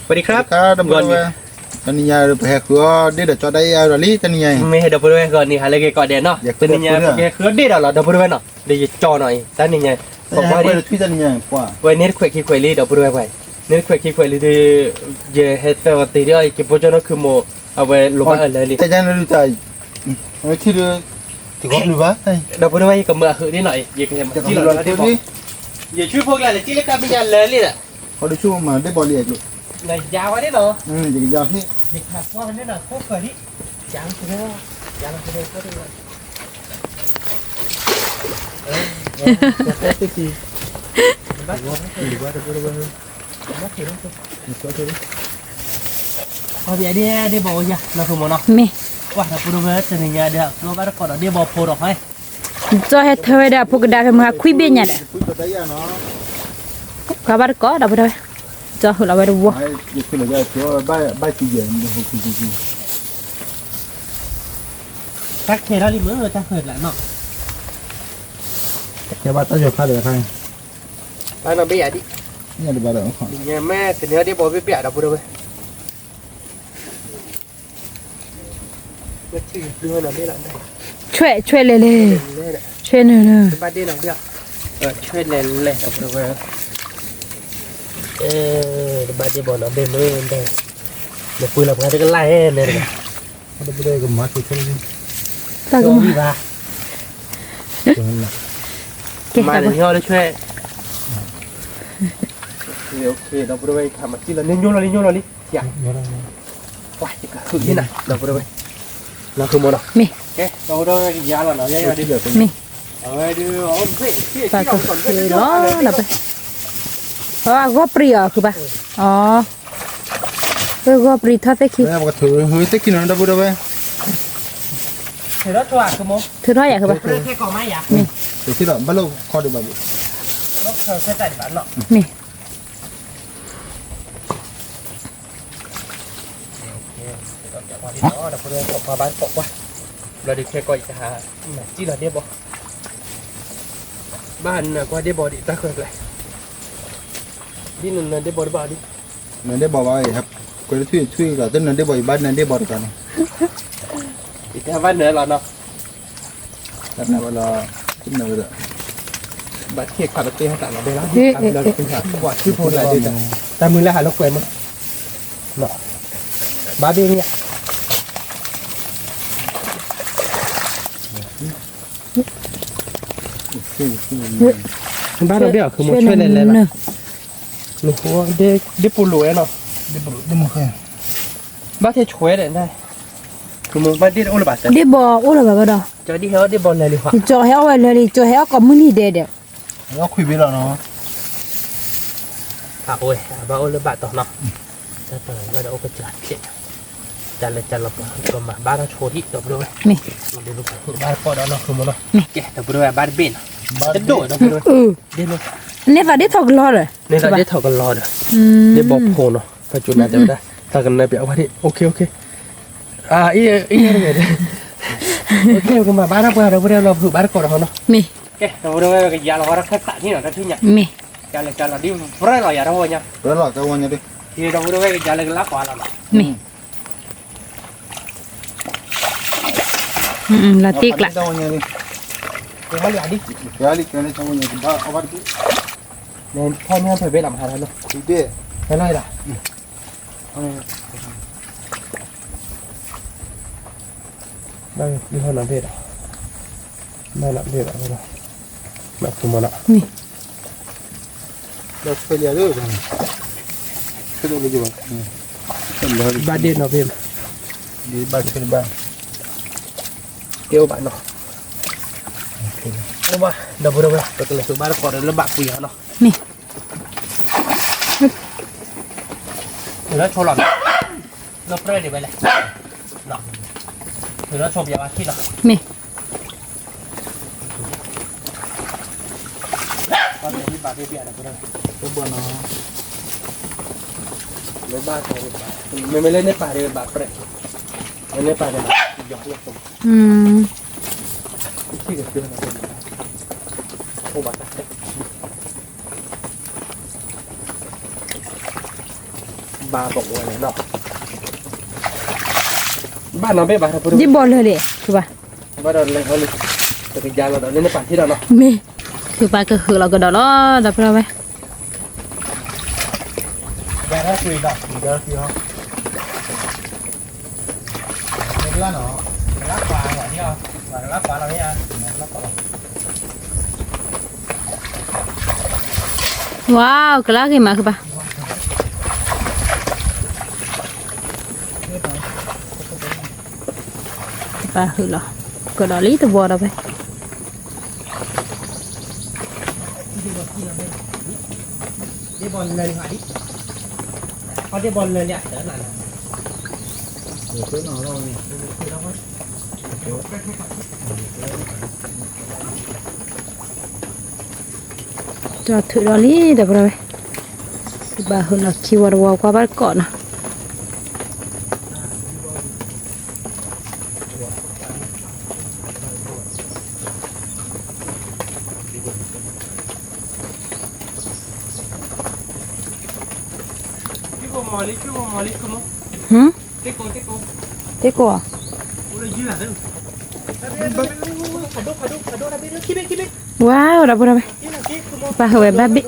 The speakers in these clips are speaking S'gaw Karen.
สวัสดีครับ ဒီပုၢ်ဝဲၢ် တနံၤညါပဟဲဃုအီၣ်ဒ့ၣ်ဒီးကၠီဒၣ်အံၤအါဒီးလံ တနံၤညါအံၤ မ့ၢ်ဒီပုၢ်ဝဲၢ် ဂီၤနံၤဟါလၢအဂ့ၤကိးဂၤဒဲးနီၤ တနံၤညါပကဟဲဃုအီၣ်ဒ့ၣ်ဒီးလီၤ ဒီပုၢ်ဝဲၢ်နီၤ ဒီးယကၠီနီၤအံၤ တနံၤညါ ပှၤဝဲန့ၣ်တခွဲးခံခွဲးလံ ဒီပုၢ်ဝဲၢ် ပှၤန့ၣ်တခွဲးခံခွဲးလံဒီး ယဟဲသၢဝဲသ့ၣ်ဒီး ယက့ၤပိာ်ကၠီနီၢ်ခုမိၢ် အဝဲလိာ်ဘၣ်အၢၣ်လၢာ်လံ ဒီပုၢ်ဝဲၢ် ယကမၤအဟုးဒ်နီၤအံၤ ယကဟဲမၤစံၣ်လီၤဒ့ၣ်ဘီ ယဆူဖိကလၢ်လၢစံၣ်လၢကါပညါလၢာ်လံဒီး နယါဝဲန့ၣ်နီၤ ယခးကွၢ်ဝဲန့ၣ်နီၤ ခိၣ်ဃၢၤဒံး ယါလီၤ ယါလီၤ အီဘၣ်ဒ့ၣ်ဒ့ၣ်ဘီအိၣ်ယၤ နီၢ်ခိမိၢ်နီၤ မ့ၢ် ကွၢ်ဒီပုၢ်ဝဲၢ် တနံၤညါဒီး ကျိဘၣ်တကိးဒီးဒ့ၣ်ဘီဖိဒီး ကၠီဟဲထၢဝဲဒီးအဖိကဒါဖဲမုၢ်ဟါခွံဘ့ၣ်ညါဒီး ခွါဘၣ်တကိးဒီပုၢ်ဝဲၢ် ကၠီဟူးလီၤဝဲတဝီ တၢ်ခဲထီၣ်လံမ့ၢ်တၢ်ဃၢၤလၢနီၤ တၢ်ဘၣ်တၢ်ယီၤဖးဒီးခါ ဘၣ်နီၢ်ဘ့ၣ်ယၤဒံး ညါတဘၣ်ဒီး ညါမ့ၢ်ကန့ၢ်ဒ့ၣ်ဘီဘ့ၣ်ဘ့ၣ်ဒီပုၢ်ဝဲၢ် ဆွဲ ဆွဲလဲၤလဲၤ ဆွဲနုာ်နုာ် ဘၣ်ဒ့ၣ်နီၤဘ့ၣ် ဆွဲလဲၤလဲၤ တဘၣ်ဒ့ၣ်ဘီ တဘၣ်ဒ့ၣ်ဘီနီၤဘ့ၣ်မ့ၢ် နပှ့ၤလီၤပှၤတကလၢ်ဟဲနဲတဂၤ တၢ်ကမၤ ကဲ မၤလၢညါလၢဆွဲ ဒီပုၢ်ဝဲၢ် ခါမၤစံၣ်လီၤ န့ၣ်ညိလီၤလံ ညိလီၤလံ ယၤ ပှၤယကဟုးန့ၣ်နၤ ဒီပုၢ်ဝဲၢ် နီၢ်ခုမိၢ်နီၤ မ့ၢ် ကဲ ဒီပုၢ်ဝဲၢ် ကယၤလီၤနီၤ ယၤယၤဒ် မ့ၢ် အဝဲဒုး ပာ်ကဟုးလီၤ ဒီး အဂီၢ်ပြံအီၤ ခုဘၣ် အီ ဂီၢ်ပြံထီၣ်သ့ၣ်ခံ ပကထုးသ့ၣ်ခံနီၤ ဒီပုၢ်ဝဲၢ် ထုးထီၣ်ယၤ ခုဘၣ် မ့ၢ် ဘၣ်လိၣ်ခီဒံးဘၣ်ဘၣ် မ့ၢ် ဘျီဒုးခဲကီၢ်အံၤတဟါ နစံၣ်လီၤဒ့ၣ်ဘီ ဘၣ်နကွၢ်ဒ့ၣ်ဘီဒံးတၢ်ဃၢၤကျဲ ဒ်နနၢၤဒ့ၣ်ဘီတဘၣ်ဒံး နၢၤဒ့ၣ်ဘီဘၣ် ကွဲးတထွံၣ်ထွံၣ်လီၤ တနၢၤဒ့ၣ်ဘီ ယဘၣ်နၢၤဒ့ၣ်ဘီတဂၤနီၤ ယတဘၣ်နၢၤလီၤနီၤ တနၢၤဝဲလီၤ တနၢၤဝဲဒီး ဘၣ်ထံၣ်ခးပတ့ၢ်ဟဲသးလီၤဒဲးလီၤ ဘၣ်ထွံၣ်ဖိလၢဒ့ၣ် တၢ်မုၢ်လၢဟးလၢကွဲးမး ဘၣ်ဒ့ၣ်န့ၣ် ဘၣ်ဒီးဒ့ၣ်အီၤ ခုမိၢ်ဆွဲလဲၤလဲၤလီၤ ဒ့ၣ်ပိလိာ်ဝဲနီၤ ဘၣ်ထဲဆွဲလဲၣ်န့ၣ် ခုမိၢ်ဘၣ်ဒ့ၣ်တအိၣ်လၢၤဘၣ် ဒ့ၣ်ဘီအိၣ်လၢၤဘၣ်ဘၣ်ဒီး ကၠီဒ်ဟဲအီၣ်ဒ့ၣ်ဘီလၢာ်လံ ကၠီဟဲအီၣ်ဝဲလၢာ်လံ ကၠီဟဲအီၣ်ကိးမုၢ်နံၤဒဲးဒီး အီၣ်ခွံဘ့ၣ်လီၤနီၤ အအိၣ်ဝဲ အဘၣ်အိၣ်လၢဘၣ်တီၤနီၤ တၢ်တီၤလၢဒီးအိၣ်ကစၢ်ဖျဲး တၢ်လဲၤတၢ်လီၤပှၤ ကမၤဘၣ်တၢ်ဆိဒံးဒီပုၢ်ဝဲၢ် ဘၣ်တပီၢ်ဒီးနီၤ ခုမိၢ်နီၤ ကဲ ဒီပုၢ်ဝဲၢ် ဘၣ်တဘ့ၣ်နီၤ တဒိၣ်ဒီပုၢ်ဝဲၢ် န့ၢ်သးဒ့ၣ်ထီၣ်ကလီဒီး န့ၢ်သးဒ့ၣ်ထီၣ်ကလီဒီး ဒ့ၣ်ဘီဖိနီၤ ပကနၢ်တဲဝဲဒၣ် တၢ်ကနၢ်ပျးဝဲဒၣ် OK OK အံၤ အံၤ ကမၤဘၣ်တၢ်ပှၤဒီပုၢ်ဝဲၢ်လီၤ ပဟုးဘၣ်တကိးဒီးဟီနီၤ ကဲ ဒီပုၢ်ဝဲၢ် ကယၤလီၤဝဲဒၣ်ခဲသးထံၣ်နီၤ တၢ်ထံၣ်ညါ ကယၤလီၤ ကယၤလီၤဒ် ပြၢလီၤယၤတဝီညါ ပြၢလီၤတဝီညါဒ် ဒီပုၢ်ဝဲၢ် ကယၤလၢကလါပှၤလီၤနီၤ လီၤတ့ကျး ကဟဲလံဒ် ကဟဲလံ ကဟဲလံ ကဘၣ်အီၣ်ဘၣ်တဘ့ၣ် ဖီၣ်န့ၢ်ဖဲဘ့ၣ်လီၤမဟါလီၤ ဖဲလီၤလီၤ ဘၣ်လီၤဘ့ၣ်ဒီး ဘၣ်လီၤဘ့ၣ်ဒီး ဘၣ်လီၤဘ့ၣ်ဒီး ဘၣ်ဒ့ၣ်နီၤဘ့ၣ် ဘၣ်ဆွဲဘၣ် ကဲအိၣ်ဘၣ်နီၤ အိၣ်ဘၣ် ဒီပုၢ်ဝဲၢ် ပကလဲၤဃုဘၣ်တကိးဒီးလၢဘၣ်ကွံာ်အီၤနီၤ မ့ၢ် ထုးထီၣ်ဆိလီၤ လၢပြဲၢ်ဒံးဝဲလဲၣ် ထုးထီၣ်ဆိပယီၤဘၣ်ထံၣ်လီၤ မ့ၢ် ဘၣ်ဘၣ်ဘၣ်ဘၣ် လၢဘၣ် မ့မ့ၢ်လၢန့ၣ်ပာ်ဒံးဘၣ်ပြဲၢ် လၢန့ၣ်ပာ်ဒံးဘၣ် ယီၤလၢ အိၣ်ဘၣ်တၢ် ဘၣ်ဘၣ်ဝဲလဲၣ်နီၤ, ဘၣ်နီၤဘ့ၣ်ဘၣ် ဒ်ဘီလၢာ်လဲၣ် ဖုဘၣ်, ဘၣ်ဒီးလဲၤဟီလံ, ပကယါလီၤဒီးလၢနပာ်ထံဒီးနီၤ, မ့ၢ်, ဖုဘၣ်ကဟုးလီၤကဒီးလီၤ ဒီပုၢ်ဒီဝဲၢ် ယၤထီၣ်ကွံာ်ဒီး ယၤထီၣ်ကွံာ်ဟီ ဝါ ကလါဂ့ၤမး ဖုဘၣ်, ဖုဘၣ်ဟုးလီၤကဒီးလံတဝီဒီးဝဲၢ် ကၠီထုးဒီးလံ ဒီပုၢ်ဒီဝဲၢ်, ဘၣ်ဟုးလီၤခံဝီတဝီကွၢ်ဘၣ်တကိးနီၤ. ဟမ်, တ့ကိး, ဝါ ဒီပုၢ်ဒီဝဲၢ်, ပှၤဟုးဝဲဘၣ်ဘ့ၣ်,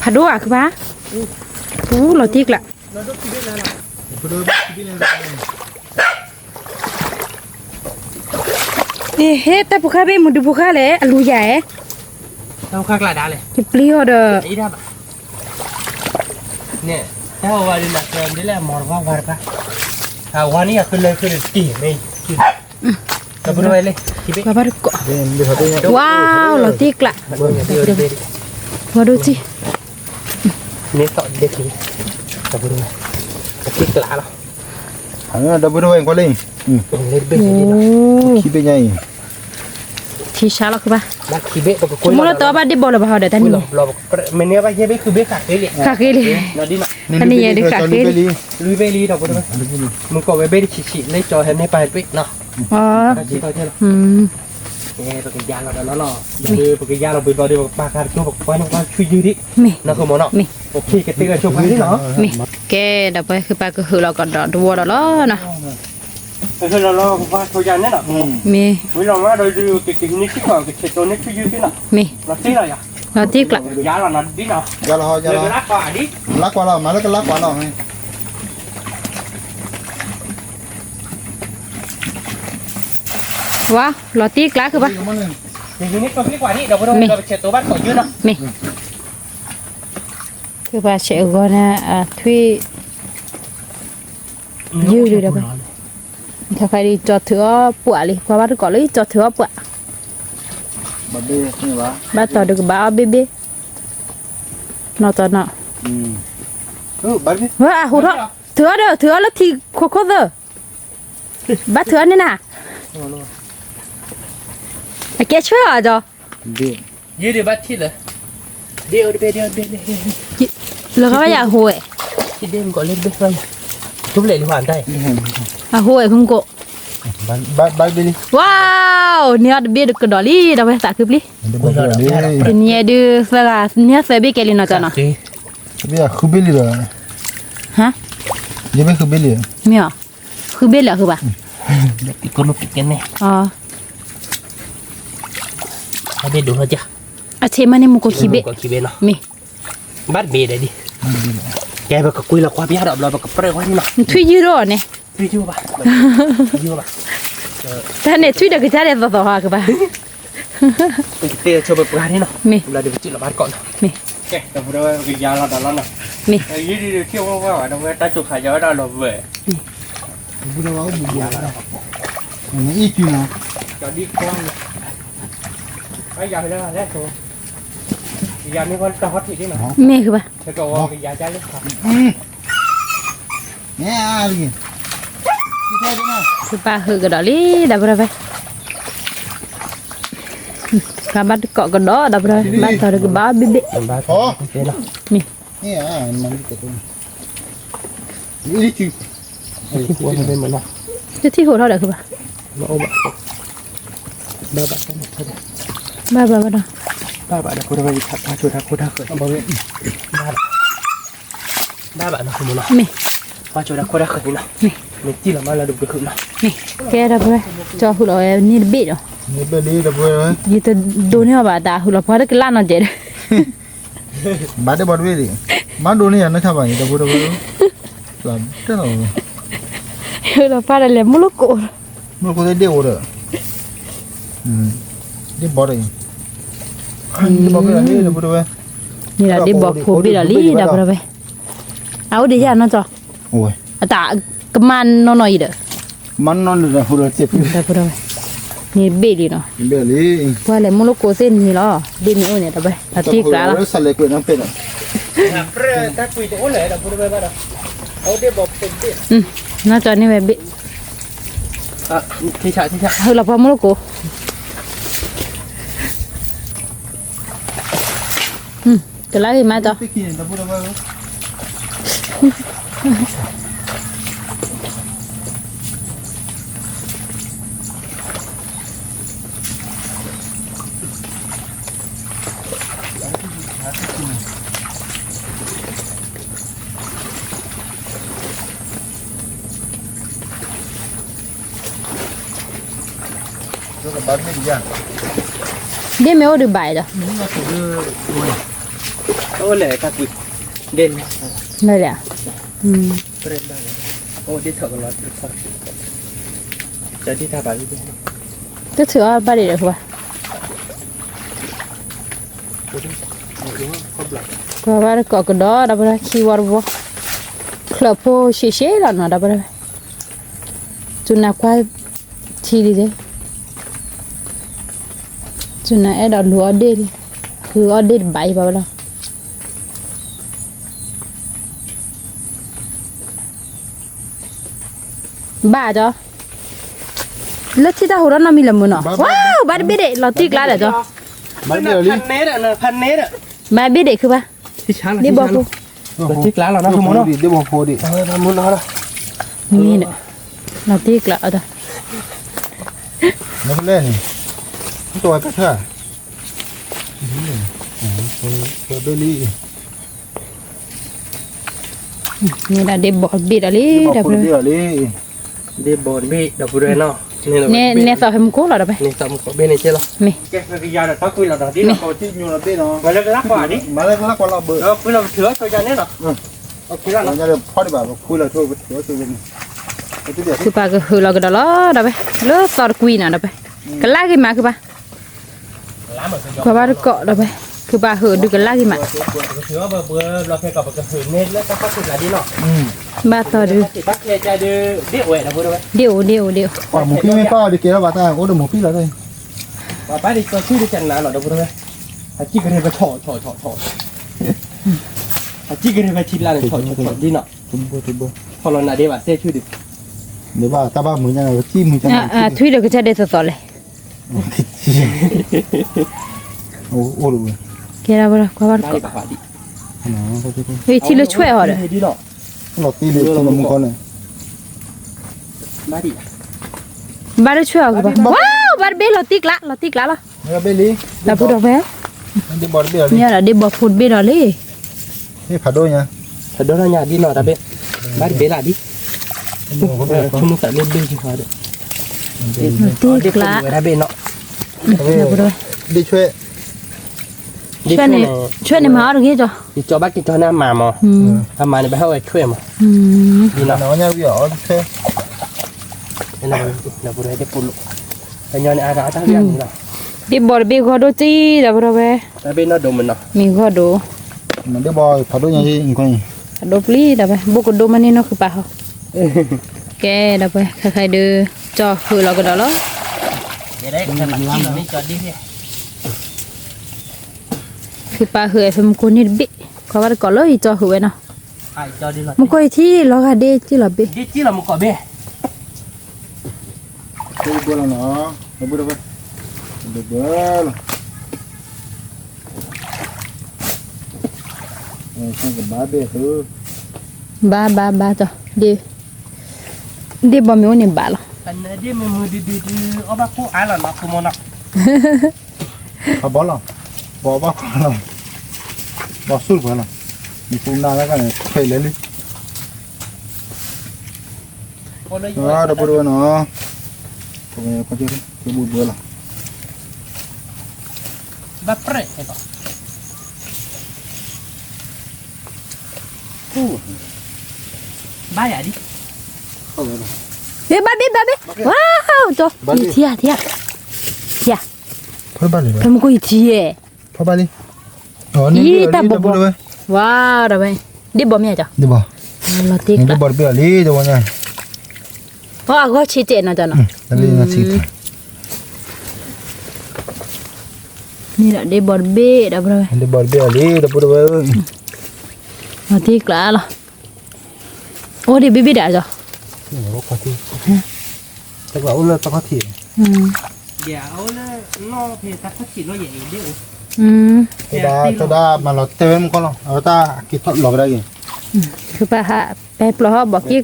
ဖးဒိၣ်ဧါ ခုဘၣ်, ပူၤလီၤတံၢ်ကျး အ့ ဟဲ တၢ်ဖိခါဘ့ၣ် မုၢ်ဒုးဖိခါလဲၣ် အလူၤယၤဧဲ, တၢ်ဖိခါကျးဒၣ်လဲၣ် ယပျံၤအီၤဒီး န့ၣ် တၢ်ဝါဒ်န့ၣ် ကဲဒ်လဲၣ် မီၢ်တဝါဝါတပၢ်, အဝါန့ၣ် ယၤဃုလၢဃုလၢတ့ၢ်မ့ၢ် တၢ်ဖိဝဲလၢ ပှၤဘၣ်တကိး ဝါ လီၤတံၢ်ကျး ဝါဒိၣ်တံၢ် မ့ၢ်သီၣ်ဒ့ၣ် တၢ်ဖိဝဲ တံၢ်ကျးလီၤ ဒီပုၢ်ဒီဝဲၢ် ကွၢ်လံ, ခံဘ့ၣ်ညါအံၤ, ထံဆါလီၤ ခုဘၣ်, မ့ၢ်လၢတအီၣ်ဘၣ်ဒ့ၣ်ဘီလၢၤဘၣ်ဟီဒီး တၢ်နံၤညါ, မ့ၢ်န့ၢ်ဘၣ်ယဲၢ်ဘ့ၣ်ဃုဘ့ၣ်ဃးဃ့လံ, ဃးဃ့လံ, တနံၤညါဒ်ဃးဃ့လံ, လွံၢ်ဘ့ၣ်လံ ဒီပုၢ်ဒီဝဲၢ်, မုၢ်ကီၢ်ဝဲဘ့ၣ်တဆံးဆံး လၢကၠီဟဲန့ၢ်ပၢ်ဟဲဘ့ၣ်နီၤ, ပကယါလီၤဒီးလီၤလီၤ, ပကယါလီၤဘှံးဘျီဒီး ပကပာ်ဃာ်တကၠိ ပကကွၢ်န့ၢ်ကွၢ်ဆူၣ်ယုၢ်ဒံး, နီၢ်ဃိမီၤနီၤ, အိၣ်ခ့ကတၢၢ်ကဆိးပှၤလံနီၤ, ကဲ ဒီပုၢ်ဝဲၢ် ခုဘၣ်ကဟုးလီၤကဒီးတဝီဒီးလီၤနီၤ လီၤလီၤ ကကွၢ်ဆိယါန့ၣ်နီၤ, မ့ၢ်, ဝံၤလီၤမးဒီး ကက့ၤန့ၢ်ဆံၣ်ကီး ကဆဲးကၠီန့ၢ်ဆူၣ်ယုၢ်သ့နီၤ, မ့ၢ်, လီၤတံၢ်လီၤယၤ, လီၤတံၢ်ကျး, ယၤလီၤနီၤဒ်နီၤ, ယၤလီၤဟီ ယၤလီၤ, လါကွၢ်လီၤ မၤလၢကလါကွၢ်လီၤ, ဝါ လီၤတံၢ်ကျး ခုဘၣ်, မ့ၢ်, ခုဘၣ်ဆဲးအဂီၢ်န့ၣ် ထွံၣ် ယုၢ်လံဒီး, တခါဒ်ကၠီထုးအီၣ်ပှၤလံ ကွၢ်ဘၣ်တကိးလၢကၠီထုးအီၣ်ပှၤ, ဘၣ်တီၤဒုးကဘၣ်အီၣ်ဘ့ၣ်ဘ့ၣ်, နီၢ်တီနီၢ်, ဝဲအဟူးထီၣ်, ထုးအီၣ်ဒီး ထုးအီၣ်လၢထံခိၣ်ခိၣ်သၢ, ဘၣ်ထုးအီၣ်န့ၣ်နၤ, အကဲဆှၢအီၤကၠီ ယဒးဘၣ်ထံၣ်လၢ, ဒ့ၣ်အိၣ်တဘ့ၣ် ဒ့ၣ်အိၣ်တဘ့ၣ်, လၢကဘၣ်ယၤအဟူးဝဲ, ဒ့ၣ်မုၢ်ကီၢ်လၢတဘ့ၣ်ဘၣ်ယၤ, ထူပလဲၣ်လံဟူးအတၢ်, အဟူးဝဲဖုမုၢ်ကီၢ်, ဘၣ်ဘ့ၣ်လံ, ဝါ, န့ၢ်အီၤတဘ့ၣ်ကဒီးလံ ဒီးဝဲသးခုပျံၤ, တနံၤအံၤဒုးသၢဂၤန့ၢ်သၢဘ့ၣ်ကဲလံနီၢ်ကၠီနီၤ, ဃုဘ့ၣ်လံဒီး, ဟါ, ယဘ့ၣ်ဃုဘ့ၣ်လံ, မ့ၢ်အီၤ, ဃုဘ့ၣ်လံအဃုဘၣ် အဘ့ၣ်ဒိၣ်ဟဲကၢ်, အဆ့မးန့ၣ်မူကိၢ်ခံဘ့ၣ်, မ့ၢ်, ဘၣ်တဘ့ၣ်ဒီးဒ်, ကဲပကကွံလီၤကွၢ်ပယါဒီးဘျီ ပကပြၢၢ်ကွၢ်န့ၣ်နီၤ, ထွံၣ်ယုၢ်ဒီးန့ၣ်, ထွံၣ်ယုၢ်ဘၣ်, တၢ်န့ၣ်ထွံၣ်ဒီးကစၢ်ဒဲးသီသီဟီကဘၣ် ပကတဲဆိပပှၤန့ၣ်နီၤ, မ့ၢ်, လၢဒ်ပစံးလီၤဘၣ်တကိးနီၤ, မ့ၢ်, ကဲ ဒီပုၢ်ဒီဝဲၢ် ပကယါလီၤဒီးလီၤနီၤ, မ့ၢ်, ယဒးဒးထံၣ်ဝဲဝဲဝဲဒီးဝဲတၢ်စိၤခးယၤဝဲဒၣ်လီၤဝဲ, မ့ၢ်, ယၤမ့ၢ်ဝဲတၢ်ဟီထံးဒ်နီၤ, မ့ၢ်ဃုဘၣ်, ဃုဘၣ်ဟုးကဒီးလံ ဒီပုၢ်ဒီဝဲၢ်, ပှၤဘၣ်တကိးကဒီး ဒီပုၢ်ဒီဝဲၢ် ဘၣ်တီၤတကဘၣ်ဘ့ၣ်ဘ့ၣ်, မ့ၢ်, တထံၣ်ဟိးထီၣ်ဒီးဃုဘၣ်, ဘၣ်ဘၣ်ဘၣ်ဒီး, ဘၣ်ဘၣ်ဒီး, ဘၣ်ဘၣ်ဒီး, ဘၣ်ဘၣ်ဒီး, ဘၣ်ဘၣ်နီၤ မ့ၢ်နီၤ, မ့ၢ်, ပှၤကၠီၤဒၣ်ခွဲးတၢ်ဃၢၤန့ၣ်နီၤ, မ့ၢ်, မ့ၢ်တံၢ်လီၤမးလၢဒိးပကဃုနီၤ, မ့ၢ်, ကဲဒီပုၢ်ဝဲၢ်, ကၠီၤဃုာ်လီၤဝဲန့ၣ်တဘ့ၣ်ဒီး, ယတဒိးန့ၢ်အီၤဘၣ် တၢ်ဃုာ်လီၤပှၤတကလးနီၤတဲာ်ဒီး ဘၣ်ဒ့ၣ်ဘီတဘ့ၣ်ဒံး, မၤဒိးန့ၢ်ယၤနီၢ်ဆါဘၣ်န့ၣ် ဒီပုၢ်ဝဲၢ်, တဲလီၤ, ဃုာ်လီၤပှၤဒီးလဲၤမူလိကိး, မူလိကိးသ့ၣ်ဒ့ၣ်အိၣ်ဒီး, ဒ့ၣ်ဘီဒီး, ဒ့ၣ်ဘီတဂ့ၤ, ဒီပုၢ်ဝဲၢ်, န့ၣ်ဒီးဒ့ၣ်ဘီဖိဘ့ၣ်ဒီးလံ ဒီပုၢ်ဝဲၢ်, အအိၣ်ဒံးယၤနီၢ်ကၠီၤ, အတၢ်ကမၣ်နီၢ်နီၢ်အံၤဒီး, မၤနီၢ်နီၢ်ဒီး ဒီပုၢ်ဝဲၢ်, န့ၣ်ဘ့ၣ်လံနီၤ, ပှၤလဲၤမူလိကိးသ့ၣ်န့ၣ်လီၤ, ဒ့ၣ်န့ၣ်အိၣ်န့ၣ် ဒီပုၢ်ဝဲၢ်, အတံၢ်ကျါလီၤ, နီၢ်ကၠီၤန့ၢ်ဝဲဘ့ၣ်, ဃုာ်လီၤပှၤမူလိကိး, ကလါဂ့ၤမးကၠီၤ ဒ့ၣ်မ့ၢ်အိၣ်ဒုးဘၣ်အံၤဒီး, အိၣ်လဲၣ်တၢ်ကွံ, ဒ့ၣ်, လဲၣ်, အိၣ်ဒ့ၣ်ထီၣ်ကလီ, တၢ်ဒ့ၣ်တၢ်ဘၣ်, တထုးအီၤဘၣ်ဒံးဒီးဃိဘၣ်, ကွၢ်ဘၣ်တကိးကဒီး ဒီပုၢ်ဝဲၢ် ခံဝီတဝီ, ချၢးဖိရှဲရှဲလီၤနီၤ ဒီပုၢ်ဝဲၢ်, စူနၤကွၢ်ထံလံ, စူနၤအဲၣ်ဒိးလူၤအီၣ်ဒ့ၣ်လံ, ဃုအီၣ်ဒ့ၣ်တဘၣ်အံၤဘၣ်ဝဲလီၤ, ဘၣ်ကၠီၤ လၢထံတၢ်ဟူးထီၣ်နီတမံၤလၢမုာ်နီၤ, ဝါ ဘၣ်တဘ့ၣ်ဒံး လီၤတံၢ်ကျါဒီးကၠီၤ, ဘၣ်တဘ့ၣ်ဒံး ဃုဘၣ်, ဒ့ၣ်ဘီဖိ, ဒ့ၣ်ဘီဖိဒံး, မ့ၢ်ဒီး လီၤတံၢ်ကျါအီၤဒီး, မ့ၢ်ဒၣ်ဒ့ၣ်ဘီတဘ့ၣ်ဒီးလံ, ဒ့ၣ်ဘီတဘ့ၣ်ဒီးပူၤဒဲနီၤ, နဲသိးဖဲမူခိၣ်လီၤဒီးဖဲ, မ့ၢ်, မ့ၢ်လၢကလါကွၢ်, ခုပာ်ကဟုးလီၤကဒီးလီၤဒီးဖဲ, လၢသီတကွံနီၤဒီးဖဲ, ကလါဂ့ၤမးခုပာ်, ကွၢ်ဘၣ်တကိးဒီးဖဲ, ခုပာ်ဟုးဒုးကလါဂ့ၤမး ဘၣ်သီဒုး, ဒ့ၣ်အိၣ်ဒ့ၣ်အိၣ်ဒ့ၣ်အိၣ်, ပှၤမူဖံမ့ၢ်ပၢ်အီၤဒုးကဲထီၣ်ဘၣ်တၢ်အိၣ်ဒီးမူဖံလီၤ, ပှၤဘၣ်ဒ်ကၠီၤဆူၣ်ဒုးကနၤလီၤဒီး, အကံၢ်ကရၢၣ်ကဆီၣ်ဆီၣ်ဆီၣ်ဆီၣ်, အကံၢ်ကရၢၣ်ကထံပျၢ်န့ၣ်ဆီၣ်ဆီၣ်ဆီၣ်ဒ်နီၤ, ထီၣ်လီၤနၤဒ့ဘၣ်စဲဆူၣ်ဒုး, နဘၣ်တၢ်ဘၣ်မုာ်ညါ, ထွံၣ်ဒီးကစၢ်ဒဲးသိးသိးလဲၣ် အိၣ်, ကဲဒၣ်ဝဲကွၢ်ဘၣ်တကိး, ထံလၢဆွဲၣ်အီၤဒီး, လီၤတံၢ်လံမူခီန့ၣ်, ဘၣ်တဆွဲၣ်အီၤကဘၣ်, ဝါ ဘၣ်တဘ့ၣ်လီၤတံၢ်ကျါ လီၤတံၢ်ကျါလီၤ, လီၤပူၤဒီးဖဲ, မ့ၢ်ဒီးဒ့ၣ်ဘီဖိတဘ့ၣ်ဒီးလံ, ဖးဒိၣ်ညါ, ဖးဒိၣ်ညါဒ်နီၤတဘ့ၣ်, ဘၣ်တဘ့ၣ်လၢဒ်, မုၢ်သးမ့ၢ်ဘ့ၣ်ကီးဒီး, တံၢ်ကျါ, ဒ့ၣ်ဆွဲၣ်, ဆွဲၣ်န့ၣ်မၤအီၣ်တဂ့ၤကၠီၤ, ယကၠီဘၣ်က့ၤကၠီန့ၣ်အမၤမး, အမၤန့ၣ်ဘၣ်ဟဲဝဲဆွဲၣ်မး, ဒ်နီၤ, ဒ့ၣ်ဘီတဘ့ၣ်ဂီၢ်ဒိၣ်ကံ ဒီးပဒီးဝဲ, မ့ၢ်ဂီၢ်ဒိၣ်, ဖးဒိၣ်ပျံၤဒီးဝဲ ဘိၣ်ကဒိမးန့ၣ်နီၢ်ခုပာ်ဟီ, ကဲဒီးပှၤ ခဲခါဒုး ကၠီဟုးလီၤကဒီးလီၤ, ခုပာ်ဟုးဖဲမူခိၣ်န့ၣ်တဘ့ၣ်, ကွၢ်ဘၣ်တကိးလၢယကၠီဟုးဝဲနီၤ, မူခိၣ်အံၤထံလီၤဂာ်ဒ့ၣ်ကံၢ်လီၤဘ့ၣ် ဘၣ်လီၤ, ဘၣ်ဘၣ်ဘၣ်ကၠီၤ, ဒ့ၣ်ဘီမ့ၢ်အိၣ်န့ၣ်ဘၣ်လီၤ, ဒ့ၣ်မ့ၢ်မုာ်ဒုးဒုးဒုး အီၣ်ဘၣ်ခိၣ်အါလီၤနီၤ ခိၣ်မီၤနီၤ, ဘီလီၤ, ဘီဘၣ်ခိၣ်လီၤ, ဘီဆူၣ်တပှဲၤလီၤ, ယပူနၢ်လၢကန့ၣ် ခဲလၢာ်လံ. ဒီပုၢ်ဒီဝဲၢ်နီၤ, ကဘုဘုလီၤ. ဘၣ်ပြဲၣ်, ဘၣ်ယၤဒ်, ဘၣ်ဘ့ၣ် ဘၣ်ဘ့ၣ်, ဝါ, ကၠီ, ယထံဧါ, ထံဧါ, ထံဧါ, ဖဲမကိၢ်ယထံဧါ, ဖဲဘၣ်လံ, အံၤတၢ်ဘီဘီ, ဝါ, ဒီးဝဲ, ဒ့ၣ်ဘီမ့ၢ်ဧါကၠီ, ဒ့ၣ်ဘီ, လီၤတ့ၢ်ကျါ, ဒ့ၣ်ဘီတဘ့ၣ်အီၤလံ ဒီပုၢ်ဝဲၢ်, အီ အဂီၢ်ဆံးတဲာ်နီၤကၠီနီၤ, မ့ၢ်ဒီးဒ့ၣ်ဘီတဘ့ၣ်ဒီး ဒ့ၣ်ဘီတဘ့ၣ်အီၤလံ ဒီပုၢ်ဒီဝဲၢ်, လီၤတ့ၢ်ကျါလီၤ. အိၣ်ဒံးဘ့ၣ်ဘ့ၣ်ဒၣ်ကၠီ, တၢ်အိၣ်လၢတၢ်ခီၣ်ထံး, တဒၣ်မၤလီၤတဲဝဲမူကီၢ်လီၤ အဝဲတၢ်က့ၤထီၣ်လီၤကဒါက့ၤ, ပဟးပဲပျီၤဟီၣ်ဘီးက့ၣ်ကျီးခီၣ်ထံးဒီး, ပဲပျီၤဘီးက့ၣ်ကျီး,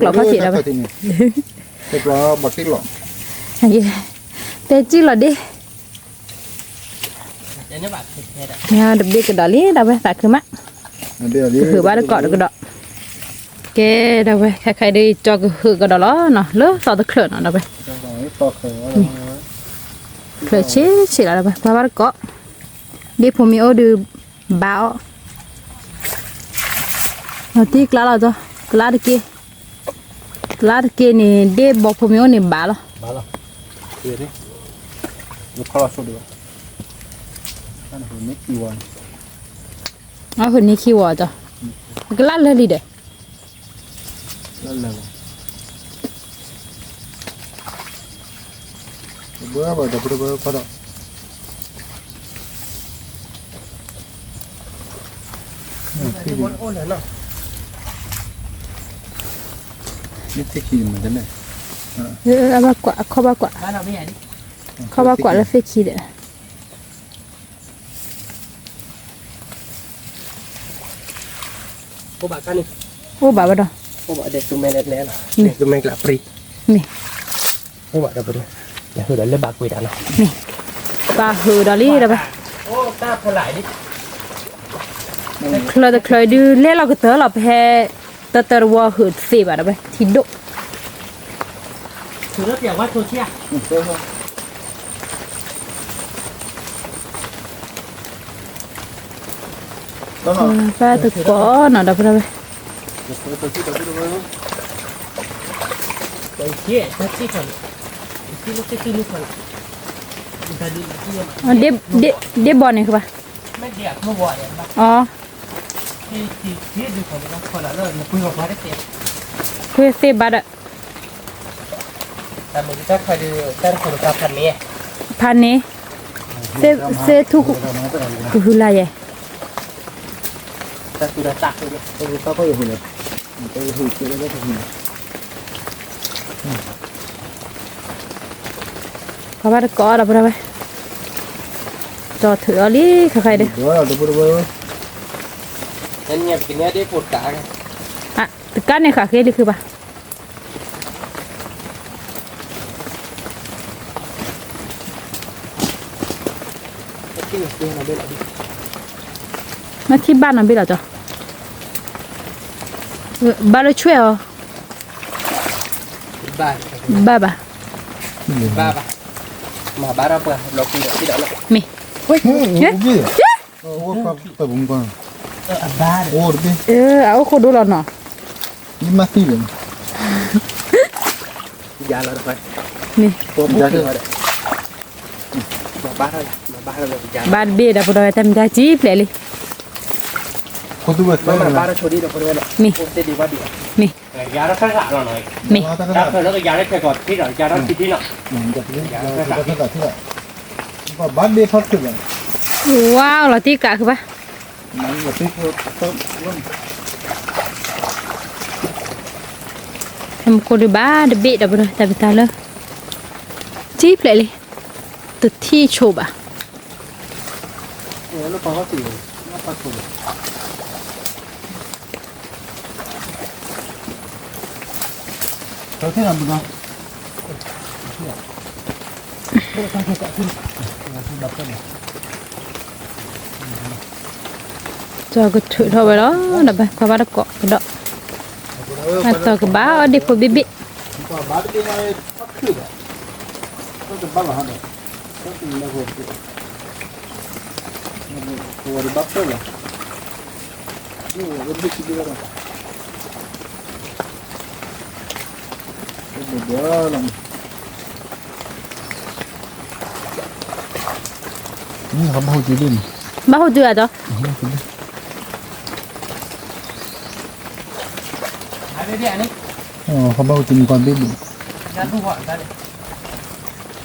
ပဲကံၣ်လီၤဒ့ၣ် တဘ့ၣ်ကဒီးလံ ဒီပုၢ်ဝဲၢ် သးခုမး, ကဟုးဘၣ်တကိးတကဒီး, ကဲ ဒီပုၢ်ဝဲၢ် ခဲခါအံၤဒုး ကၠီကဟုးကဒီးလီၤနီၤ လၢသီတချၢးနီၤ ဒီပုၢ်ဝဲၢ်, ချၢးဆံးဆံးလီၤ ဒီပုၢ်ဝဲၢ် ကွၢ်ဘၣ်တကိး, ဒ့ၣ်ဖိမ့ၢ်အိၣ်ဒုး ဘါအီၣ်, လီၤတံၢ်ကျါလီၤ ကလါတက့ၢ်, ကလါတက့ၢ်န့ၣ် ဒ့ၣ်ဘီဖိမ့ၢ်အိၣ်န့ၣ်ဘါလီၤ. အဟူးန့ၢ်ခံဝီၤဒီး, ကလၢ်လၢလံဒီး, ဘၣ်ဒီး, ဘၣ်ကွၢ်, အခီၣ်ဘၣ်ကွၢ်, အခီၣ်ဘၣ်ကွၢ်လၢသ့ၣ်ခံဒီး အိၣ်ဘၣ်ဘၣ်ဒီး, မ့ၢ်, မ့ၢ်, ပၢ်ဟုးဒီးလံဒီး, ချၢတချၢဒုး လဲၣ်လီၤကတၢၢ်လီၤ ပဟဲ, တၢ်တၢ်တဝီဟုးတသ့ဘၣ်ဒီး ပထံဒိၣ် ဘၣ်တကိးနီၤ ဒီပုၢ်ဝဲၢ်, ဒ့ၣ်ဘီန့ၣ်ဃဘၣ်, အီ, ဖဲသ့ၣ်ဘၣ်ဒီး ဖးန့ၣ်, သ့ၣ်ထူၣ်ကဟုလၢ်ယဲၢ်, ပှၤဘၣ်တကိးဒီပုၢ်ဝဲၢ်, ကၠီထုးအီၤလံ ခဲခါအံၤဒီး, တကးန့ၣ်ဃးဃ့လံဃုဘၣ် မ့ၢ်ထံၣ်ဘၣ်နီၤဘ့ၣ်လီၤကၠီ, ဘၣ်လၢဆွဲၣ်အီၤ, ဘၣ်ဘၣ်, မ့ၢ်, အအိၣ်ခိၣ်ဒိၣ်လီၤနီၤ, မ့ၢ် ဘၣ်တဘ့ၣ်ဒီး ပဒိးဝဲတၢ်မံၤတၢ်စံၣ်ဖျဲးလံ, မ့ၢ်, မ့ၢ်, မ့ၢ်, ဝါလီၤတံၢ်ကျးဃုဘၣ်, ဟဲမကိၢ်ဒုးဘၣ်တဘ့ၣ်ဒီး ပဒိးတၢ်မံၤတၢ်လၢ စံၣ်ဖျဲးလံ, တထံၣ်ဆိဘၣ် ကၠီ တီၤကထုးထီၣ်ဝဲလီၤ ဒီးပကွၢ်ဘၣ်တကိးကဒီး, အတီၤကဘၣ်အီၣ်ဒ့ၣ်ဖိဘ့ၣ်ဘ့ၣ်, ဘၣ်ဟူးတုၤအတီၤ,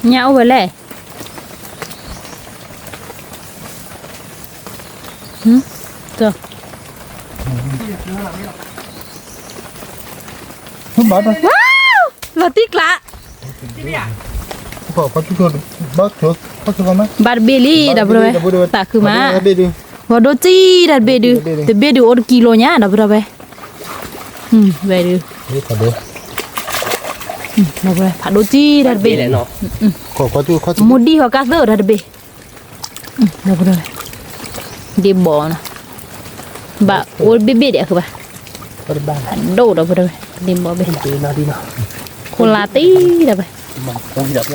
ညၣ်အိၣ်ဝဲလဲၣ်, လီၤတံၢ်ကျါ, ဘၣ်တဘ့ၣ်လံ ဒီပုၢ်ဝဲၢ်, သးခုမး, ဂီၤဒိတံၢ်တၢ်တဘ့ၣ်ဒုး, တဘ့ၣ်ဒုးအိၣ်တကံလိညါ ဒီပုၢ်ဝဲၢ်, ဝဲဒုး, ဖးဒိၣ်တံၢ်တၢ်တဘ့ၣ်, မူဒံၣ်ဟီကါသၢၣ်တၢ်တဘ့ၣ်, ဒီပုၢ်ဝဲၢ်, ဒ့ဘီနီၤ, ဘၣ်အိၣ်ဘ့ၣ်ဘ့ၣ်ဒံးအဃုဘၣ်, ဖးဒိၣ် ဒီပုၢ်ဝဲၢ်, ဒ့ဘီဘ့ၣ်, ခိၣ်လါတံၢ်တၢ်ဘ့ၣ်, မ့ၢ်, မ့ၢ်,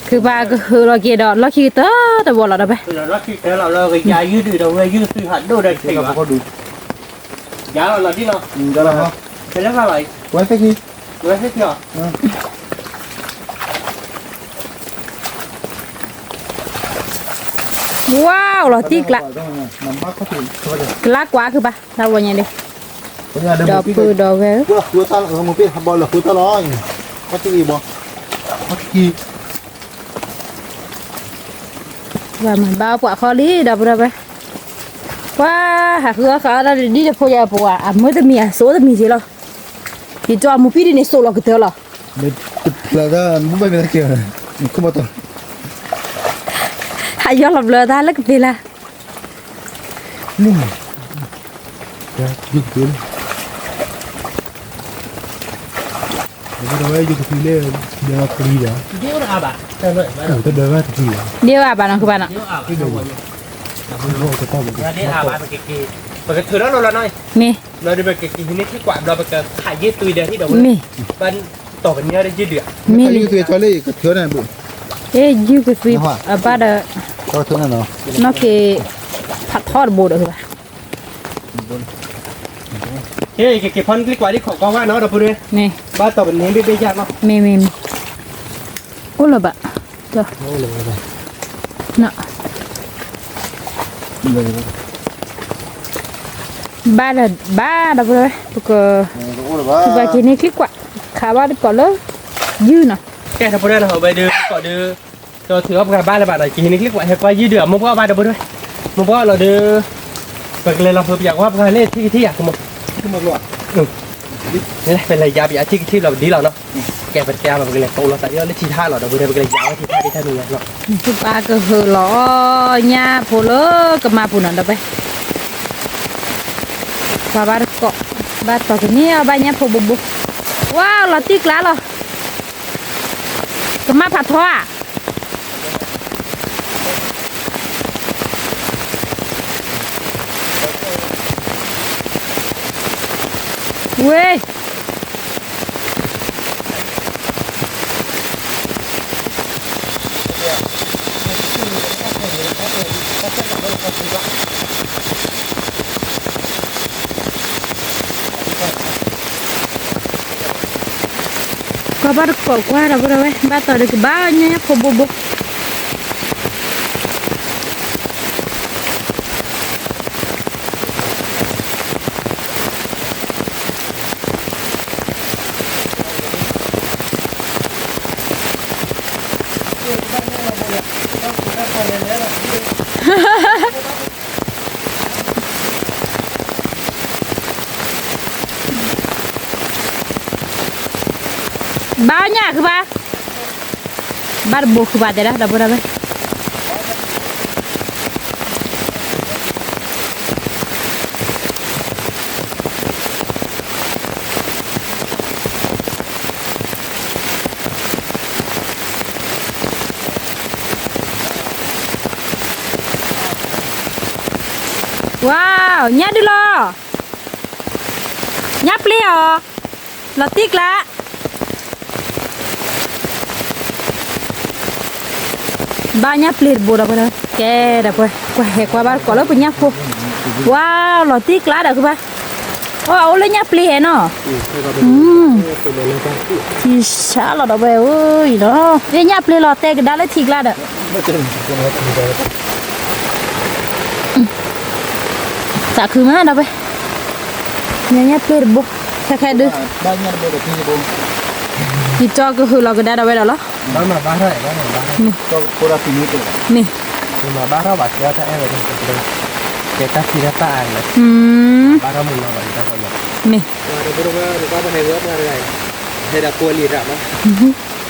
ခုပာ်ကဟုးလီၤက့ၤဒီး လီၢ်ခံကတၢၢ်တဘီလီၤဒီးဖဲ, ဝါ လီၤတံၢ်ကျါ, ကလါကွၢ်ခုပာ် တၢ်ဝီညါဒ့, ဒီပုၢ်ဒီဝဲၢ်, ပှၤမၤဘၣ်ပှၤခီလံ ဒီပုၢ်ဒီဝဲၢ်, ပှၤဟးဃုအီၣ်ဃုအီတၢ်ဒ်တဖိယၤပဝး အမုၢ်တမံၤအစိတမံၤက့လီၤ, ယကၠီအမူပံၢ်ဒ်န့ၣ်စိးလီၤကတၢၢ်လီၤ, ဟးယီၢ်လီၤဘျၢတၢ်လၢကသ့လၢ ဒ့အါဘၣ်နီၤ ကဘၣ်နီၤ, ပကထုးထီၣ်လီၤလီၤနီၤ, မ့ၢ်, မ့ၢ်, အ့ၣ် ယုၢ်ကသွံ အဘၣ်ဒီး, နီၢ်က့ၤ, ဖးထီတဘိဒီးဘၣ် က့ၤဖီနကျံကွၢ်ဒ်ခိးကီဝါနီၤ ဒီပုၢ်ဒီဝဲၢ်, မ့ၢ်, ဘၣ်တီၢ်ပန့ၢ်ဘ့ၣ်ဘ့ၣ်ယါနီၤ, မ့ၢ်မ့ၢ်မ့ၢ်, အိၣ်လၢၤဘၣ်, ဘၣ်ဒီး ဘၣ်ဒီး ပက, ပကက့ၤန့ၢ်ကျံကွၢ်, ခးဘၣ်တကိးလၢ, ယုၢ်နီၤ, ကဲ ဒီပုၢ်ဒီဝဲၢ်နီၤ ဝဲဒုးကိးဒုး, ဒီးထုးအီၣ်ပှၤဘၣ်လၢၤဘၣ်နီၤ ကဟံးန့ၢ်ကျံကွၢ် ဟဲကွၢ်ယုၢ်ဒုး အမိၢ်ပှၢ်ဘၣ် ဒီပုၢ်ဒီဝဲၢ်, မိၢ်ပှၢ်လီၤဒုး, ပကလဲၤလီၤဖုးပယၤကွၢ်ပှၤလၢထံၣ်ကထံၣ်ယၤကမိၢ်, ပလဲၤယါပယၤထံၣ်ကထံၣ်လီၤပဒ်လီၤနီၤ, ကဲပတဲလီၤ ပကလဲၤတိလီၤသးလၢထံထါလီၤ ဒီပုၢ်ဒီဝဲၢ် ပကလဲၤယါဝဲထံထါဒ်ထါန့ၣ်လီၤ, ပၢ်ကဟုးလီၤ, ညၣ်ဖိလၢကမါပူၤနီၤ ဒီပုၢ်ဝဲၢ် ပှၤဘၣ်တကိး, ဘၣ်တီၢ်ကန့ၢ်အီၣ်ဘၣ်ညၣ်ဖိဘိဘိ, ဝါ လီၤတံၢ်ကျါလီၤ, ကမါဖးထီဧါ, ဝ့ၢ် ကွၢ်ဘၣ်တကိးကွၢ်ဒီပုၢ်ဒီဝဲၢ် ဘၣ်တီၢ်ဒုးကဘၣ်ညၣ်ဖိဘိဘိ ဘၣ်ညၣ်ခုဘၣ်, ဘၣ်တဘိခုဘၣ်တဲဒၣ် ဒီပုၢ်ဒီဝဲၢ်. က ဝါ, ညၣ်ဒုလီၤ, ညၣ်ပျ့ၤအီၤ, လီၤတံၢ်ကျါ, ဘၣ်ညၣ်ပျ့ၤတဘိဒီးပှဲၤ, ကဲဒီးပှဲၤ, ကွၢ်ဟဲကွၢ်ဘၣ်တကိးလၢပညၣ်ဖိ, ဝါ, လီၤတံၢ်ကျါဒီးဃုဘၣ်, အိၣ်အိၣ်လၢညၣ်ပျ့ၤဟဲနီၤ, ထံဆါလီၤဒီးပှဲၤဧၢ, အံၤနီၤ, ညၣ်ပျ့ၤလီၤတဲာ်ကဒါလၢထံကျါဒီး သးခုမးဒီးဝဲ, ညၣ်ညၣ်ပျ့ၤတဘိ, ခဲခဲဒု, ယတီကဟုးလီၤကဒါဒီးဝဲဒီးလီၤ, မ့ၢ်, မ့ၢ်, မ့ၢ်, မ့ၢ်, တီကဟုးလီၤလီၤဒီးဝဲ, အိၣ်ကလၢ်ဂ့ၤဘၣ်တီ လီၤတံၢ်ကျါလီၤ, ဘၣ်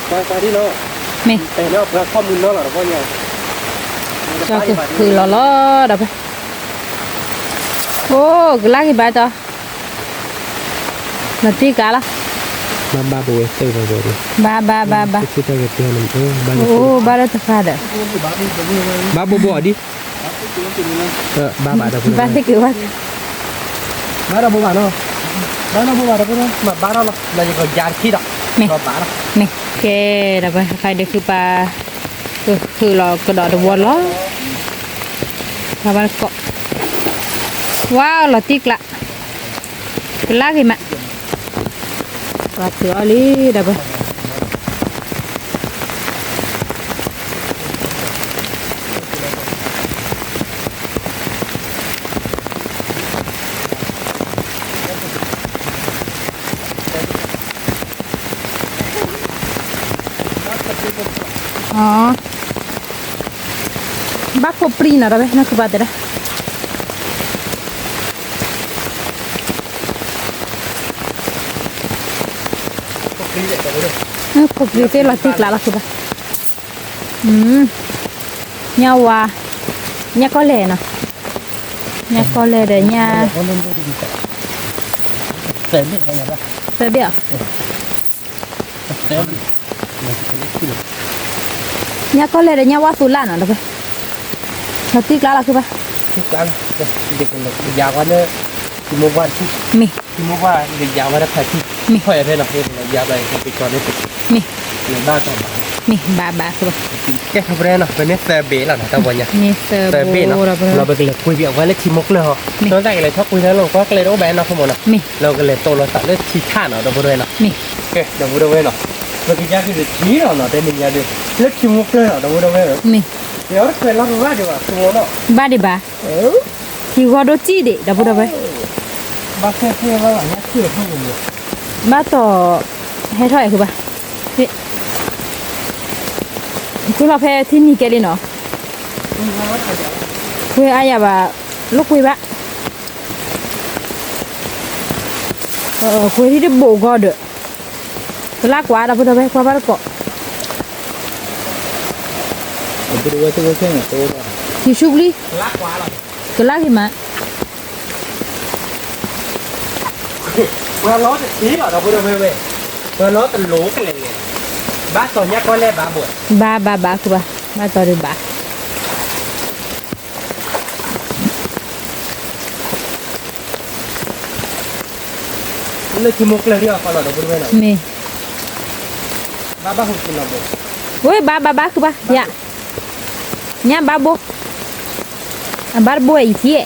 ဘၣ်ပဝဲသ့ၣ်ဘၣ်ဝဲ, ဘၣ်ဘၣ်ဘၣ်ဘၣ်, အိၣ်ဘၣ်လၢတဃါဒီး, ဘၣ်ဘိဘိအီၤဒ်, ဘၣ်ဘၣ်ဒီး, ဘၣ်သ့ၣ်က့ၤဘၣ်, ဘၣ်ဒီးဘိဘၣ်နီၤ, ဘၣ်ဒီးဘိဘၣ်ဒီး, မ့ၢ်ဘၣ်ဒီးလီၤ, လၢယကယၤတခံဒီး, မ့ၢ်, မ့ၢ်, ကဲဒီးပှဲၤ ဃါဒုးခုပာ်, ကဟုးလီၤကဒီးတဝီလီၤ, ဘၣ်ဘၣ်တကိး, ဝါ လီၤတံၢ်ကျါ ကလၢ်ဂ့ၤမး, ပှၤထုးအီၤလံဒီးပှဲၤ, ဘၣ်ခိၣ်ပြံနီၤဒီးဝဲ နီၢ်ခုၣ်ပၤတဲဒၣ်, ခိၣ်ပြံသ့ၣ်လီၤတံၢ်ကျါလီၤခုၣ်ပၤ, ညၣ်ဝါ, ညၣ်ကီၢ်လဲၢ်နီၤ, ညၣ်ကီၢ်လဲၢ်ဒီးညၣ်, သၢဘ့ၣ်အီၤ, သၢဘ့ၣ်, ညၣ်ကီၢ်လဲၢ်ဒီးညၣ်ဝါသူလၢ်နီၤဒီးပှဲၤ, လီၤတံၢ်ကျါလီၤခုၣ်ပၤ, ယၤဝဲလၢ, မ့ၢ်, မ့ၢ်, မ့ၢ်, မ့ၢ်ဘၣ်တၢ်ဘၣ်, မ့ၢ်ဘၣ်ဘၣ်, ကဲထီၣ်ပရဲနီၤ ပန့ၢ်သၢဘ့ၣ်လီၤနီၤ တၢ်ဝဲညါ, သၢဘ့ၣ်နီၤ, လီၤပကလဲၤကွံာ်ဘၣ်ဝဲလၢထံမိၢ်ကျၢၢ်ဟီ, မ့ၢ်, တၢ်ကလဲၤထီၣ်ကွံာ်လၢလီၢ်ကွၢ်ကျဲတအိၣ်ဘၣ်နီၤ ခိၣ်မိၢ်နီၤ, မ့ၢ်, လီၤကလဲၤတိၢ်လီၤသးလၢထံထၣ်နီၤ ဒီပုၢ်ဒီဝဲၢ်နီၤ, မ့ၢ်, ကဲဒီပုၢ်ဒီဝဲၢ်နီၤ, ပကယါက့ၤတထံၣ်လီၤနီၤ တဲန့ၣ်ညါဒီး, လၢထံမိၢ်ကျၢၢ်နီၤ ဒီပုၢ်ဒီဝဲၢ်, မ့ၢ်, ယအီၣ်တခွဲးလီၤတရၣ်ဒံးဘၣ် ခိၣ်မိၢ်နီၤ, ဘၣ်ဒံးဘၣ် ထံဂီၤဒိၣ်စံၣ်ဒံး ဒီပုၢ်ဒီဝဲၢ်, ဘၣ်တီၢ်, ဟဲထီၣ်အဲၣ်ဃုာ်ဘၣ်, ကွံာ်လီၤဖဲထံနံၤကဲလံနီၤ, ကွံာ်အါယၤဘၣ်, လိာ်ကွံာ်ဘၣ်, ကွံာ်ထံတဘိးဂီၤဒီး, ကလၢ်ကွၢ် ဒီပုၢ်ဒီဝဲၢ် ကွၢ်ဘၣ်တကိး, ထံဆူပျံ, ကလၢ်ဂ့ၤမး ပှၤလီၤတထံၣ်လီၤ ဒီပုၢ်ဒီဝဲၢ်, ပှၤလီၤတလိၤကျဲလဲၣ်, ဘၣ်တီၢ်ညၣ်ကီၢ်လဲၢ်ဘၣ်ဘိး, ဘၣ်ဘၣ်ဘၣ်ဃုာ်ဘၣ်, ဘၣ်တီၢ်ဒံးဘၣ် လၢထံမိၢ်ကျၢၢ်ဒံးအီၤကီလီၤ ဒီပုၢ်ဒီဝဲၢ်နီၤ, မ့ၢ်, ဘၣ်ဘၣ်ဟူးက့ၤလီၤဘိး, ဝဲဘၣ်ဘၣ်ဘၣ်ဃုာ်ဘၣ်ယၤ, ညၣ်ဘၣ်ဘိး, အဘၣ်တဘိးအံၤထံဧဲ, ဟဲက့ၤထီၣ်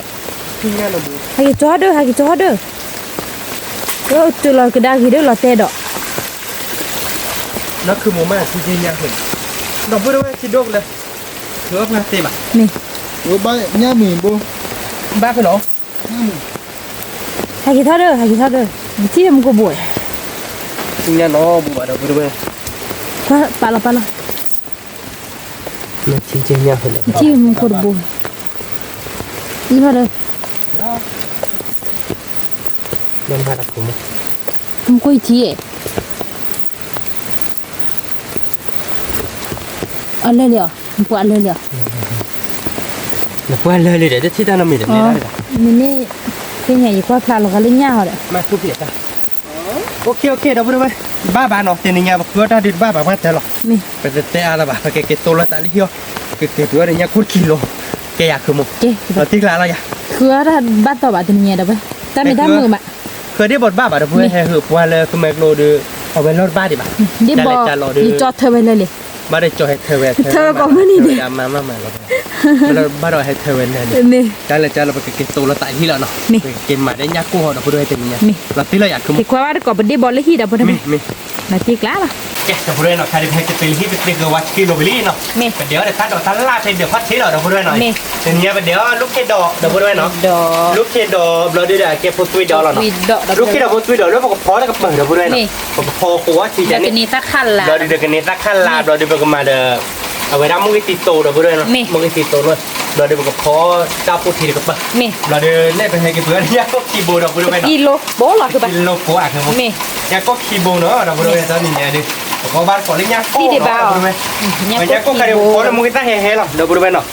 ဒီး ဟဲက့ၤထီၣ်ဒီး, တုၤလီၤကဒါက့ၤဒီးလီၤတဲဒီး, နီၢ်ခုၣ်မိၢ်မးထံက့ညါဃဲ, ဒီပုၢ်ဒီဝဲၢ်ထံဒိၣ်ကလဲာ်, ထုးအီၣ်ပှၤသ့ဘၣ်, မ့ၢ်, ဝဲဘၣ်ညၣ်မံၤဘိ, ဘၣ်ဖဲလီၤ ဟဲက့ၤထီၣ်ဒီး ဟဲက့ၤထီၣ်ဒီး, နထံၣ်မူခိၣ်ဘိး, ထံညါနီၢ်ဘိးဘၣ် ဒီပုၢ်ဒီဝဲၢ်, ပာ်လီၤပာ်လီၤ, နထံၣ်မူခိၣ်တဘိ, အံၤထီၣ်ဒီး, မူခိၣ်အံၤထံဧဲ အလၢာ်လံဧါ, နပှၤလၢာ်လံဧါ, နပှၤလၢာ်လံဒီး တထံၣ်တၢ်နီတမံၤဒီး, မ့ၢ်န့ၣ်, သ့ၣ်ညါယကွၢ်ဖျါလီၤဂာ်လၢညၣ်ဟီဒီး, မ့ၢ်, အိၣ်ခ့အိၣ်ခ့ ဒီပုၢ်ဒီဝဲၢ်, ဘၣ်ဘၣ်နီၤ တနံၤညါပဃုအီၣ်တၢ်ဒုးတဘၣ်ဘၣ်ပှၢ်တၢၢ်လီၤ, ပတတဲအါလၢၤဘၣ် ပကက့ၤတိၢ်လီၤသးလၢဟံၣ်အီၤ, ကက့ၤတုၤအီၤဒီးညၣ်ခိၣ်တကံလိၤ ကဲယၤခုမိၢ်, ကဲ, လီၤတံၢ်ကျါလီၤယၤ, ဃုအီၣ်တၢ်ဘၣ်တီၢ်ဘၣ်တနံၤညါဒီးဝဲ, တၢ်မ့ၢ်တၢ်မုာ်ဘၣ်, ဃုဒ့ၣ်ဘီတဘၣ်ဘၣ်ဒီး ပဝဲဟဲဟုးပှၤလၢကမဲာ်ကျိဒီး, အဝဲလီၢ်တဘၣ်ဒံးဘၣ်, ဒ့ၣ်ဘီ, ယကၠီထၢဝဲလၢလံ, ဘၣ်ဒီးကၠီဟဲထၢဝဲ, ထၢဝဲကိးမုၢ်နံၤဒံး, မၤမၤမၤလီၤ, ဘၣ်ဒီးဟဲထၢဝဲလၢလံ, တၢ်လၢကၠီလၢပကက့ၤတိၤလီၤသးဟံၣ်လီၤနီၤ, ပကက့ၤမၤဒ်ညၣ်ကိၢ်ဟီဒီပုၢ်ဝဲၢ်တနံၤညါ, လီၤတံၢ်လီၤယၤခုမိၢ်, က့ၤခွဲဘၣ်တကိးပဒ့ၣ်ဘီလၢဟံၣ်ဒီးဖိတဝဲ, လီၤတံၢ်ကျါလီၤ ကဲ ဒီပုၢ်ဝဲၢ်နီၤ, ခဲဒုးပဟဲက့ၤတုၤလၢဟံၣ်ပသ့ကဝါဆံက့လိာ်ဝံၤလံနီၤ, ပဒဲးအီၣ်ဒီးတၢ်ဒိးတၢ်လၢ်ဖဲဒၢးခီၣ်ထံးလီၤ ဒီပုၢ်ဝဲၢ်နီၤ, တနံၤညါပဒဲးအီၣ်လူၢ်ခ့ဒိး ဒီပုၢ်ဝဲၢ်နီၤ, လူၢ်ခ့ဒိး ဘျီဒုဒီးအကဲဖိသွံဒီးလီၤနီၤ, လူၢ်ခ့ဒိးဖိသွံဒီးလၢပကဖီလၢကပၢၤဒီပုၢ်ဝဲၢ်နီၤ, ပကဖီကိးဝါဆံန့ၣ်, ဘျီဒုဒီးကန့ၢ်သၣ်ခၣ်လါ ဘျီဒုပကမၤဒီး အဝဲဒၣ်မုၢ်ဂ့ၤသံသိဒီပုၢ်ဝဲၢ်နီၤ, မုၢ်ဂ့ၤသံသိလီၤ, ဘျီဒုပကဖီတၢ်ဖိထံးတကပၢၤ, ဘျီဒုန့ၣ်ပဟဲက့ၤပှၤညၣ်ကိၢ်ခံဘိဒီပုၢ်ဝဲၢ်နီၤ, ညၣ်ကိၢ်ခံဘိနီၤ ဒီပုၢ်ဝဲၢ် တနံၤညါဒု ပကဘၣ်ကိးလၢညၣ်ကိၢ်ဒီပုၢ်ဝဲၢ်, ပညၣ်ကိၢ်ခါဒုးပဖီလၢမုၢ်ဂ့ၤသၣ်ဟဲဟဲလီၤ ဒီပုၢ်ဝဲၢ်နီၤ,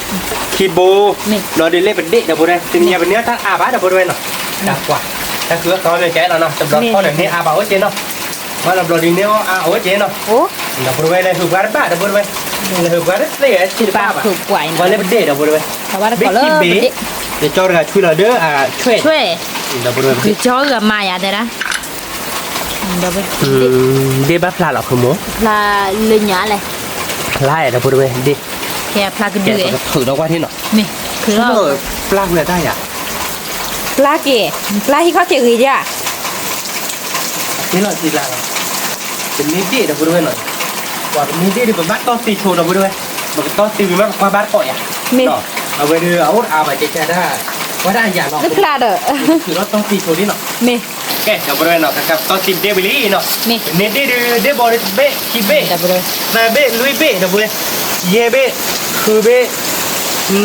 ခံဘိ, ဘျီဒုလၢပဒ့ၣ်ဒီပုၢ်ဝဲၢ် တနံၤညါပန့ၢ်အီၣ်တၢ်အါဘၣ်ဒီပုၢ်ဝဲၢ်နီၤ, တၢ်ကွၢ်, တၢ်ဃုအီၣ်ကီမ့ၢ်ကဲလီၤနီၤ တဘျီထီၣ်ဒီးန့ၢ်အါဘၣ်အိၣ်က့နီၤ, ဘၣ်လီၤဘျီဒုန့ၢ်အီၣ်အါအိၣ်က့နီၤ, ဒီပုၢ်ဝဲၢ်လဲၤဟုးပှၤတဘၣ်ဒီပုၢ်ဝဲၢ်, လဲၤဟုးပှၤတသ့ဝဲဆံးတဘၣ်ဘၣ်, ပှၤလၢပဒ့ၣ်ဒီပုၢ်ဝဲၢ်, ဘ့ၣ်ခံဘ့ၣ်, ယကၠီတဂၤဆွံလီၤဒီးအဆွဲၣ်, ဒီပုၢ်ဝဲၢ်, ယကၠီဂၤမၤယၤတဲဒၣ် ဒ့ၣ်ဘၣ်ဖျါလီၤခုမိၢ်, ဖျါလၢညါလဲၣ်, ဖျါဒီပုၢ်ဝဲၢ်ဒ့ၣ်, ဖျါကဒု, ထုးဒီးကွၢ်ထံနီၤ, ပျၢ်ဝဲတၢ်ယၤ, ပျၢ်က့ၤ, ပျၢ်ဟံၣ်ခီၣ်ထံးဂ့ၤဒၣ်, လီၤ, ပမ့ၢ်ဒ့ၣ်ဒီပုၢ်ဝဲၢ်နီၤ, ပှၤပမ့ၢ်ဒ့ၣ်ဒီးပဘၣ်တီၢ်သံဆိဒီပုၢ်ဝဲၢ်, ပကတီၢ်သံဝံၤမးပကွၢ်ဘၣ်တကိးယၤ, အဝဲဒုးအအိၣ်တအါဘၣ်ကဲကဲဒၣ်, ဝဲဒၣ်ယၤလီၤ, ထုးဒီးတီၢ်သံဆိဒ်နီၤ, ကဲ ဒီပုၢ်ဝဲၢ်နီၤ ကတီၢ်သံဒ့ၣ်ဝံၤလံနီၤ, မ့ၢ်ဒ့ၣ်ဒုး ဒ့ၣ်ဘီဒုးတဘ့ၣ်ခံဘ့ၣ်, သၢဘ့ၣ်လွံၢ်ဘ့ၣ်ဒီပုၢ်ဝဲၢ်, ယဲၢ်ဘ့ၣ်, ဃုဘ့ၣ်,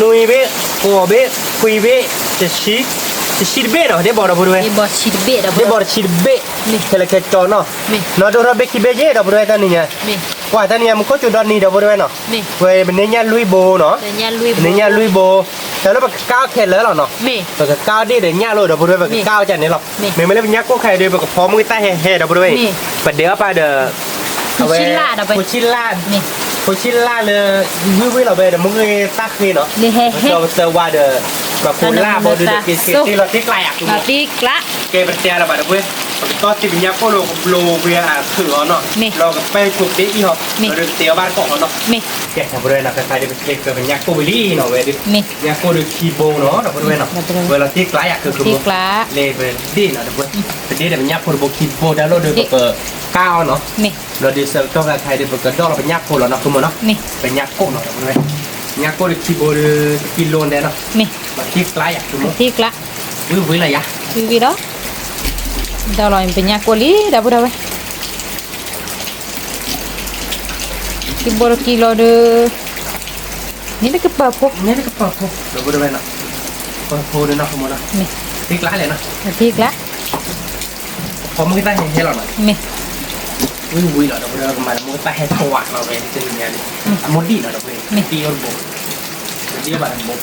နွံဘ့ၣ်, ဃိးဘ့ၣ်, ခွံဘ့ၣ်, တဆံ, တဆံတဘ့ၣ်နီၤ ဒ့ၣ်ဘီဒီပုၢ်ဝဲၢ်, ဒ့ၣ်ဘီတဆံတဘ့ၣ်, ခဲလၢာ်ခဲဆ့နီၤ, နီၢ်ဒိၣ်ထီၣ်ဘ့ၣ်ခံဘ့ၣ်ယဲၢ်ဒီပုၢ်ဝဲၢ်တနံၤညါ, ကွၢ်တနံၤညါမူခိၣ်စူၤဒီနံၤဒီပုၢ်ဝဲၢ်နီၤ, ဝဲပန့ၢ်ညၣ်လွံၢ်ဘိနီၤ, ပန့ၢ်ညၣ်လွံၢ်ဘိ, တၢ်လၢပကကၢ်အီၣ်ခဲလၢာ်လီၤနီၤ, ပကကၢ်အီၣ်ဒ့ၣ်ဒီးညၣ်လိၤဒီပုၢ်ဝဲၢ် ပကကၢ်အီၣ်ကန့ၣ်လီၤ, မ့မ့ၢ်လၢပညၣ်ကိၢ်ခဲအံၤဒီး ပကဖီမုၢ်ဂ့ၤသၣ်ဟဲဟဲဒီပုၢ်ဝဲၢ်အံၤ, ပဒဲးအီၣ်ပာ်ဒီး အဝဲ, ဖိဆံလၢ်, ဖိဆံလၢ်လၢ, ဝံၢ်ဝံၢ်လီၤဝဲဒီးမုၢ်ဂ့ၤသၣ်ဃ့နီၤ, လၢဟဲဟဲ, ပသၢဝါဒီး, ပဖိလၢ်ဘီဒုးဒီးက့ၤက့ၤသ့လီၤတံၢ်ကျါယၤ, ကဲပတဲလီၤဘၣ်ဒီပုၢ်ဝဲၢ်, ပကတီၢ်သံပညၣ်ကိၢ်လၢကဘျိဝဲအထုးအီၤနီၤ, လီၤကပဲဆိးက့အံၤဟီ, ဒီးကတဲအီၤဘၣ်တကိးအီၤနီၤ, ကဲဒီပုၢ်ဝဲၢ်နီၤ ကခါဒုးပက့ၤကပညၣ်ကိၢ်ဝံၤလံနီၤ ဝဲဒုး, ညၣ်ကိၢ်ဒုးခံဘိနီၤ ဒီပုၢ်ဝဲၢ်နီၤ, ဝဲလီၤတံၢ်ကျါယၤခုခုဘိ, လၢပဒ့ၣ်နီၤဒီပုၢ်ဝဲၢ်, ပဒ့ၣ်ဒီးပညၣ်ဖိတဘိခံဘိတၢ်လိၣ်ဒီးပကကၢ်အီၤနီၤ, ဘျီဒုးဆၢကတီၢ်ခါခါအံၤဒီး ပကဒီၣ်လီၤပညၣ်ဖိလီၤနီၤ ခုမိၢ်နီၤ, ပညၣ်ကိၢ်နီၤဒီပုၢ်ဝဲၢ်, ညၣ်ကိၢ်ဒုးခံဘိဒုးတကံလိၤဒဲးနီၤ, လီၤတံၢ်ကျါယၤခုမိၢ်, ဝံၤဝံၤလီၤယၤ, ဝံၤဝံၤလီၤ, ဒီးလီၤပညၣ်ကိၢ်လံဒီပုၢ်ဝဲၢ် ခံဘိတကံလိၤဒီး, န့ၣ်တကပၤဖိ, န့ၣ်တကပၤဖိ, ဒီပုၢ်ဝဲၢ်နီၤ, ပၤဖိဒီးနီၤ ခုမိၢ်နီၤ, တံၢ်ကျါလဲၣ်နီၤ, တံၢ်ကျါ, ဖီမုၢ်ဂ့ၤသၣ်ဟဲဟဲလီၤနီၤ, ဝံၤဝံၤလီၤ ဒီပုၢ်ဝဲၢ် ကမၤလၢမုၢ်ဂ့ၤသၣ်ဟဲထွးလီၤဝဲတနံၤညါန့ၣ်, အမိၢ်ဒံၣ်နီၤ ဒီပုၢ်ဝဲၢ်, တံၢ်အိၣ်တဘိ, တံၢ်ဘၣ်တဘိ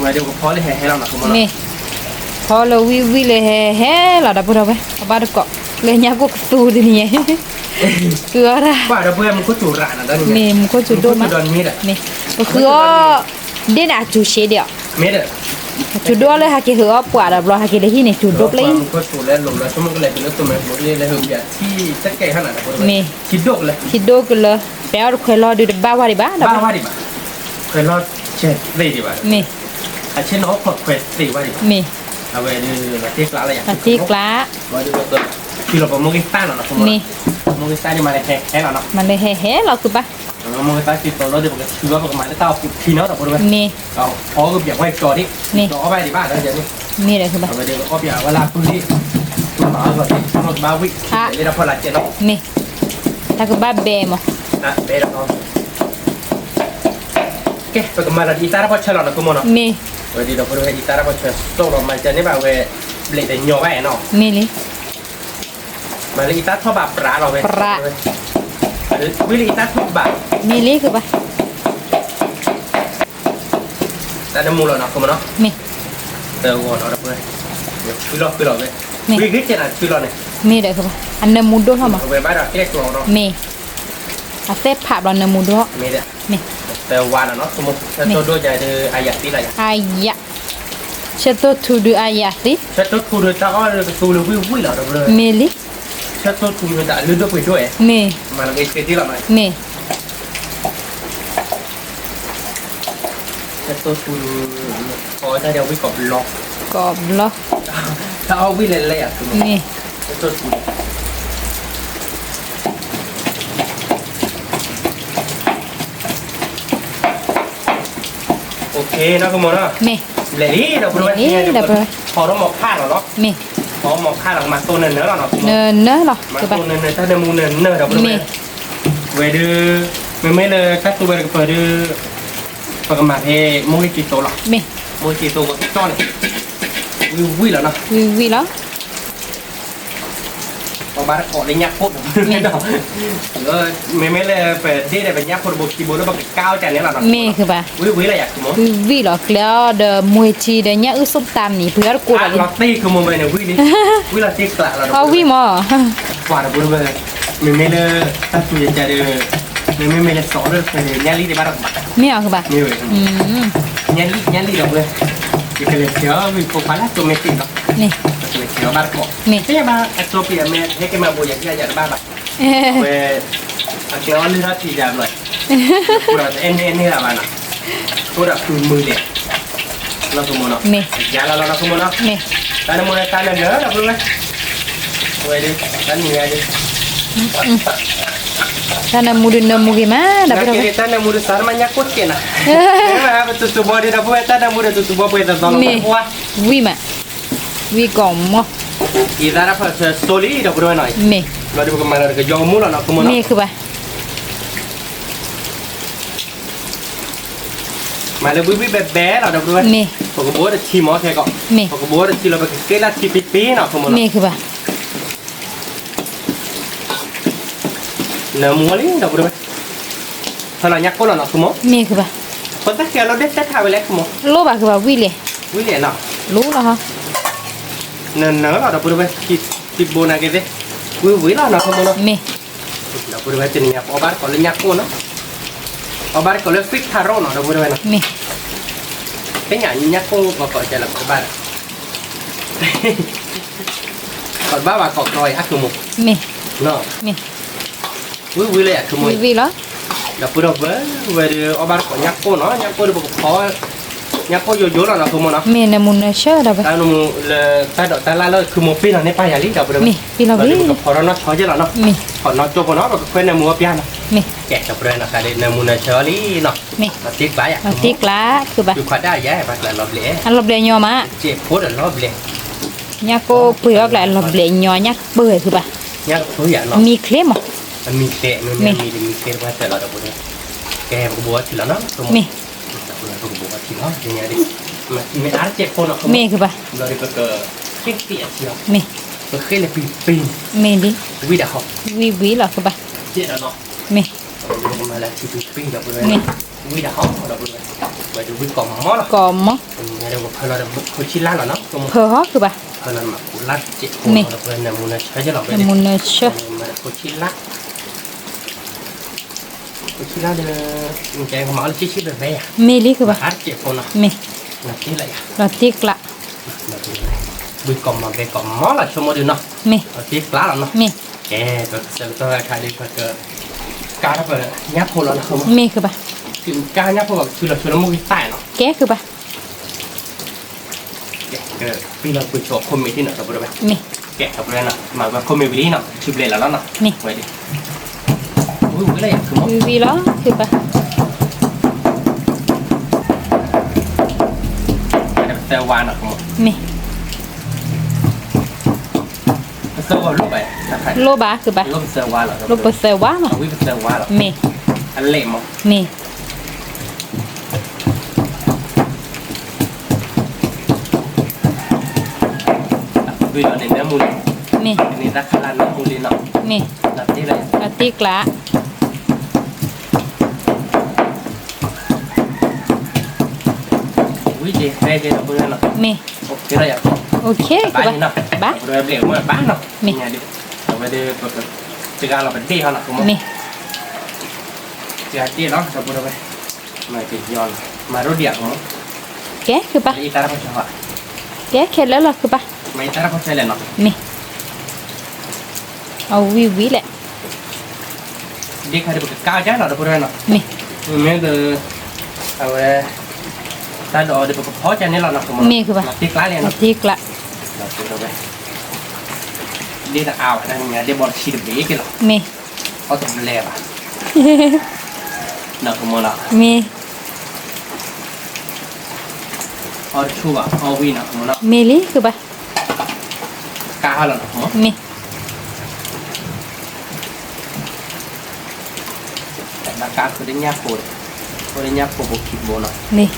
ဝဲဒၣ်ကဖီလၢဟဲဟဲလီၤနီၤ ခုမိၢ်နီၤ, ဖီလၢဝံၤဝံၤလၢဟဲဟဲလီၤ ဒီပုၢ်ဝဲၢ် အဘၣ်တကိး, လၢညၣ်ကိၢ်ကသူတနံၤညါ, ဃုအီၣ်တၢ်, မ့ၢ်မူခိၣ်စူၤဒိၣ်မး, ပဃုအီၣ်, ဒ့ၣ်န့ၣ်အစူၤဆ့ဒံးအီၤ, စူၤဒိၣ်လၢဟဲက့ၤဟုးအီၣ်ပှၤဒီးဘျီဟဲက့ၤလၢဟံၣ်န့ၣ် စူၤဒိၣ်ပျဲၢ်, မ့ၢ်, ထံဒိၣ်ကလၢ, ထံဒိၣ်ကလၢ, ပှဲၤအီၣ်တခွဲးလီၤဒုးတဘၣ်ဝဲဒံးဘၣ်, ခွဲးလီၤဆဲးသ့ဒံးဘၣ်, ခွဲးလီၤဆဲးသ့ဒံးဘၣ်, မ့ၢ်, အဆ့ၣ်နီၤအိၣ်ခိးခွဲးသ့ဝဲဒံးဘၣ်, မ့ၢ်, အဝဲဒၣ်လီၤတံၢ်ကျါလၢယၤ, တံၢ်ကျါ, လီၤဒုး, ထံလီၤပှၤမုၢ်ဂ့ၤသၣ်နီၤ ခုမိၢ်နီၤ, မုၢ်ဂ့ၤသၣ်ဒံးမၤလၢဟဲဟဲလီၤနီၤ, မၤလၢဟဲဟဲလီၤခုဘၣ်, မုၢ်ဂ့ၤသၣ်စံးသိးလီၤဒုး ပကထုးအီၣ် ပကမၤလၢတၢ်အိၣ်ပူၤထံနီၤ ဒီပုၢ်ဝဲၢ်, မ့ၢ်, ဖီကပျးဝဲကၠီဒံး, မ့ၢ်, ဒီးအီၣ်ဘၣ်ဒံးဘၣ်ဒီးယၤန့ၣ်, မ့ၢ်ဒီးခုဘၣ်, အဝဲဒၣ်ကအီၣ်ပျးဝဲလၢအပုၢ်ဒံး, မၤအီၣ်ဒီးဒံး မ့ၢ်ကဘၣ်ဝံၣ်, လၢတၢ်ဖီလာ်ကဲနီၤ, မ့ၢ်, တၢ်ကဘၣ်ဘဲမး, ဘဲဒီး ကဲ ပကမၤလီၤဒ်အံသၣ်တၢ်ဖီၣ်ဆၢလီၤနီၤ ခုမိၢ်နီၤ, မ့ၢ်, ဝဲဒၣ်ဒီပုၢ်ဝဲၢ် အံသၣ်တၢ်ဖီၣ်ဆၢ စိၣ်လီၤမၤကန့ၢ်ဘၣ်ဝဲ, ဘျဲးတညီဘၣ်နီၤ, မ့ၢ်လံ, မၤလၢအံသၣ်ထီၣ်ဘၣ်ပြးလီၤဝဲ, ပြး, ဝံၤလၢအံသၣ်ထီၣ်ဘၣ်, မ့ၢ်လံ ခုဘၣ် တၢ်နၢမူလီၤနီၤ ခုမိၢ်နီၤ, မ့ၢ်, တဂီၤနီၤဒီပုၢ်ဝဲၢ်, ထုလီၤဃုလီၤဝဲ, မ့ၢ်, ဝံၤဂ့ၤကဲနၤထုလီၤန့ၣ်, မ့ၢ်ဒီးခုဘၣ်, အနၢမူဒိၣ်ထီၣ်မး, ဝဲဘၣ်ဒီးကျဲကျီနီၤ, မ့ၢ်, အသဲၣ်ဖးဘျီနၢမူဒိၣ်, မ့ၢ်, သၢဝါလီၤနီၤ, ဆၢတိၢ်ဒိၣ်ယၤဒုး အယၤသံလီၤယၤ, အယၤ, ဆၢတိၢ်ထူဒုးအယၤသံ, ဆၢတိၢ်ထူဒုးတၢ်အီၣ်ဒုးကသူလၢဝံၣ်ဝံၣ်လီၤ ဒီပုၢ်ဝဲၢ်, မ့ၢ်လံ, ဆၢတိၢ်ထူဒုးတၢ်အလုၢ်ဒိၣ်ပှ့ၤဒိၣ်ဧါ, မ့ၢ်, မၤလၢက့ၤသ့လီၤနီၤ, မ့ၢ် ဆၢတိၢ်ထူဒုး, အီၣ်တၢ်ဒုးဝံၣ်ကိးဘျီ, ကိးဘျီ, တၢ်အီၣ်ဝံၣ်လဲၤလဲၤယၤ, မ့ၢ် ဆၢတိၢ်ထူ နီၤကမိၢ်နီၤ, မ့ၢ်, ဘျဲၣ်လံ ဒီပုၢ်ဝဲၢ်, ဖီထီၣ်မီၤခၣ်လီၤနီၤ, မ့ၢ်, ဖီထီၣ်မီၤခၣ်လီၤ ကမၤတိၢ်နၢၤနၢၤလီၤနီၤ, နၢၤနၢၤလီၤ, ကမၤတိၢ်နၢၤနၢၤ တၢ်နၢမူနၢၤနၢၤ ဒီပုၢ်ဝဲၢ်, မ့ၢ်, ဝဲဒုး, မ့မ့ၢ်လၢတၢ်သူဝဲတကပၤဒုး, ပကမၤဖဲ မိၢ်ဂ့ၢ်စ့သိလီၤ, မ့ၢ်, မိၢ်ဂ့ၢ်စ့သိကတီၢ်န့ၣ်, ဝံၣ်ဝံၣ်လီၤနီၤ, ဝံၣ်ဝံၣ်လီၤ ပဘၣ်တကိးလၢညၣ်ကိၣ်, မ့မ့ၢ်လၢပဒ့ၣ်ဒီးပညၣ်ဖိတဘိခံဘိလၢပကကါအီၣ်တၢ်န့ၣ်လီၤနီၤ, မ့ၢ်ဃုဘၣ်, ဝံၣ်ဝံၣ်လီၤယၤ, ဝံၣ်ဝံၣ်လီၤ ကျဲအီၤဒီးမွ့ၤထံဒီးညၣ်အုၣ်စိၣ်တၢ်မနံၤ ပှ့ၤအီၣ်တကိးဘၣ်လံ, ဝံၣ်လီၤသ့ကျးလီၤ, အီၣ်ဝံၣ်မး, ပှၤဒီပုၢ်ဝဲၢ်, မ့မ့ၢ်လၢ, တၢ်သူယကဒီး, မ့မ့ၢ်မ့ၢ်လၢစီၤလၢဖဲညၣ်လံၣ်ဒံးဘၣ်တဘၣ်, မ့ၢ်အီၤဃုဘၣ်, မ့ၢ်ဝဲ, ညၣ်လံၣ်ညၣ်လံၣ်ဒီပုၢ်ဝဲၢ်, ယကလဲၤဆဲးအီၣ်ဝံၣ်ဖိခွါလၢအတိမ့ၢ်တ့ၢ်လီၤ, ကလဲၤဆဲးအီၣ်ဘၣ်တကိး, မ့ၢ်ဘၣ်အတိပံးအမဲာ် ဟဲက့ၤမၤဘိးယၤယၤတဘၣ်ဘၣ်, ဝဲ, အကျဲအီၣ်လုၢ်ထီၣ်ထံယၤဘျီ, ပှၤတအဲၣ်န့ၢ်အဲၣ်န့ၢ်လၢၤဘၣ်နီၤ, အိၣ်ဒီးဖုမုၢ်လဲၣ်, နီၢ်ကမိၢ်နီၤ, မ့ၢ်, ယၤလီၤလီၤနီၢ်ကမိၢ်နီၤ, မ့ၢ်, တၢ်နၢမူနၢၤတၢ်နၢနၢၤဒီပုၢ်ဝဲၢ်, ဝဲဒုး, တၢ်နၢနၢၤဒုး တၢ်နၢမူဒုးနၢမူဂ့ၤမး ဒီပုၢ်ဝဲၢ်, တၢ်နၢမူဒုးစးထီၣ်မးညၣ်ကိၣ်စဲးနၤ, ပတူၢ်တူၢ်ဘီဒုးဒီပုၢ်ဝဲၢ် တၢ်နၢမူဒုးတူၢ်တူၢ်ဘီပှဲၤသီသီလီၤ, မ့ၢ်, ဝံၣ်မး, ဝံၣ်ကိးမီၤ, အံၤသးတၢ်ဖၢၣ်ဆၢစိလံဒီပုၢ်ဝဲၢ်နီၤ, မ့ၢ်, ဘျီဒုးပကမၤလီၤတကယီကမူလီၤနီၢ်ကမိၢ်နီၤ, မ့ၢ်ဃုဘၣ် မၤလၢဝံၣ်ဝံၣ်ဘဲဘဲလီၤဒီပုၢ်ဝဲၢ်, မ့ၢ်, ပကဘိတထံမီၤခဲကီး, မ့ၢ်, ပကဘိတထံလီၤ ပကက့ၣ်လၢထံပံပံနီၤ ကမိၢ်နီၤ, မ့ၢ်ဃုဘၣ်, နၢမူလံဒီပုၢ်ဝဲၢ်, ဖဲလီၤညၣ်ကိၣ်လီၤနီၤ ကမိၢ်, မ့ၢ်ဃုဘၣ်, ဖိသၣ်ဃဲလီၤဒဲးတဲထးဝဲလဲၣ် ကမိၢ်, လိၣ်ဘၣ်ဃုဘၣ်ဝံၣ်လဲၣ်, ဝံၣ်လဲၣ်နီၤ, လိၣ်လီၤ, နၢနၢလီၤဒီပုၢ်ဝဲၢ်, ထံဘိနၤက့ၤသ့, ဝံၣ်ဝံၣ်လီၤနီၤ ကမိၢ်နီၤ, မ့ၢ် ဒီပုၢ်ဝဲၢ် တနံၤညါပအီၣ်ဘၣ်တကိးလၢညၣ်ကိၣ်နီၤ, အီၣ်ဘၣ်တကိးလၢ fish taro နီၤ ဒီပုၢ်ဝဲၢ်နီၤ, မ့ၢ်, သ့ၣ်ညါညၣ်ကိၣ်ပကိးကဲလၢပကဘၣ်ဒီး, ပဘၣ်ဘၣ်ကိးကီးအံၤအါကမိၢ်, မ့ၢ်, မ့ၢ်, ဝံၣ်ဝံၣ်လၢယၤကမိၢ်, ဝံၣ်ဝံၣ်လီၤ, ဒီပုၢ်ဝဲၢ် ဝဲဒုးအီၣ်ဘၣ်တကိးညၣ်ကိၣ်နီၤ, ညၣ်ကိၣ်ဒုးပကဖီ ညၣ်ကိၣ်ယိယိလီၤနီၤ ကမိၢ်နီၤ, မ့ၢ်နၢမူနၢဆၢဒီပုၢ်ဝဲၢ်, တၢ်နၢမူလၢတၢ်ဒိးတၢ်လၢ်လၢကမိၢ်ပ့ၢ်နီၤန့ၣ်ပၢ်ယၤလံ ဒီပုၢ်ဝဲၢ်, မ့ၢ်, ပကဖီထီၣ်နီၢ်ဆီယဲၢ်လီၤနီၤ, မ့ၢ်, ဖီနီၢ်ကၠိဖိနီၤ ပကခွဲးနၢမူအီၣ်ပျၢ်နီၤ, မ့ၢ်, ကဲ ဒီပုၢ်ဝဲၢ်နီၤ တၢ်လၢနၢမူနၢဆၢလံနီၤ, မ့ၢ်, တံၢ်ကျါယၤ, တံၢ်ကျါ, ဃုဘၣ်, ဃုခွါဒၣ်ယၤ ပှၤကျါလီၤဘျဲၣ်, အလီၤဘျဲၣ်ညီမး, စဲးဖိဒီးလီၤဘျဲၣ်, ညၣ်ကိၣ်ပှ့ၤအီၣ်ကျါလီၤဘျဲၣ်ညီ ညၣ်ပှ့ၤဃုဘၣ်, ညၣ်ပှ့ၤယၤလီၤ, မံချ့မး, အမံချ့, မ့မ့ၢ်မံချ့တပှၢ်တၢၢ်လီၤ ဒီပုၢ်ဝဲၢ်, ကဲ ပကဘိးအီထံလီၤနီၤ, မ့ၢ်, ပကဘိးအီထံလီၤ, မ့ၢ်အါတစဲးဖိနီၤ, မ့ၢ်ဃုဘၣ်, ဘျီဒုးပကဃ့ၢ်ဃ့ၢ်အထံလီၤ, မ့ၢ်, ပဃ့ၢ်လၢပံပံ, မ့ၢ်ဒ်, ဝံၣ်ဒၣ်ဟီ, ဝံၣ်ဝံၣ်လီၤ ဃုဘၣ်, စဲးဒီးနီၤ, မ့ၢ် ပကမၤလၢထံပံပံဒီပုၢ်ဝဲၢ်, မ့ၢ်, ဝံၣ်ဒၣ်ဟီဒီပုၢ်ဝဲၢ်, ဝဲဒုးဝံၣ်ကိးမီၤလီၤ, ကိးမီၤ, ဒီးပဖၢလီၤဒီးဖိဆံလါလီၤနီၤ, ဖၢဟီဃုဘၣ်, ဖၢလီၤမၤကူးလါစဲးဖိနီၤ ဒီပုၢ်ဝဲၢ် နၢမူနၢဆၢယဲၢ်လီၤ, နၢမူနၢဆၢ, ဖိဆံလါ ဖိဆံလါဒီး, ကဲကမၤအီၣ်လၢဆံဆံဘဲဘဲယၤ, မ့ၢ်လံဃုဘၣ်, မၤအါတစဲးဖိနီၤ, မ့ၢ်, လီၤတံၢ်လၢယၤ, လီၤတံၢ်ကျါ, ဝံၣ်ကိးမီၤဘဲကိးမီၤလီၤ ဆိကမိၣ်ဒုးနီၤ, မ့ၢ်, လီၤတံၢ်ကျါလီၤနီၤ, မ့ၢ်, ကဲ ပကစၢ်ကတီၢ်ခါဒုး ပကကါထီၣ်ပညၣ်ဖိလီၤနီၤ, မ့ၢ်ဃုဘၣ်, ကါညၣ်ဖိဘၣ် ပထုးလီၤဆိလၢမိၢ်ဂံၢ်သၣ်နီၤ, ကဲဃုဘၣ် ကဲ ပံလီၤပှ့ၤဆိအခိၣ်မ့ၢ်ထံနီၤ ဒီပုၢ်ဝဲၢ်, မ့ၢ်, ကဲ ဒီပုၢ်ဝဲၢ်နီၤ မၤဝဲခိၣ်မ့ၢ်ဝံၤလံနီၤ ထုးဘျဲးလီၤလီၤနီၤ, မ့ၢ်, ဝံၤလီၤ ဝံၤလီၤ ဃုဘၣ်, သၢဝါနီၤ, မ့ၢ်, လိၣ်ဘၣ် ဃုဘၣ်, လိၣ်ပသၢဝါလီၤ, မ့ၢ်, အလဲၣ်မး, မ့ၢ် ဝံၤလီၤန့ၣ် နၢမူလံ, မ့ၢ်, န့ၣ်တၢ်ခါလၢနၢမူလံနီၤ, မ့ၢ်, အတံၢ်ကျါ, ဝံၤက့ၤ ဖဲက့ၤဒီပုၢ်ဝဲၢ်နီၤ, မ့ၢ်, ဘၣ်, ဘၣ်, ဒီပုၢ်ဝဲၢ်ဘျဲၣ်မ့ၢ်ဘၣ်နီၤ, မ့ၢ်, အဝဲဒၣ်ပကစှၤလီၤပဒ့ၣ်ဟီနီၤ, မ့ၢ်, စှၤဒ့ၣ်လီၤ ဒီပုၢ်ဝဲၢ် မၤကညီလီၤ, မၤရိဒံးဧါ, ကဲ ဃုဘၣ်, ကဲ ခဲလၢာ်လီၤ ဃုဘၣ်, မ့ၢ် အဝံၣ်ဝံၣ်လဲၣ်, ဒ်ခါဒီးပကကါအီၤကၢ်လီၤ ဒီပုၢ်ဝဲၢ်နီၤ, မ့ၢ်, မ့ၢ်ဒီး အဝဲ တၢ်ဒိးအီၤဒီးပကဖီကၢ်န့ၣ်လီၤနီၤ ဃမိၢ်နီၤ, မ့ၢ်ဃုဘၣ်, မ့ၢ်တံကျါလဲၣ်, မ့ၢ်တံကျါ, ဒ်တအါဘၣ် တၢ်ညါဒ်ဘီတဆံတဘ့ၣ်က့ၤလီၤ, မ့ၢ်, အီၣ်တဘျဲဘၣ်, နီၤ ဃမိၢ်နီၤ, မ့ၢ် အီၣ်တဆူၣ်ဘၣ် အီၣ်ဝံၣ်နီၤ ဃမိၢ်နီၤ, မ့ၢ်လံ ဃုဘၣ်, ကါဟီၣ်လီၤနီၤ မ့ၢ်, ဘၣ်ကါဃုာ်လၢညၣ်ဖိ, ဃုာ်လၢညၣ်ဖိဘိခံဘိနီၤ, မ့ၢ်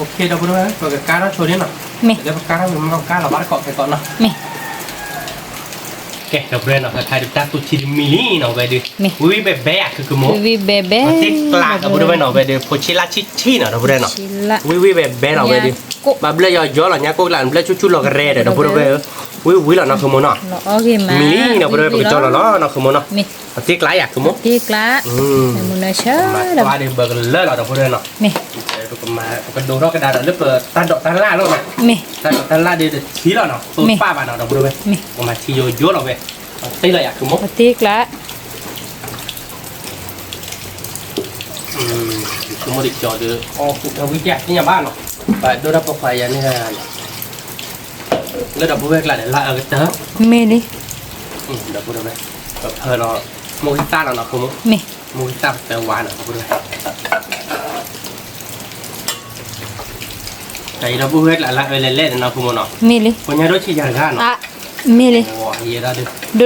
OK ဒီပုၢ်ဝဲၢ် ပကကါထီၣ်ဆိဒ်နီၤ, မ့ၢ်လၢပကါထီၣ်မ့ၢ်မ့ၢ်ကါလီၤဘၣ်တကိးဖဲကိးနီၤ, မ့ၢ် ကဲ ဒီပုၢ်ဝဲၢ်နီၤ ခါခါဒုးတၢ်သူထံတမံၤလံနီၤ ဝဲဒုး, မ့ၢ် ဝံၣ်ဝံၣ်ဘဲဘဲဧါ ခုခုမိၢ်, ဝံၣ်ဝံၣ်ဘဲဘဲ, မ့ၢ်တံကျါ ဒီပုၢ်ဝဲၢ်နီၤ ဝဲဒုး ဖိဆံးလၢဆံးဆံးနီၤ ဒီပုၢ်ဝဲၢ်နီၤ, ဝံၣ်ဝံၣ်ဘဲဘဲနီၤ ဝဲဒုး, ဘၣ်ဘျၢၣ်ယီၤယီၤလီၤ ညါကိၣ်ကျါ ဘျၢၣ်ဆူၣ်ဆူၣ်လီၤကရဲဒီး ဒီပုၢ်ဝဲၢ်ဧၢ, ဝံၣ်ဝံၣ်လီၤနီၤ ခုမိၢ်နီၤ, မံၤလံနီၤ ဒီပုၢ်ဝဲၢ် ပကကၠီလီၤလီၤနီၤ ခုမိၢ်နီၤ, မ့ၢ် ပတံကျါယၤ ခုမိၢ်, တံကျါ, မၤကွၢ်ဒုးဘၢကလၢာ်လီၤ ဒီပုၢ်ဝဲၢ်နီၤ, မ့ၢ် ပကဒိးထီၣ်ကဒါဒီးလၢပတၢ်ဒိးတၢ်လၣ်လီၤနီၤ, မ့ၢ် တၢ်ဒိးတၢ်လၣ်ဒုးတထံလီၤနီၤ သိပၢ်ဘၣ်နီၤ ဒီပုၢ်ဝဲၢ်, ပမၤထံယိယိလီၤဝဲ, တံလီၤယၤ ခုမိၢ်, ပတံကျါ ခုမိၢ်ဒ်ကၠီဒုး အီၣ်ဃုာ်ထီၣ်ဝံၣ်ကၠၢ်သ့ၣ်ညါဘၣ်နီၤ, ပဒိၣ်တၢ်ပိာ်ခွါယၤန့ၣ်, လၢဒီပုၢ်ဝဲၢ်ကျါဒီး လၢအကတၢၢ်, မ့ၢ်လံ, ဒီပုၢ်ဝဲၢ်, ပဖၢလီၤ, မိၢ်ဂံၢ်သၣ်လီၤနီၤ ခုမိၢ်, မ့ၢ် မိၢ်ဂံၢ်သၣ်ပတၢ်ဝါနီၤ ဒီပုၢ်ဝဲၢ် တၢ်အံၤဒီပုၢ်ဝဲၢ်ကျါလၢအလဲၤလဲၣ်နီၤ ခုမိၢ်နီၤ, မ့ၢ်လံ, ပညါဒိၣ်ဆံးယၤတဂၤနီၤ, မ့ၢ်လံ, ဒိၣ်တၢ်ဂ့ၤ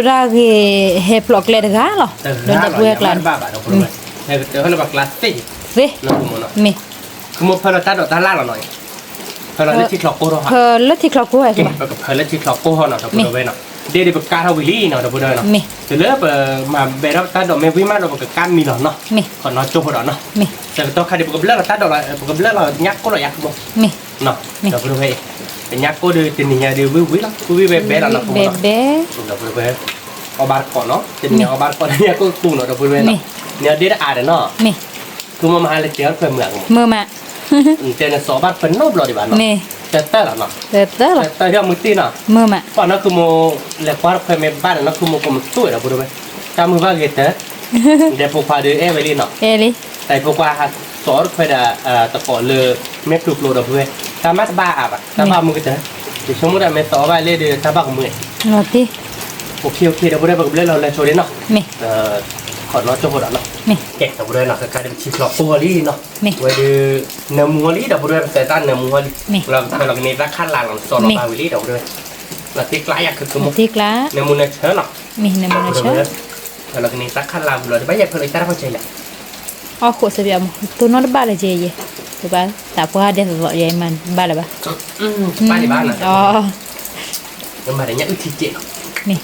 ဟဲဖျိးကျဲတဂၤလီၤ, ဒီပုၢ်ဝဲၢ်ကျါန့ၣ်, ဟဲကတၢၢ်ဟဲလၢပှၤကျါသ့ၣ်, သ့ၣ်, မ့ၢ် ခုမိၢ်ဖၢလီၤတၢ်ဒိးတၢ်လၣ်လီၤနီၤ, ဖၢလီၤလၢထံချီကိၢ်ထီၣ်, ဖၢလၢထံချီကိၢ်ဟဲ, ပကဖၢလၢထံချီကိၢ်ဟီနီၤ ဒီပုၢ်ဝဲၢ်နီၤ, ဒ်ဒ်ပကါထီၣ်ဝံၤလံနီၤ ဒီပုၢ်ဝဲၢ်နီၤ, တုၤလၢပမၤဘဲထီၣ်တၢ်ဒိးမ့ၢ်ဝံၣ်မးဒီး ပကကါမံၤလီၤနီၤ, ခီနီၣ်ကၠိဖိဒီးနီၤ, စကတီၢ်ခါဒ်ပကဘျၢၣ်လီၤတၢ်ဒိးလီၤ ပကဘျၢၣ်လီၤညါကိၢ်လီၤယၤ ခုမိၢ်, ဒီပုၢ်ဝဲၢ်, ပညါကိၢ်ဒုးတနံၤညါဒုးဝံၣ်ဝံၣ်လီၤ ဝံၣ်ဝံၣ်ဘဲဘဲလီၤနီၤ ခုမိၢ်နီၤ, ဒီပုၢ်ဝဲၢ်, အီၣ်ဘၣ်တကိးနီၤ တနံၤညါအီၣ်ဘၣ်တကိး တနံၤညါကိၢ်သူနီၤ ဒီပုၢ်ဝဲၢ်နီၤ, န့ၣ်ဒ်တအါဒီးနီၤ, ခုမိၢ်မၤဟါလၢကဲထီၣ်ခွဲးမုာ်အကမိၢ်, မ့ၢ်မး, တဲနစီၤဘၣ်ခွဲးနီတဘျီဒံးဘၣ်နီၤ, တၢ်တၢ်လီၤနီၤ, တၢ်တၢ်လီၤ, တၢ်တၢ်မုၢ်တံၢ်နီၤ, ပှၤနီၤ ခုမိၢ်လဲၤကွၢ်တခွဲးမ့ၢ်ဘၣ်န့ၣ်နီၤ ခုမိၢ်ကမိၢ်သူၣ်ဝဲဒီပုၢ်ဝဲၢ်, တၢ်မုၢ်ဘၣ်ဂ့ၤတၢၢ်, ဒီးဖိခွါဒုးအဲၣ်ဝဲလံနီၤ, အဲၣ်လံ, တၢ်အံၤဖိခွါဟးစီၤတခွဲးဒီး တကိးလၢ မဲာ်ဖျိဖျိဒီပုၢ်ဝဲၢ်, တၢ်မၤတဘၣ်အါဘၣ် တၢ်ဘၣ်မုၢ်ကတၢၢ်, ယဆိကမိၣ်ဒၣ်မ့ၢ်စီၤဘၣ်လဲၣ်ဒီး တၢ်ဘၣ်ကမုာ်, အိၣ်ခ့အိၣ်ခ့ ဒီပုၢ်ဝဲၢ် ပကဘျၢၣ်လီၤလဲၤဆိဒ်နီၤ, ခီနီၣ်ကၠိဖိဒီးနီၤ, ကဲ ဒီပုၢ်ဝဲၢ်နီၤ ကကါဒ်ပထံချီကိၢ်လံနီၤ, ဝဲဒုး နၢမူဟီလံ ဒီပုၢ်ဝဲၢ် ပသဲးတၢ်နၢမူဟီလံ, လီၤကဖၢလီၤကန့ၢ်တၢ်ခၣ်လါလီၤ နစီၤလီၤဘၣ်ဝံၤလံ ဒီပုၢ်ဝဲၢ်, လီၤတံကျါယၤ ခုခုမိၢ်, နၢမူနၢဆၢလီၤ, ဖၢလီၤကန့ၢ်တၢ်ခၣ်လါဝံၤလီၤ တဘၣ်ယဲၢ်ဖၢလီၤတၢ်တၢ်ခီၣ်ဆၢလဲၣ်, အီၣ်ဃိးစဲးပယီၤမး တိၢ်နီၣ်တဘၣ်လၢကဲယဲၢ်, တဘၣ် သးပှၢ်ဒဲးသီးသီးယဲၢ်မး ဘၣ်လၢၤဘၣ်, ဘၣ်လံဘၣ်နီၤ, မၤဒီးညၣ်အုၣ်ထံကဲးလီၤ, မ့ၢ်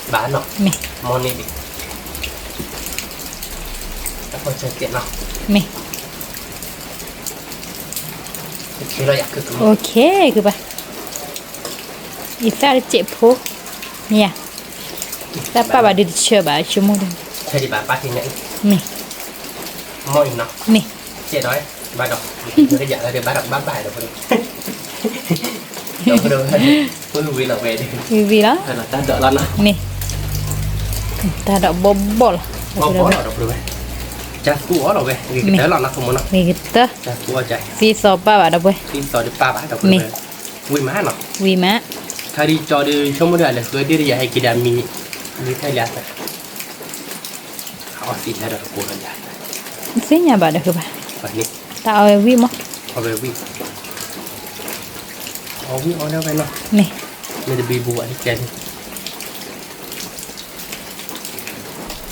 ဘၣ်နီၤ, မ့ၢ် မ့ၢ်န့ၣ်ဒံး, တၢ်ခီၣ်ဆၢကဲးလီၤ, မ့ၢ် အိၣ်ခ့လီၤယၤ ခုခုမိၢ်, အိၣ်ခ့ ခုဘၣ်, အံသၣ်တစဲးဖိ, မ့ၢ်ယၤ, သၣ်ပာ်ဘၣ်ဒုးတဆၢဘၣ် ဆိကမိၣ်ဒုး, ဆၢဒံးဘၣ်ပာ်က့ၤညၣ်အုၣ်, မ့ၢ်, မ့ၢ်အံၤနီၤ, မ့ၢ် ကဲဒီး ဘၣ်ဒီး မ့ၢ်ကယၤလၢဘၣ်ဒီးဘၣ်ဘၣ်ဒီး ဒီပုၢ်ဝဲၢ်, ဝံၤဝံၤလီၤဝဲဒၣ်, ဝံၤဝံၤလီၤ, တၢ်ဒိးလီၤနီၤ, မ့ၢ်, တၢ်ဒိးဘီၣ်ဘီၣ်လီၤ, ဘီၣ်ဘီၣ်လီၤ ဒီပုၢ်ဝဲၢ်, ကၢ်သူအီၤလီၤဝဲ ဂ့ၤကတၢၢ်လီၤနီၤ ခုမိၢ်နီၤ, ဂ့ၤကတၢၢ်, ကၢ်သူအီၤကၢ်, သ့သီပာ်ဘၣ် ဒီပုၢ်ဝဲၢ်, သ့သီတပာ်ဘၣ် ဒီပုၢ်ဝဲၢ်, ဝံၤမးနီၤ, ဝံၤမး, ခါဒ်ကၠီဒုး ဆိကမိၣ်ဒၣ်လဲၤဃုဒ့ၣ်ဒီးယၤဟဲက့ၤဒၣ်မံၤ, မံၤထဲလၢအသး အီၣ်သံလၢဒီးတကိးလီၤယၤ, သ့ၣ်ညါဘၣ်ဒီးဃုဘၣ်, တၢ်အီၣ်ဝဲဝံၣ်မး, အီၣ်ဝဲဝံၣ်, အီၣ်ဝံၣ်အီၣ်ဒၣ်ဝဲနီၤ, မ့ၢ်, မ့ၢ်တဘံဘူအီၣ်တကဲန့ၣ်,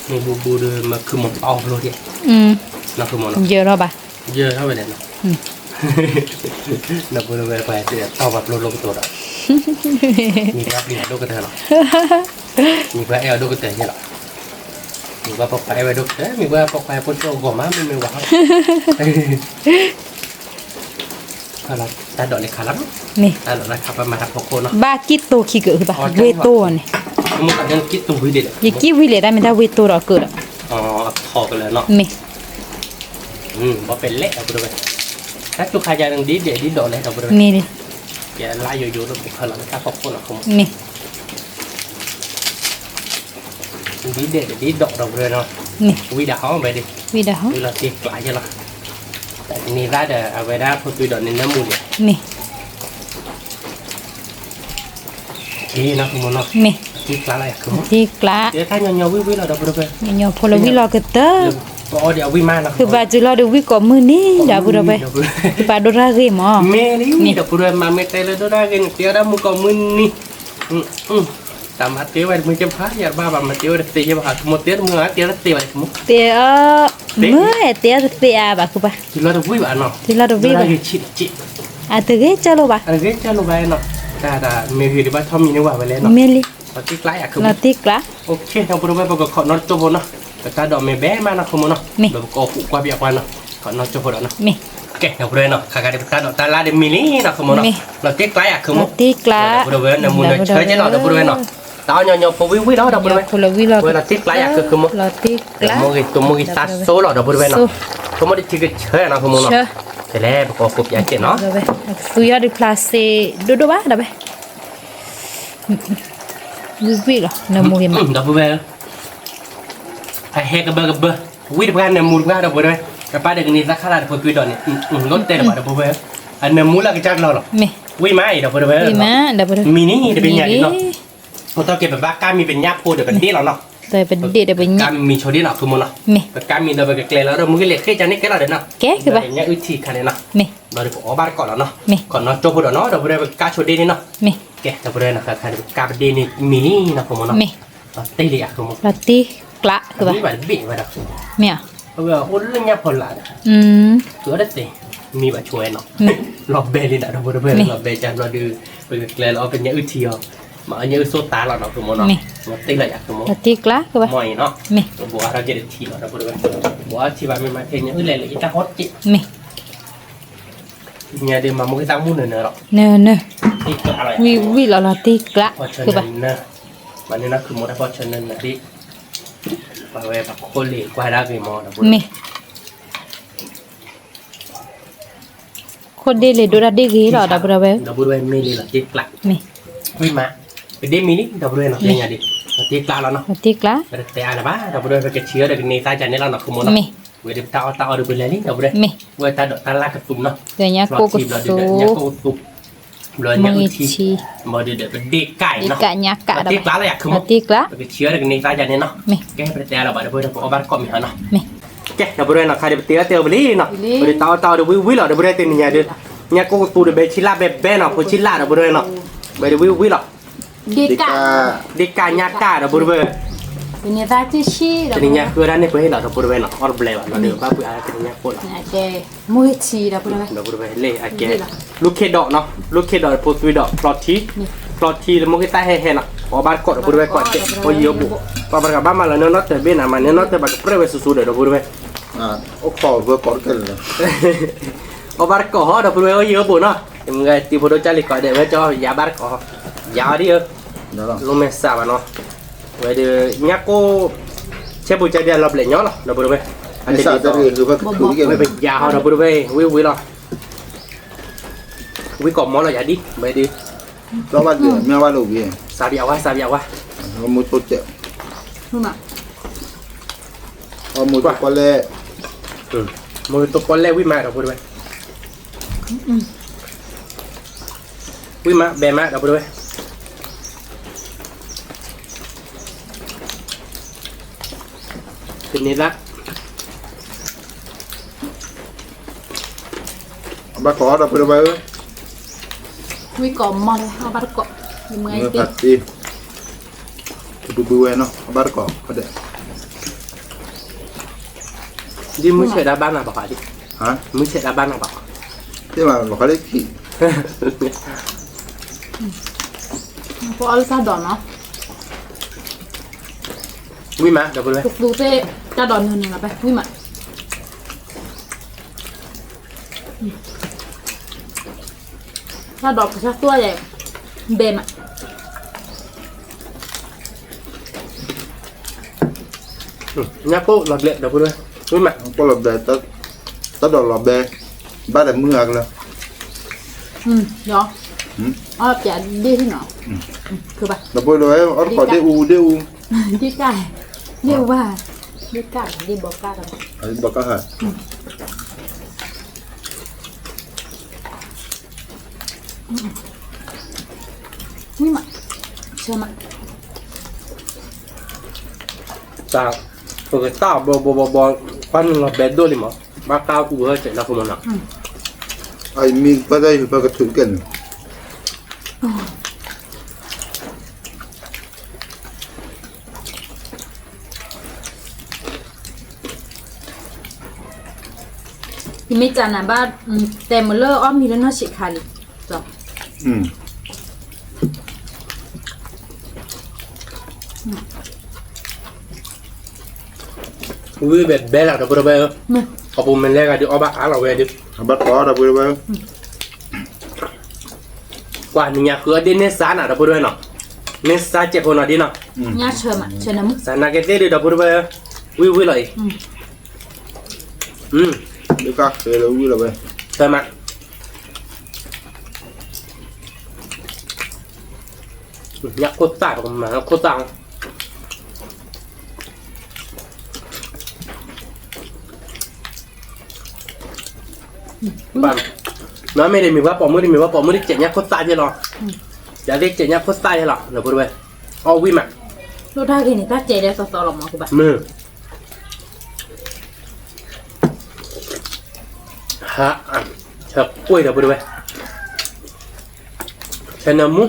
မ့ၢ်ဘူဘူဒီးမၤခုမီၤပာ်အီၣ်ဖျိဒၣ်, နီၤခုမီၤနီၤ, ယၢၤထီၣ်ဘၣ်, ယၢၤထီၣ်ဝဲဒၣ်နီၤ, ဒီပုၢ်ဝဲၢ်ပှၤတဲတီၢ်ပှၤပျိလိာ်ကတိၤဒီး, မံၤပှၤပျံၤအီၤဒိၣ်ကတၢၢ်လီၤ, မံၤပှၤအဲၣ်အီၤဒိၣ်ကတၢၢ်န့ၣ်လီၤ, မံၤပှၤပိာ်ခွါအဲၣ်ဝဲဒိၣ်ကတၢၢ် မံၤပှၤပိာ်ခွါဖိဆိၣ်အဂီၢ်မး မ့မ့ၢ်ဝဲဟီ, ဟါလီၤ တၢ်ဒိးန့ၣ်ခါလီၤ, မ့ၢ်, တၢ်ဒိးတၢ်ခါပမၤတၢ်ဖီခိၣ်နီၤ, ဘၣ်ကံၣ်တိၢ်ခံက့ၤဘၣ်, ဝ့ၢ်တိၢ်အီၤန့ၣ်, ယကံၣ်ဝံၤလဲၣ် တၢ်မ့ၢ်တၢ်ဝ့ၢ်တိၢ်ဒီးကၢးဒီး, မ့ၢ်, ဘီပဲလဲၣ်ဒီပုၢ်ဝဲၢ်, တၢ်ကၠိခါယၤန့ၣ် ဒ်ဒဲးဒ်ဒိးလဲၣ်ဒီပုၢ်ဝဲၢ်, မ့ၢ်, ယလါယိယိလၢပဖၢလီၤလၢတၢ်ဖီခိၣ်နီၤ မ့ၢ် ဒ်ဒဲးဒ်ဒိးဒီပုၢ်ဝဲၢ်နီၤ, ဝံဒၣ်ဟီၣ်ဘဲဒၣ်, ဝံဒၣ်ဟီၣ်, ဝံလီၤတ့ကျးယဲလီၤ, န့ၢ်သၣ်ဒီးအဝဲဒၣ်ဖိသွံဒီးန့ၣ် နၢမူန့ၣ်, မ့ၢ်, နီၤ, မ့ၢ်, တ့ကျးလီၤယၤ, တ့ကျး, ညီညီဖိလီၤဝံလီၤကတၢၢ်, ပအီဒီးအဝံမးနီၤ, ကဘၣ်စုလီၤဒီးဝံကိးမုၢ်နံၤဒီပုၢ်ဝဲၢ်, ကဘၣ်ဒိတၢ်ဂ့ၢ်မး, မ့ၢ်လံဒီပုၢ်ဝဲၢ် မၤမ့ၢ်တဲလၢဒိတၢ်ဂ့ၢ်န့ၣ် တဲအီၤဒၣ်မုၢ်ကိးမုၢ်နံၤ တၢ်မၤတ့ဝဲတမုၢ်ကဖး ယဘၣ်ဘၣ်မၤတ့ဝဲတသ့ယဘၣ် ခမူတဲတမုၢ်ဧါ တဲတသ့ဘၣ်ခမူ, တဲအီၤ, မ့ၢ်တဲတသ့ဧါဘၣ်ဃုဘၣ်, တုၤလီၤတဝံၣ်ဘၣ်နီၤ, တုၤလီၤတဝံၣ်ဘၣ်, အတဂ့ၤကၢလိာ်ဘၣ်, အတဂ့ၤကၢလိာ်ဘၣ်နီၤ, တၢ်တၢ်မ့ၢ်ဂ့ၤဒံးဘၣ်ထီၣ်မံၤန့ၢ်ဝဲဝဲလဲၣ်နီၤ, မ့ၢ်လံ, လီၤတ့ကျးယၤခမူ, လီၤတ့ကျး, ဒီပုၢ်ဝဲၢ် ပကခိးနီၣ်ကၠိဖိနီၤ, ပတၢ်ဒိးမ့ၢ်ဘဲမးနီၤခမူနီၤ, ပကအိၣ်ဃုာ်ကွၢ်ပယီၤပှၤနီၤ, ခိးနီၣ်ကၠိဖိဒီးနီၤ, ကဲ ဒီပုၢ်ဝဲၢ်နီၤ ခါခါဒံးပတၢ်ဒိးတၢ်လါဒ်မံၤလံနီၤခမူနီၤ, လီၤတ့ကျးယၤခမူ, ဒီပုၢ်ဝဲၢ် နၢမူနၢဆၢက့ၤလီၤ ဒီပုၢ်ဝဲၢ်နီၤ, တၢ်အီၣ်ညီညီဖိဝံဝံလီၤ ဒီပုၢ်ဝဲၢ်, ဝဲလီၤတ့ကျးယၤခမူ, မိၢ်ဂ့ၤတိၢ်မိၢ်ဂ့ၤသးစိလီၤ ဒီပုၢ်ဝဲၢ်နီၤ, ခမူတထံကဆၢနီၤခမူနီၤ, ကဲလဲၣ် ပကအိၣ်ဃုာ်ပယီၤက့ၤနီၤ, သူယီၤဒုးဖျါစ့ဒိၣ်ဒိၣ်ဘၣ်ဒီးဝဲ, ဝံဝံလီၤ နၢမူဂ့ၤမး ဒီပုၢ်ဝဲၢ် အဟဲကဘၢကဘၢ, ဝံတပှၢ်နၢမူတပှၢ် ဒီပုၢ်ဝဲၢ်, ကပၢ်ဒီးကန့ၢ်သးခါလၢ်တဖိသွံဒီးန့ၣ်, လိၣ်တဲလၢၤဘၣ် ဒီပုၢ်ဝဲၢ်, အနၢမူလၢကစၢ်ကလီလီၤ, ဝံမးအံၤ ဒီပုၢ်ဝဲၢ်, မံၤန့ၣ်တဘ့ၣ်ညါဒ်နီၤ, ဖိသီက့ၤ ပဘၣ်ကါမံၤပညၣ်ဖိဒီးပဒ့ၣ်လီၤနီၤ, ပဒ့ၣ်ဒီးပညၣ်, ကါမံၤဆိဒ့ၣ်နီၤ ခမူနီၤ, ပကါမံၤဒီးပကကျဲလီၤဒီး မူက့ၤလဲၤဃ့ကၢန့ၣ်ကဲလီၤဒီးနီၤ, ကဲကဘၣ်, ညၣ်အုၣ်ထံခါန့ၣ်နီၤ, ဒီးပအီၣ်ဘၣ်တကိးလီၤနီၤ, ခိးနီၣ်ကၠိဖိဒီးနီၤ ဒီပုၢ်ဝဲၢ် ပကါဆိဒ့ၣ်န့ၣ်နီၤ, ကဲ ဒီပုၢ်ဝဲၢ်နီၤ ခါခါဒံးပကါပဒ့ၣ်န့ၣ်မံၤလံနီၤ ခမူနီၤ, လီၤတ့လံယၤ ခမူ, လီၤတ့ကျးကဘၣ်, မ့ၢ်, အဝဲအိၣ်လၢညၣ်ဖီလာ်ဒီး, အီတသ့, မံၤဘၣ်ဆိဝဲနီၤ, လီၤဘဲလံနၤ ဒီပုၢ်ဝဲၢ် လီၤဘဲကၢဘျီဒီး, ပကကျဲလီၤအီၣ်ပညၣ်အုၣ်ထံအီၤ, မၤအီၣ်ညၣ်အုၣ်ဆိတးလီၤနီၤ ခမူနီၤ, လီၤတ့လံယၤ ခမူ, လီၤတ့ကျးကဘၣ်, မ့ၢ်နီၤ, ပဘၣ်အါထီၣ်က့ၤတထံလီၤ ဒီပုၢ်ဝဲၢ်, ပဘၣ်အါထံဘၣ်မ့ၢ်မၤထဲညၣ်အုၣ်လဲၤလၢယတၢ်ဟီၣ်တ့ၢ်, မ့ၢ် ညါဒုးမၤမူက့ၤသးမူနၢၤနၢၤလီၤ, နၢၤနၢၤ, ဝံဝံလီၤ လီၤတ့ကျးကဘၣ်, မၤန့ၢ်နီၤ ခမူတၢ်ဖီၣ်ဆၢနၢၤနၢၤဒံး, ပဝဲပခိၣ်လ့ၤကွၢ်ဒၣ်ဂ့ၤမး ဒီပုၢ်ဝဲၢ်, မ့ၢ် ခိၣ်ဒ့လ့ၤဒိၣ်တၢ်ဒ့ၣ်ဂ့ၤလီၤ ဒီပုၢ်ဝဲၢ်, ဒီပုၢ်ဝဲၢ် မ့ၢ်လံလီၤတ့ကျး, မ့ၢ်, ဝံမး, ပဒ့ၣ်မံၤလံ ဒီပုၢ်ဝဲၢ်နီၤ ညါဒုး, လီၤတ့ကျးလီၤနီၤ, လီၤတ့ကျး, ပတတဲအါလၢၤဘၣ် ဒီပုၢ်ဝဲၢ် ပကဆံးအီၤဒီးကန့ၢ်သးကန့ၣ်လီၤနီၤ ခမူနီၤ, မ့ၢ်, ဝဲဒုးပတၢ်အီၣ်တၢ်အီဒီးပလဲၤလံ ဒီပုၢ်ဝဲၢ်, မ့ၢ်, ဝဲတၢ်ဒိးတၢ်လၢ်ကသူနီၤ, ဒီးညါကိၣ်ကသူ, ညါကိၣ်ကသူ ဘျီညၣ်အုၣ်ထံ, ဘျီဒုးဒီးပဒ့ၣ်ကၣ်အံၤနီၤ, လီၤတ့ကျးလီၤယၤ ခမူ, လီၤတ့ကျး, ပကဆံးအီၤဒီးကန့ၢ်သးကန့ၣ်နီၤ, မ့ၢ်, ကဲပတတဲအါလၢၤဘၣ် ဒီပုၢ်ဝဲၢ် ပအီၣ်ဘၣ်တကိးမ့ၢ်ဟီနီၤ, မ့ၢ်, ကဲ ဒီပုၢ်ဝဲၢ်နီၤ ခါဒုးပတ့အီၣ်တဲအီၤပလံနီၤ, ဝဲဒုးတၢ်အီၣ်တၢ်အီဒီးဝံဝံလီၤ ဒီပုၢ်ဝဲၢ် တနံၤညါဒုး, ညၣ်ကိၣ်ကသူဒီးဘဲဆံလၢ်ဘဲဘဲနီၤ ဖိဆံလၢ် ဒီပုၢ်ဝဲၢ်နီၤ, ဝဲဒုးဝံဝံလီၤ ဒ့ၣ်ကၣ်ညါကၣ် ဒီပုၢ်ဝဲၢ်, တနံၤညါဃုဒၣ်န့ၣ်ပှဲၤလီၤ ဒီပုၢ်ဝဲၢ်နီၤ အီၣ်တဘျဲဘၣ် ဘျီဒုးဘၣ်ပှ့ၤအါတနံၤညါကိၣ်လီၤ, ဒီပုၢ်ဝဲၢ် လ့ၣ်အကဲ, လူၢ်ခ့ဒီးနီၤ လူၢ်ခ့ဒီးဖိသွံဒီးဖျီထံ, ဖျီထံလၢမိၢ်က့ၤသၣ်ဟဲဟဲနီၤ ပအီၣ်ဘၣ်တကိး ဒီပုၢ်ဝဲၢ် ကိးတဲ အိၣ်ယံၤအိၣ်ဘူး, ပှၤပှၤတဂၤဘၣ်မၤလီၤနၢနီၢ်တၢၤဘ့ၣ်နၤ မၤနၢနီၢ်တၢၤဘၣ်ကပြၢၢ်ဝဲစိၤစိၤဒီး ဒီပုၢ်ဝဲၢ် အိၣ်ခိးဝဲကိးတကဲလၢာ်, အီၣ်ဘၣ်တကိးဟီ ဒီပုၢ်ဝဲၢ် အိၣ်ယံၤအိၣ်ဘူးနီၤ, မ့ၢ်ဂ့ၤ တံၤဖိဒိၣ်ကၢ်လံၤကိးဒဲးဝဲကၠီ ယၤဘၣ်တကိး, ယၤအီၤဒ်အၢ, လိၣ်မဲာ်ဆှးဘၣ်နီၤ, ဝဲဒုး ညၣ်ကိၣ်, ဆဲးပူၤကၢ်ဒ်အလီၤဘျဲးညီလီၤ ဒီပုၢ်ဝဲၢ်, ဝဲပယၤဟီ ဒီပုၢ်ဝဲၢ် ဝံၢ်ဝံၢ်လီၤ, ဝံၢ်ကိးမီလီၤယၤဒ် ဝဲဒုး, မ့ၢ်ဘၣ်လၢဝံၢ်, စးဘၣ်ဝါ စးဘၣ်ဝါ, မူတိကဲး, မူတိပီလဲၣ်, မူတိပီလဲၣ် ဝံၢ်မး ဒီပုၢ်ဝဲၢ်, ဝံၢ်မး ဘဲမး ဒီပုၢ်ဝဲၢ်, တနံၤလၢ အဘၣ်ကိး ဒီပုၢ်ဝဲၢ်ဧၢ, ဝံၢ်ကိးမီလၢ အဘၣ်တကိး, မ့ၢ်ဖးတ့, တဘုဘုဝဲနီၤ အဘၣ်တကိး ခီဒဲး, ဒ်မုၢ်ဆဲးဒၣ်ဘၣ်နၤဘၣ်ဃးဒ်, မုၢ်ဆဲးဒၣ်ဘၣ်နၤဘၣ်ဃး, တ့ၢ်မးဘၣ်ဃးလၢခံ ပအီၣ်လၢတၢ်ဒိးနီၤ, ဝံၢ်မး ဒီပုၢ်ဝဲၢ်, ကသူသ့ၣ်တၢ်ဒိးနုာ်နုာ်လီၤပဲ ဝံၢ်မး, တၢ်ဒိးကစၢ်သွဲၣ်ယဲၢ်, ဘဲမး, ညၣ်ကိၣ်လီၤဘျဲး ဒီပုၢ်ဝဲၢ်, ဝံၤမး, ကိၣ်လီၤဘျဲး, တၢ်ဒိးလီၤဘဲ, ဘၣ်ဒီးမုၢ်အါကလၢာ်, အီၣ်ပျးဒ့ၣ်နီၤ, ဒီပုၢ်ဝဲၢ် အီၣ်တကိးဒ့ၣ်အူဒ့ၣ်အူ, ဒ့ၣ်ကၢ်, ဒ့ၣ်ဝါ, ဒ့ၣ်ကၢ်, ဒ့ၣ်ဘီကၢ်, ဘီကၢ်ဟဲ မး, ဆၢမး, တၢ်, ပကတၢ်ဘီဘီဘီဘီ, ကွၢ်နုာ်လီၤဘဲဒိၣ်လံမး, ဘၣ်ကါအူဟဲစဲးလၢခိမးနီၤ, အမ့ၢ်ပၢ်တၢ်ယုၤပၢ်ကထုးကဲၣ်န့ၣ် ယမ့ၢ်တၢ်နၤဘၣ်, တဲမုာ်လၢအီၣ်မံၤလၢနီၢ်ဆံးခါလံ, ဝံၤဘဲဘဲလီၤ ဒီပုၢ်ဝဲၢ်ဧၢ, အပူၤမ့ၢ်လဲၤဂၤဒုးအီၣ်ဘၣ်အါလီၤဝဲဒုး, ဘၣ်တီဒီပုၢ်ဝဲၢ်ဧၢ, ကွၢ်နံၤညါဃုအီၣ်ဒ့ၣ်န့ၢ်စါနၤ ဒီပုၢ်ဝဲၢ်နီၤ, န့ၢ်စါစဲးဖိနီၤဒ်နီၤ, ညါဆၢမး ဆၢနမုၢ် စါနၤက့ၤသ့ၣ်ဒုး ဒီပုၢ်ဝဲၢ်ဧၢ, ဝံၤဝံၤလီၤအံၤ, ဒုးကၢ်ဃဲလၢဝံၤလီၤဝဲ, ဆၢမး ညၣ်ခိၣ်သၣ် ပကမၤညၣ်ခိၣ်သၣ်, ဘၣ်, နမ့ၢ်တမ့ၢ်ပှၤပိာ်မုၣ် တမ့ၢ်ပှၤပိာ်မုၣ် တကဲးညၣ်ခိၣ်သၣ်ယဲလီၤ, ယၤသ့ၣ်ကဲးညၣ်ခိၣ်သၣ်ယဲလီၤ ဒီပုၢ်ဝဲၢ်, အီၣ်ဝံၤမး, လိၣ်တၢ်ဂ့ၤန့ၣ် တၢ်ကဲးဒဲးသီသီလီၤမး ကဘၣ် မ့ၢ် ဟါ, ဆၢကွံာ်ဒီပုၢ်ဝဲၢ်, ဆၢနၢမူ,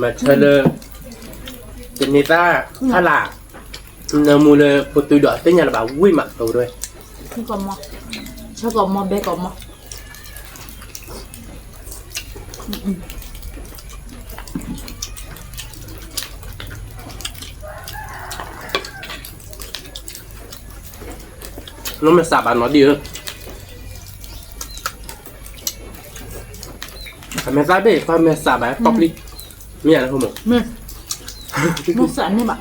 မၤဆၢလၢ တန့ၤသၣ်, ဖးလၢ်, နၢမူလၢပတုၤဒီးသ့ၣ်ညါလၢၤဘၣ်ဝံၤမး ဒီပုၢ်ဝဲၢ်, ဆၢကိးမီၤ, ဘဲကိးမီၤ လၢမဲာ်ဆှးဘၣ်နီၤဒံၣ်ဧၢ, အမဲာ်သၣ်ဘ့ၣ် ပှၤမဲာ်ဆှးဘၣ် ပီၣ်ပျံၤ, မ့ၢ်ယၤလၢဟိမး, မဲာ်ဆှးန့ၣ်ဘၣ်,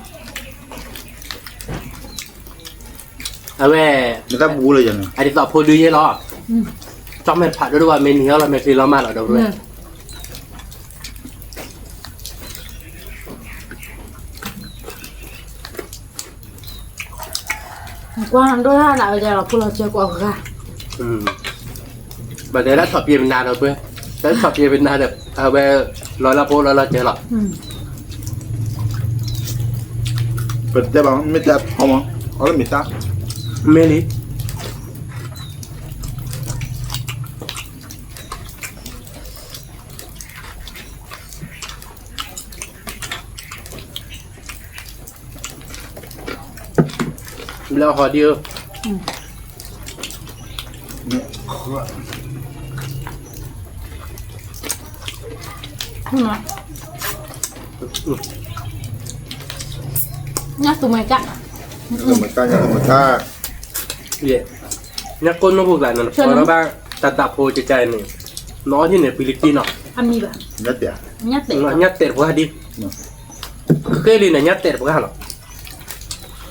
အဝဲ, အဒ်သိးဖိဒုယဲလီၤ, ကၠီၣ်မဲာ်တဖးဒိၣ်ဒိၣ်ဘၣ် မ့ၢ်နံၤဟီလီၤ မ့ၢ်ချံလီၤမးလီၤ ဒီပုၢ်ဝဲၢ် ကွၢ်ဒိၣ်တၢ်ဒၣ်ဝဲဒၣ်လီၤ ဖိလီၤစၢၤကိးဂၤ, ဘၣ်တဲဒၣ်ဆီၣ်ပျံၤပနၤဒီးပှဲၤ, တၢ်ဆီၣ်ပျံၤပနၤဒီး အဝဲလီၤလၢဖိလီၤလီၤစၢၤလီၤ, ပတဲဘၣ် မ့ၢ်တဲဖီမး အီၣ်လၢမ့ၢ်သၣ်, မ့ၢ်လံ ဘျီဟီဒံးဧၢ, ညၣ်သူမဲာ်ကၣ်, ညၣ်သူမဲာ်ကၣ်, ညၣ်သူမဲာ်ကၣ်, ညၣ်ကိၣ်နီၢ်ပူၤကျါန့ၣ် ဖီလီၤဘၣ်တၢ်သးဖိကကါအံၤန့ၣ်, နအီၣ်ဟံၣ်န့ၣ် ပှံၤလၢကံနီၤ, အမံၤဘၣ်, ညၣ်တဲာ်တပှၢ်ဒံး, ဃ့လံန့ၣ် ညၣ်တဲာ်တပှၢ်လီၤ,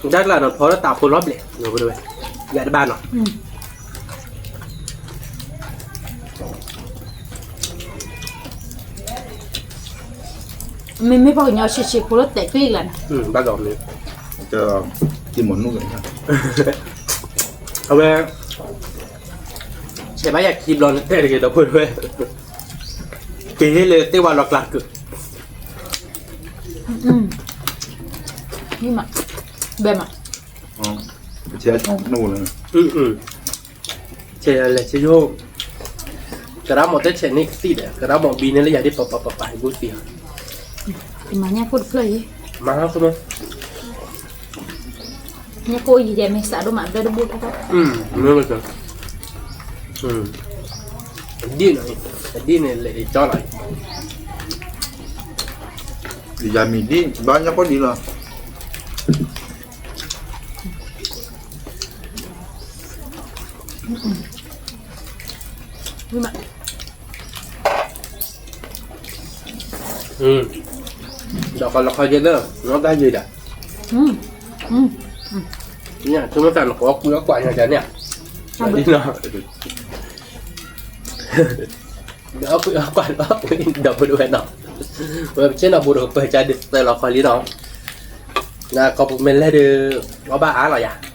တၢ်ကျါန့ၣ် ဖီလၢသးဖိလီၤဘျဲၣ်, ယၤတဘၣ်နီၤ မ့မ့ၢ်ပှၤကညီဆံးဆံးဖိလၢတဲာ်ကျံကျါန့ၣ်, ဘၣ်ဒီးမ့ၢ်, တံမနုၤ, အဝဲ, ဆဲးဘၣ်ယၤခံဘျီန့ၣ် တဲတဂ့ၤဒီပုၢ်ဝဲၢ်, က့ၤဟ့ၣ်လၢသ့ၣ်ဝါလီၤကျါကုာ်, ဘဲမး, ဆဲးလဲၤဆဲးယိၣ်, ကရၣ်မိၢ်တဲဆဲးန့ၣ်ကသံၣ်ဒီး ကရၣ်မိၢ်ဘံန့ၣ်လၢယၤဒ်ပပပပပၤဟံၣ်ဘူသံၣ်, မၤညၣ်ခိၣ်တဖျၢၣ်အံၤ, မၤဟီၣ်ခိၣ်မး, ညၣ်ခိၣ်အံၤယဲမ့ၢ်စးဒိၣ်မး ဘဲတဘိၣ်ထီၣ်ထီၣ်, မ့ၢ်မ့ၢ်, ဒ်န့ၣ်, ဒ်န့ၣ်လဲၤကၠီလီၤ, ယၤမံၤဒ် ဘၣ်ညၣ်ခိၣ်ဒ်လီၤ. ဒီးကလီခီယဲၢ်လၢ နီၢ်တၢ်ယံၤဒၣ်, န့ၣ် ဆိကမိၣ်သးနကအီၣ်ကွံအီၣ်ကွၢ်ညါဒ်န့ၣ်, ဒ်နီၤ, ဒီးအီၣ်ကွံအီၣ်ကွၢ်ဒီးအီၣ်ကွံဒီပုၢ်ဒီဝဲၢ်နီၤ, ဝဲပဆ့ၣ်နီၤဘူးဒီးပၢၢ်ကါဒ်သၢလီခီလံနီၤ, နကီၢ်ပူၤမ့ၢ်လဲၢ်ဒီး အီၣ်ဘၣ်အါလီၤယၤ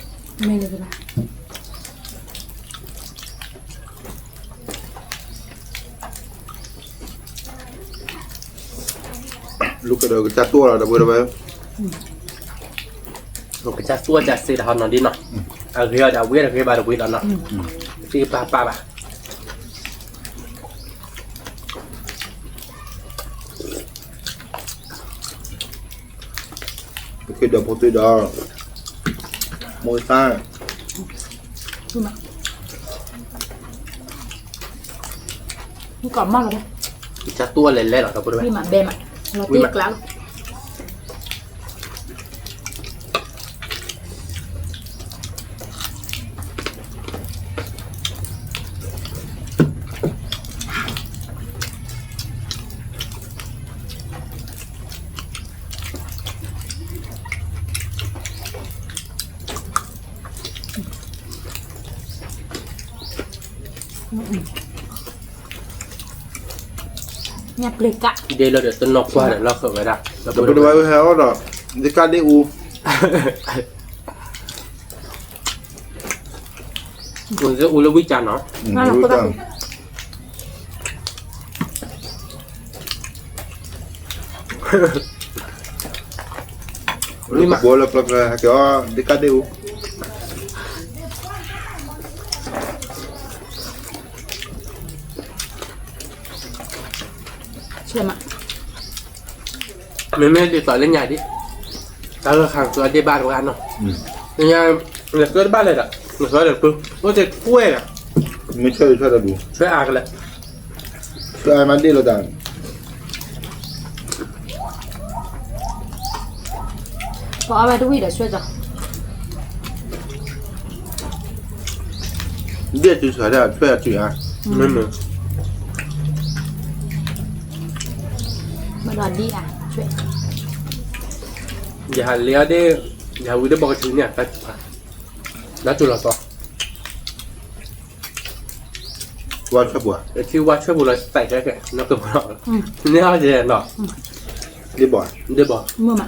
လူၤကဒီးကစၢ်သူၣ်လီၤ ဒီပုၢ်ဒီဝဲၢ်, ကစၢ်သူၣ်ကစၢ်စ့တဟီနီၤဒ်နီၤ, အဂ့ၤအီၤဒီးအဝံၣ်တဂ့ၤဘၣ်တဝံၣ်လီၤနီၤ, သ့ၣ်ပၢ်ပၢ်ဘၣ်. ပက့ၤဒီးဖိသ့ၣ်ဒီး မိၢ်သၣ်, ကစၢ်သူၣ်လဲၤလဲၤလီၤ ဒီပုၢ်ဒီဝဲၢ်, ဝံၣ်မး လီၤတ့ၢ်ကျးလီၤ. ညၣ်ပျ့ၤကး ဒ်လီၤဒီးတနီၤကွၢ်ဒီးလီၤဃၢၤဝဲဒၣ် ဒီပုၢ်ဒီဝဲၢ်ဟဲအီၣ်ဒီး ဒ့ကၣ်ဒ့အူ အူလၢဝံၣ်ကၢ်နီၤ, ဝံၣ်ကၢ်, လၢကဘီလၢပျၢၤပျၢၤဟဲက့ၤအီၣ် ဒ့ကၣ်ဒ့အူ မ့မ့ၢ်ဒ်သိးလၢညါဒ် တၢ်ဂၢၢ်ခါကၢအဒ့ၣ်ဘၣ်တဂၤနီၤ, ညါ နကၢတဘၣ်လဲၣ်ဒီး နကၢဒီးပုၢ် အိၣ်တကွဲၢ်ဒီး မ့ၢ်ဆၢဒီးဆၢဒီးဒူ ဆၢအါကလဲၣ်, ဆၢအါမးဒ့ၣ်လီၤတၢ် ပအီၣ်ဘၣ်တဝံၣ်ဒီးဆၢကီး ဒ့ၣ်တုၤဆၢဒၣ်ထွဲအတုၤဧါ, မ့ၢ်မ့ၢ် ဘၣ်ဒီးဒ့ၣ်ဧါ, ယဟးလ့အီၣ်ဒ့ၣ်, ယဟးဝံၤဒ့ၣ်ဘီကထံန့ၣ်, တၢ်စူၤလီၤသီ ဝါဆွဲပူၤ, ထံဝါဆွဲပူၤလီၤစဲးကဲကဲ, နီၢ်ကပီၤလီၤ, န့ၢ်အီၣ်ယဲနီၤ, ဒ့ၣ်ဘီ, ဒ့ၣ်ဘီ,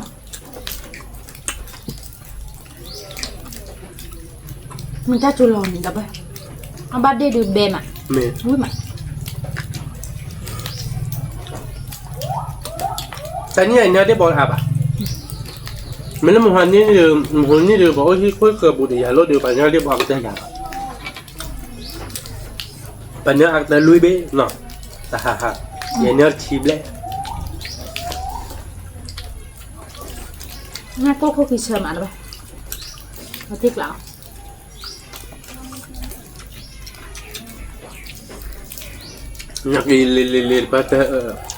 မ့ၢ်တၢ်စူၤလီၤန့ၣ်ဒီးဘၣ်, အဘၣ်ဒ့ၣ်ဒုးဘဲမး, မ့ၢ်ဝံၣ်မး တနံၣ်အံၤညီဒ့ၣ်ဘီတဟးဘၣ်, မ့ၢ်လၢမုၢ်ဟါနံၤဒုး, မုၢ်ဟါနံၤဒုး ပှၤအိၣ်ဟံၣ်ခိၣ်ဃၢၤပူၤဒီး ယၤလိၣ်ဒုး ပှၤညီဒ့ၣ်ဘီကတၢၢ်ယၤလီၤ, ပှၤညီအကတၢၢ်လွံၢ်ဘ့ၣ်နီၤ, တဟးဟး, ယဲညီတထံဘျဲၣ်, နကိၢ်ခိၣ်ခံဆၢမးတဘၣ်, အသ့ၣ်ကျး ညါက့ၤလ့လ့လ့တပၢ်တၢၢ်,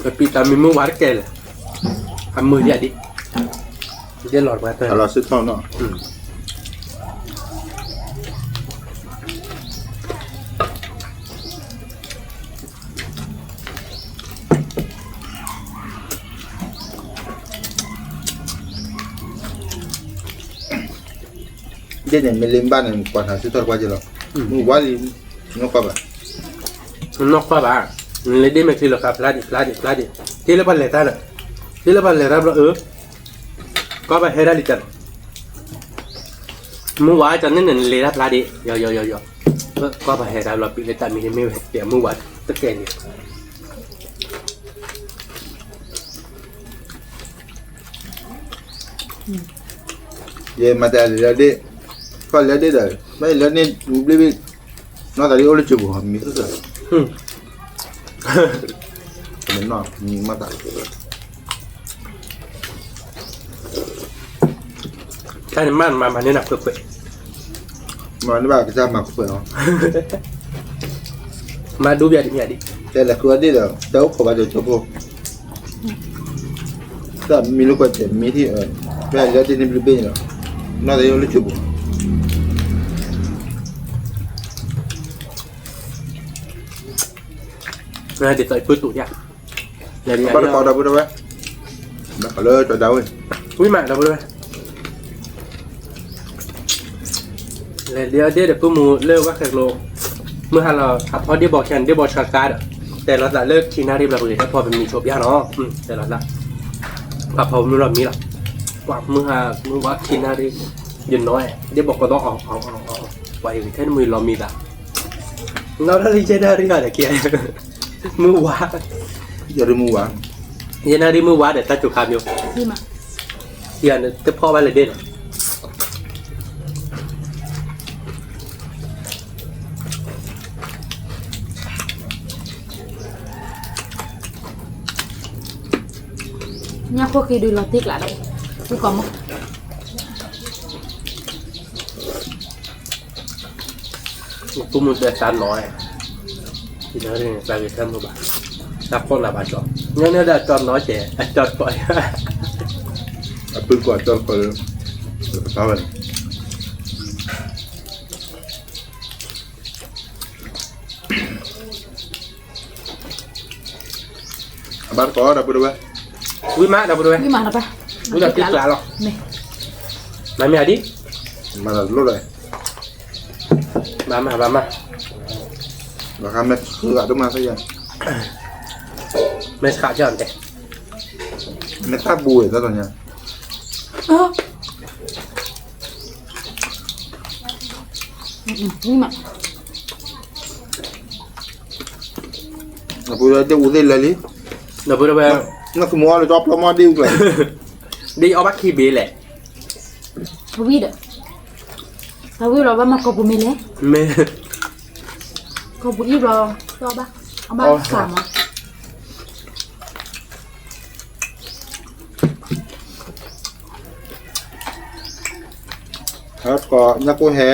ပပံးတၢ်မံမုၢ်ဝါတကဲလၢာ်, အမုာ်ယၤဒံး, ဒ်လီၤတပၢ်တၢၢ်, အလီၤစုထီၣ်နီၤ, ဒ်န့ၣ် မ့ၢ်လၢဘၣ်န့ၣ် ကွၢ်ထးစုထီၣ်တကွၢ်က့ၤလီၤ, မုၢ်ဝါလံ, နီၢ်ကွၢ်ဘၣ်, နီၢ်ကွၢ်ဘၣ်, နလဲၤဒ့ၣ်မဲာ်ချံလီၤခါဖျါဒံးဖျါဒံးဖျါဒံး, တ့လၢပှၤလဲၤတၢ်ဒီး, တ့လၢပှၤလဲၤတၢ်ဘျီအၢ, ကွၢ်ဘၣ်ဟဲဒၣ်လံတၢ်လီၤ, မုၢ်ဝါကန့ၣ်န့ၣ် နလဲၤတၢ်ဖျါဒံး, ယီၤယီၤယီၤယီၤ, ကွၢ်ဘၣ်ဟဲတၢ်ဘျီ ပံးလၢတၢ်မံတမ့ၢ်ဝဲတဲမုၢ်ဝါတကဲန့ၣ် ယမၤတၢ်လၢဒ့ၣ်, ကွၢ်လၢဒ့ၣ်ဒီး မ့ၢ်လၢန့ၣ် ဘျ့ဘ့ၣ်, နီၢ်သးဒ်အိၣ်လၢကၠိပူၤ မံၤသုသၢ, မ့ၢ်နီၢ်မံၤမၤသး, တၢ်န့ၣ်မၤမၤမၤန့ၢ်နၤခွဲးခွဲး, မၤန့ၢ်ဘၣ်ကစၢ်မၤခွဲးအီၤ, မၤဒူပျၢ်ဒံးမ့ၢ်ဒံး, တဲလဲၤဃုအီၣ်ဒ့ၣ်ဒီး တၢ်အိၣ်ခိးဘၣ်ကၠိကၠိဖိ တၢ်မံၤလိာ်ကွဲးတဲာ်မံၤထံၣ်, ဖဲလၢဒ့ၣ်န့ၣ်ဘျ့ဘ့ၣ်န့ၣ်လီၤ, နီၢ်သးဒ်အိၣ်လၢကၠိပူၤ, ဒ်သိးအပုၢ်တူၢ်ယါ, ဘၣ်တကိးဒီပုၢ်ဒီဝဲၢ်, လၢကၠီၤဒၣ်ဝဲ, ဝံၣ်မးဒီပုၢ်ဒီဝဲၢ်, လဲၤဒ့အီၣ်ဒ့ဒီးပုၢ်မူလၢဝၣ်ခဲကျိ, မုၢ်ဟါလီၤ အဖီဒ့ဘီၣ်ခဲန့ၣ် ဒ့ဘီၣ်ဆှးကါဒီး, တဲလီၤသးလၢခံနၣ်ရံၣ်ဘျီပဂ့ၤတၢ်ဖီပမံၤဆိးပျၢ်နီၤ, တဲလီၤသး, ပှၤဖီမုၢ်လီၤမံလီၤ, ပှၤမုၢ်ဟါမုၢ်ဝါခံနၣ်ရံၣ်, ယနီၤ, ဒ့ဘီၣ်ကီးသီအီၤ, ပှၤအံၤထဲနမုၢ်လီၤမံသး, နီၤထီၣ်လၢယဲၢ်နၣ်ရံၣ်ဂၤဒီးက့ၤ, မုၢ်ဝါ, ယဲၢ်နၣ်ရံၣ်မုၢ်ဝါဒီးတၢ်ကိၤခါမ့ၢ်, ယတဖီဘၣ်လၢဒ့ဒီး ညၣ်ခိၣ်ဃံဒုးလီၤတံၢ်ကျးဒီး, ဝံၣ်ကီးမး, ပုၢ်မူတဲတၢ်နီၤ, တၢ်ဂ့ၤထဲမုၢ်ဘၣ်, တၢ်ဖီၣ်နၤဘၣ်ကၠီ, ညါန့ၣ်ဒီးကၠီနီၤကဲး အကၠီတကိး, အပုၢ်ကီးကၠီတကိးလၢ, ပကတၢ်ဝဲန့ၣ် အဘၣ်တကိးဒီပုၢ်ဒီဝဲၢ်, ဝံၣ်မးဒီပုၢ်ဒီဝဲၢ်, ဝံၣ်ဒီးတံၢ်ကျးလီၤ, မၤမ့ၢ်အဒံး, မၤတလိၣ်ဒီး, ဘၣ်မးဘၣ်မး, ဘၣ်ဃးမ့ၢ်ဃုဂၤဒိၣ်မးသ့ၣ်ယၤ, မ့ၢ်ဆှးကၢ်တဲ, မ့ၢ်တၢ်ဘူးဝဲတၢ်လီၤညါ အပူၤဒ့အူသ့ၣ်လဲၤလံ, နကမိၣ်အီၣ်လၢကၠီပျီမီၢ်ဒ့အူကျဲ, ဒ့အီၣ်ဘၣ်ခံဘ့ၣ်လဲၣ်, ဝံၣ်ဒီး, အဝံၣ်လီၤဘၣ်မၤကီၢ်ပူၤမ့ၢ်လဲၣ်, မ့ၢ်, ကီၢ်ပူၤအံၤဘျီ, အီၣ်ဘၣ်, အီၣ်ဘၣ်စၢ်မး ဟဲကီးညၣ်ကိၢ်ဟဲ,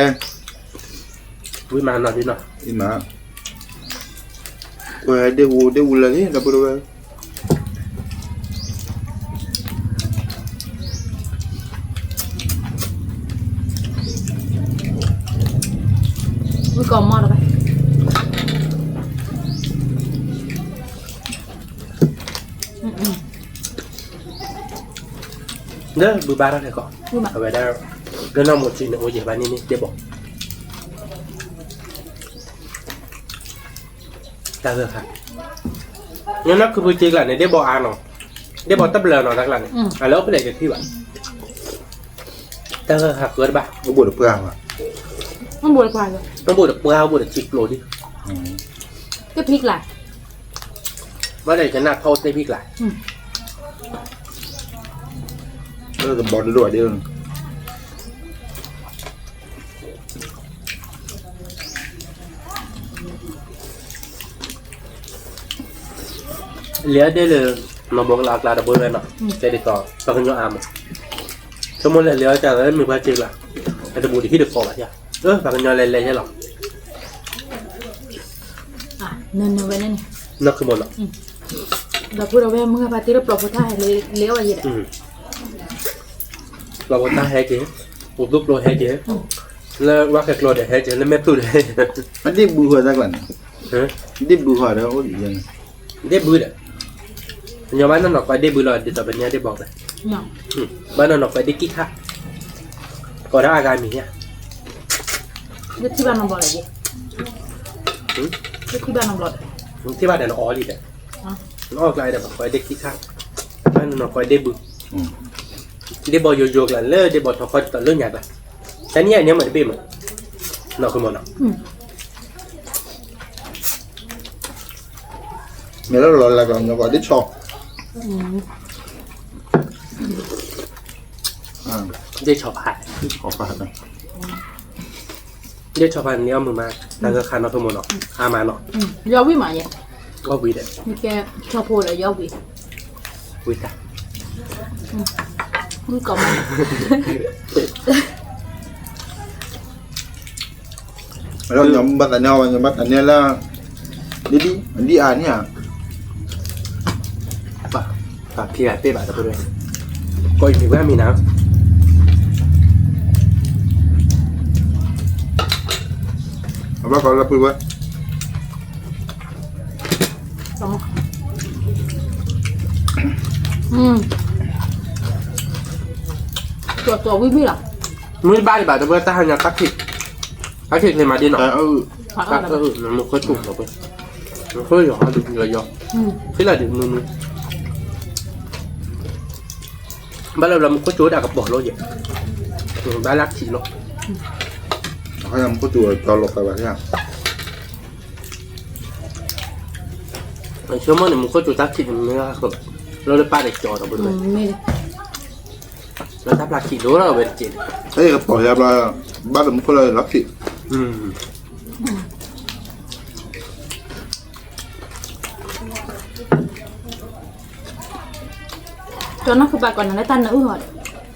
ဝံၣ်မးနီၤဒ်နီၤ, အံၤမး, ကိၢ်ဟဲဒ့အူဒ့အူလၢာ်လံ ဒီပုၢ်ဒီဝဲၢ်, ဝံၣ်ကီးမီၢ်တဘၣ် လၢဘုဘါထီၣ်ခဲကီး, အဝဲဒၣ်, လၢနီၢ်မိၢ်ထံန့ၣ်အိၣ်ယဲၢ်ဘၣ်န့ၣ်န့ၣ် ဒ့ဘီၣ်, တၢ်ဂၢၢ်ခါ, ညီနီၢ်ခုဖုစ့ကျါန့ၣ် ဒ့ဘီၣ်အါနီၤ, ဒ့ဘီၣ်တဘျၢနီၤတၢ်ကျါန့ၣ် အလၢအိၣ်ဖဲလဲၣ်တထံၣ်ဘၣ်, တၢ်ဂၢၢ်ခါဃၢတဘၣ်, အိၣ်ဘိၣ်တပှၢ်, အိၣ်ဘိၣ်တပှၢ် အိၣ်ဘိၣ်တထံကျိဒံး, တဖံကျါ, ဘၣ်ဒီးကနၣ်ထီၣ်အိၣ်တ့ၢ်ဖံကျါ, တဘီဒိၣ်ဒိၣ်ဒ့ လဲၤအီၣ်ဒ့လၢ နီၢ်ဘိကလးအကျါတဘိဝဲနီၤ, တဲဒ်သိး ပှၤကညီအါမး, ဆိကမိၣ်လဲၤလဲၤအီၣ်တၢ်လၢမုၢ်ပှၢ်စ့ကျါ, အတဘူးတဟံၣ်တဃီဘၣ်, ပှၤကညီလဲၤလဲၤယဲလီၤ, နီၢ်ခုမီၢ်နီၤ, ဒီပုၢ်ဒီဝဲၢ်မုၢ်ဂၤဖါတံၢ်လၢပျီဖိတၢ်ဟဲလၢအီၣ်ယဲဒီး ပျီဖိတၢ်ဟဲက့ၤ, အိၣ်သူၣ်ကျိဟဲက့ၤ, လၢဝၣ်ခဲကျိဒီးဟဲက့ၤ, လၢမဲာ်ဖျိဒီးဟဲ, အဒ့ၣ်ဘုဃီတၢ်ကျါန့ၣ်, ဒ့ၣ်ဘုဃီဒီးအိၣ်ဒ်န့ၣ်, ဒ့ၣ်ဘုဒီး, ပညီဘၣ်နီၢ်နီၢ်ကွဲးဒ့ၣ်ဘုလီၤ ဒ်သိးပညီဒ့ၣ်ဘီၣ်ကျဲ, ဘၣ်နီၢ်နီၢ်ကွဲးဒ့ၣ်ကံၢ်ခါ, ကိးဒၣ်အဂၤမံၤညါ, ထံၣ်ဘၣ်နီတဘျီဒီး, ထံၣ်ဘၣ်နီတဘျီဒီး, ထံၣ်ဘၣ်ဒီးနအီၣ်လံဒီး, နအီၣ်ကျါဒီးပှၤကွဲးဒ့ၣ်ကံၢ်ခါ, ဘၣ်နီၢ်နီၢ်ကွဲးဒ့ၣ်ဘု, ဒ့ၣ်ဘီၣ်ယိယိကျါလၢဒ့ၣ်ဘီၣ်ထီၣ်ခီဒ်သိးလၢညါကျါ, တနံၣ်အံၤန့ၣ်မ့ၢ်တဘ့ၣ်မး, နီၢ်ခုမီၢ်နီၤ မ့ၢ်လၢလီၤလၢကညီကီးဒ့ၣ်ဆီ, ဒ့ၣ်ဆီဖး, ဒ့ၣ်ဆီဖးန့ၣ်အီၣ်မုာ်မး, တၢ်ဂၢၢ်ခါနီၢ်ခိမီၢ်နီၤ, အါမးနီၤ, ယီၢ်ဝံၣ်မးယဲ, အီၣ်ဝံၣ်ဒီး, နကဲဆီဖိဒီးယီၢ်ဝံၣ်, ဝံၣ်တၢ်, ဝံၣ်ကီးမး လၢညီဘၣ်သးန့ၢ်အီၤ ညီဘၣ်သးန့ၢ်လၢ, ဒ်အါန့ၣ်ဧါ, ပှၤဖံးဂၤတ့ၢ်ဘၣ်တဖိ, ကိးအံၤမံၤဝဲမံၤနၤ, အဘၣ်ကီးလၢပုၢ်ဝဲၢ် တမ့ၢ်, ကၠီၤကၠီၤဝံၣ်ဝံၣ်လီၤ. မုၢ်ဘၣ်ဒံးဘၣ် တဘၣ်တၢ်ဟါညါတၢ်ခံး, တၢ်ခံးချ့မးဒ်နီၤ, မူခိၣ်ကၠိၤလီၤ, မူခိၣ်ယီၤဟီဒ်ယီၤယီၤ, ဖဲလၢဒ်နူနူ, ဘၣ်လၢဘျီမူခိၣ်ကၠိၤဒၣ်ကပီၤလီၤယဲ, ဘၣ်လၢခံးလီၤ, မူခိၣ်ကၠိၤကၠီၤလီၤကဘၣ်, ဆိကမိၣ်န့ၣ် မူခိၣ်ကၠိၤတၢ်ခံးန့ၣ်မ့ၢ်ဃၢၤဘၣ်, လၢလၢပၢ်ဒီးကၠီၤဒီးဘၣ် လၢတၢ်ဖျါခံးဒိၣ်လီၤဝဲတက့ၢ်, အဲကပီၤယါဘျီ, ဘၣ်လၢမူခိၣ်လၢလီၤခံး, ကၠီၤနီၢ်ကဘၣ်ကီးနၤလၢတၢ်နၢအုၣ်ဟီဒီး,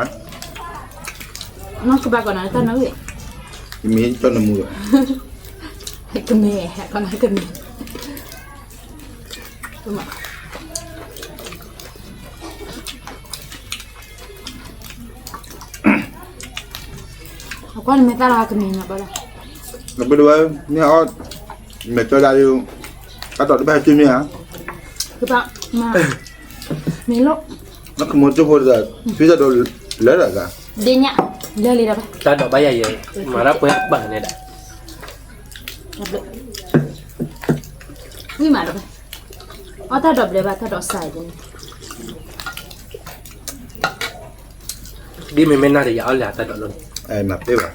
နီၢ်ကဘၣ်ကီးနၤလၢတၢ်နၢအုၣ်, ယမ့ၢ်ကၠီၤနမူလီၤ, ကမ့ၢ်, ကီးနၤကမ့ၢ် အကွၢ်နမ့ၢ်သၣ်လၢကမ့ၢ်ညါဘၣ်လီၤ, နပဒဝဲ, န့ၣ်အီၣ်, မဲာ်ကၠီဒၣ်ဒု, အတီၢ်တဘၣ်ဟဲတုၤမ့ၢ်ဧါ, ကဘၣ်, မ့ၢ်လိၣ်, နကမိၣ်ကၠိဖိတဂၤ, ဖံတၢ်ဒိးလၢလၢ်ဂၤ, ဒ့ညါ, လၢလံဒီးဘၣ်, တၢ်ဒိးဘၣ်ယၤယဲ, မၤတၢ်ပှဲၤပာ်န့ၣ်ဒၣ်, ဝံၣ်မးဒီးဘၣ်, အီၣ်တၢ်ဒိးဘျဲဘၣ်တၢ်ဒိးစဲးန့ၣ် ဒ်မ့မ့ၢ်နၤဒီးယၤအီၣ်လၢအတၢ်ဒိးလီၤန့ၣ်, မၤပ့ၢ်ဘၣ်,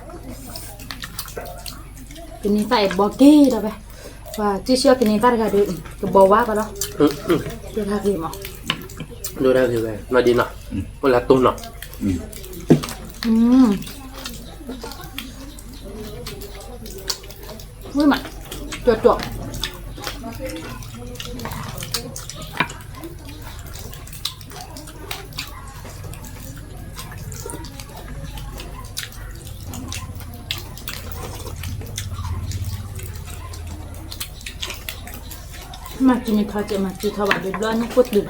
ကနံၤသၣ်အံၤဘီက့ၤဒီးဝဲ, ပှၤစံၣ်ဆှၢကနံၤသၣ်တဂၤဒီး, ကဘီဝါကလီၤ, ဒိၣ်တၢ်ဂ့ၤမး, ဒိၣ်တၢ်ဂ့ၤဝဲ, နီၢ်ဒ့နီၤ, အိၣ်လၢတိၢ်နီၤ, ဝံၣ်မး, ကၠီၤကၠီၤ မၤစူၤန့ၣ်ထီၣ်ကဲး မၤစူၤထီၣ်ဘၣ်ဒုးဘျီညၣ်ကိၢ်တုၤဘၣ်,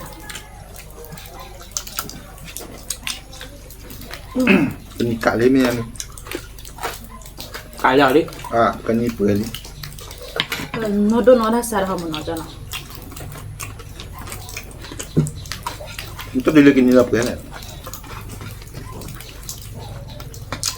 က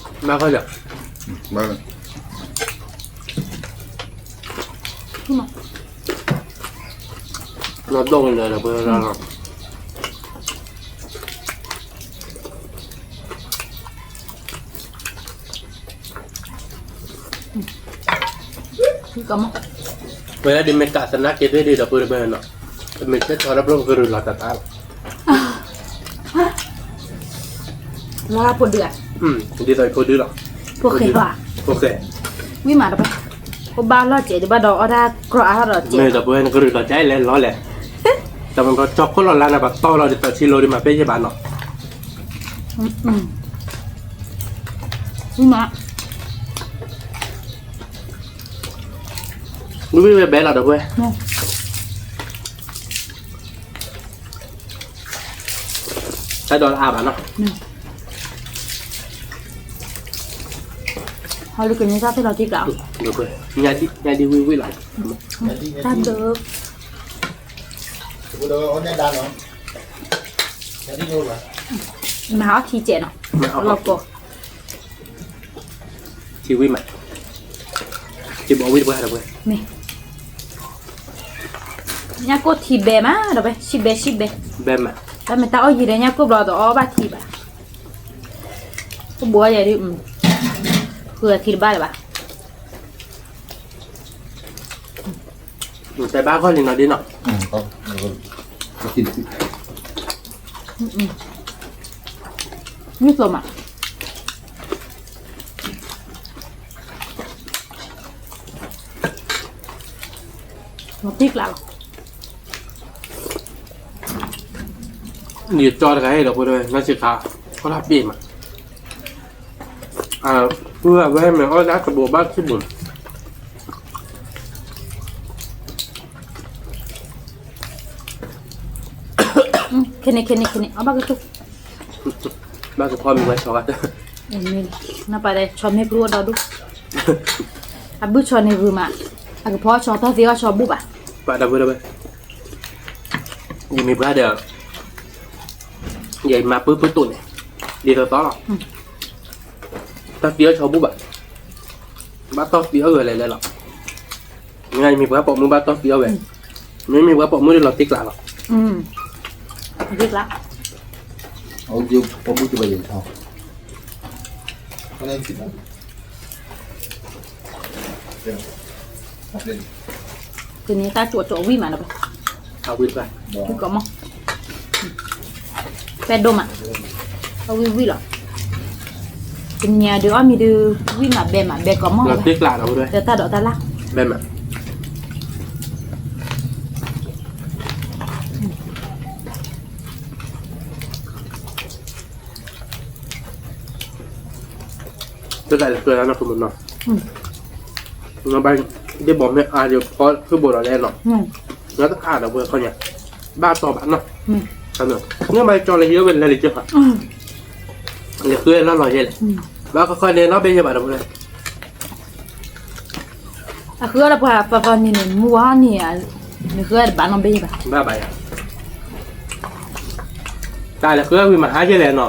နံၤကးလံမ့ၢ်, ကးလံလံ, ကနံၤပှဲၤလံ, နီၢ်ဒိၣ်နီၢ်တၢ်စးတဟီမနီၤကၠီနီၤ, တဒုလၢကနံၤလီၤပှဲၤန့ၣ်, ဘၣ်ဃီလီၤ, ဘၣ် နီၢ်ဒိၣ်န့ၣ်ဒီးပှဲၤလီၤ, ပှဲၤလၢဒ်မ့ၢ်ကးသနာ်က့သ့ၣ်ဒ်ဒီးပှဲၤတဘၣ်နီၤ, တမ့ၢ်ထဲထီၣ်တဘျီကရူၢ်လီၤတၢ်တၢ်လီၤ, လီၤဖိဒုဧါ, ဒ်သိးဖိဒုလီၤ, ဖိဃဲ, ဖိဃဲ, ဝံၣ်မးတဘၣ်, အိၣ်ဘၣ်လီၢ်စဲးဒ်ဘၣ်ဒီးအီၣ်တၢ်ကြီအါထီၣ်ဒီးစဲး, မ့ၢ်ဒီးပှဲၤနကရူၢ်လီၤကလဲၤလီၤလဲၣ်, တမ့ၢ်ပှၤကၠီခိၣ်လီၤလါန့ၣ် ပှၤတီလီၤဒ်သိးဆံလိၤဒ်မးပ့ၢ်ယဘၣ်နီၤ, ဝံၣ်မး ဝံၣ်ဝံၣ်ဝဲဘဲလီၤဒီးပှဲၤ, တၢ်ဒိးတအါဘၣ်နီၤ, ဟီလူၤကန့ၢ်တၢ်သ့ၣ်လီၤတံၢ်ကျး, ညါဒံၣ်ဝံၣ်ဝံၣ်လီၤ, တၢ်ဒိး မၤအီၣ်ထံစဲးနီၤ, လီၤကီး, ထံဝံၣ်မး, ထံဘီဝံၣ်တပှဲၤဒီးပှဲၤ, မ့ၢ် ညၣ်ကိၢ်ထံဘဲမးဒီးပှဲၤ, ဆံဘဲဆံဘဲ, ဘဲမး, တၢ်မ့ၢ်တၢ်အီၣ်ယံၤဒီးညၣ်ကိၢ်ဘျီဒီးအီၣ်ဘၣ်ထံဘၣ်, ကဘိယဲဒ်, ဃုအထံတဘၣ်လၢၤဘၣ် တဲဘၣ်ခီၣ်လံနီၤဒ်နီၤ, မ့ၢ်သိးမး, မတံၢ်ကျးလီၤ, ယကၠီတဂၤဟဲဒီးဖိတဝဲ နါစံခါ, ကီၢ်လၢပ့ၢ်မး, ပုၢ်ဝဲမ့ၢ်အီၣ်ဒၣ်တဘိဘၣ်ခံဘိ ခဲန့ၣ် ခဲန့ၣ် ခဲန့ၣ် အဘၣ်ကတိၤ, ဘၣ်ကဖီမ့ၢ်ဝဲဆီဂၤ, နပာ်လၢဆီမ့ၢ်ပျုၢ်အီၣ်ဒီဒူၣ်, အဘုၣ်ဆီန့ၣ်ဂုာ်မး, အကဖီဆီထီၣ်သ့အီၣ်ဆီဘူၣ်ဘၣ်, ပာ်တၢ်ဝဲဒၣ်ဝဲ, ယမ့ၢ်ပှၤဒီး, ယမၤပၢပၢတိၢ်န့ၣ်, ဒ်သိးသိးလီၤ, တၢ်သံအီၣ်ဆီဘူၣ်ဘၣ်, ဘၣ်တီၢ်သံအီၣ်ဂဲၤလဲၣ်လဲၣ်လီၤ, မ့ၢ်ပှၤပိာ်မုၣ်ဘၣ်တီၢ်သံအီၣ်ဝဲ, မ့မ့ၢ်ပှၤပိာ်မုၣ်ဒ်လီၤတံၢ်ကျးလီၤ, တံၢ်ကျး ကန့ၣ်တၢ်ကၠိကၠိဝံၣ်မးနီၤ, ဝံၣ်တပၤ, ဝံၣ်ကီးမီၢ်, ပဲဒိၣ်မး, အဝံၣ်ဝံၣ်လီၤ, ကန့ၣ်ဒုးအီၣ်မ့ၤဒုး, ဝံၣ်မးဘဲမးဘဲကီးမီၢ်, တၢ်ဒိးတၢ်လၢ်, ဘဲမး, တၢ်လဲၤဃုလၢနီၢ်ခိမနီၤ, ဘၣ်ဒ့ဘီမ့ၢ်အါဒီးဖီဖုဘိးဒီးလဲၣ်နီၤ, နီၢ်တအါဒီးပှဲၤခီညါ, ဘၣ်တီၢ်ဘၣ်နီၤ, န့ၣ်ဘၣ်ကၠီလၢဟံၣ်ဝဲလဲၤလံကၠီ, လဲၤဃုလၢလီၤယဲလဲၣ်, ဘၣ်ခီခီန့ၣ်နီၢ်ဘ့ၣ်ယဲဘၣ်ဒီးပှဲၤ အဃုအီၣ်ဒီးပှၤသီသီန့ၣ်န့ၣ် မုၢ်ဝါန့ၣ်, နဃုအီၣ်တဘၣ်နီၢ်ဘ့ၣ်ယဲဘၣ်, ဘၣ်ဘၣ်ယၤ, တၢ်လဲၤဃုအီၣ်ဝံၤမၤဟါယဲလဲၣ်နီၤ,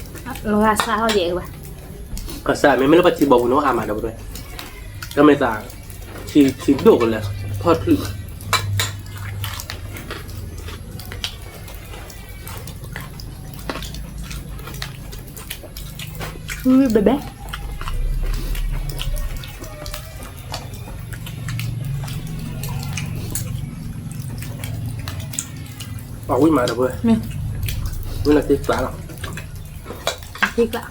လီၤဂာ်စးထီၣ်ယဲဘၣ်, ကစၢ်မ့မ့ၢ်လၢပှၤထံဘီပူၤန့ၣ်အါမးဒီးပှဲၤ, တမ့ၢ်သး, ထံဒိၣ်ကလဲာ်, ဖီၣ်ချုး ဝံၣ်ဘဲဘဲ, အီၣ်ဝံၣ်မးဒီးပှဲၤ, ဝံၣ်လီၤတံၢ်ကျးလီၤ, တံၢ်ကျး,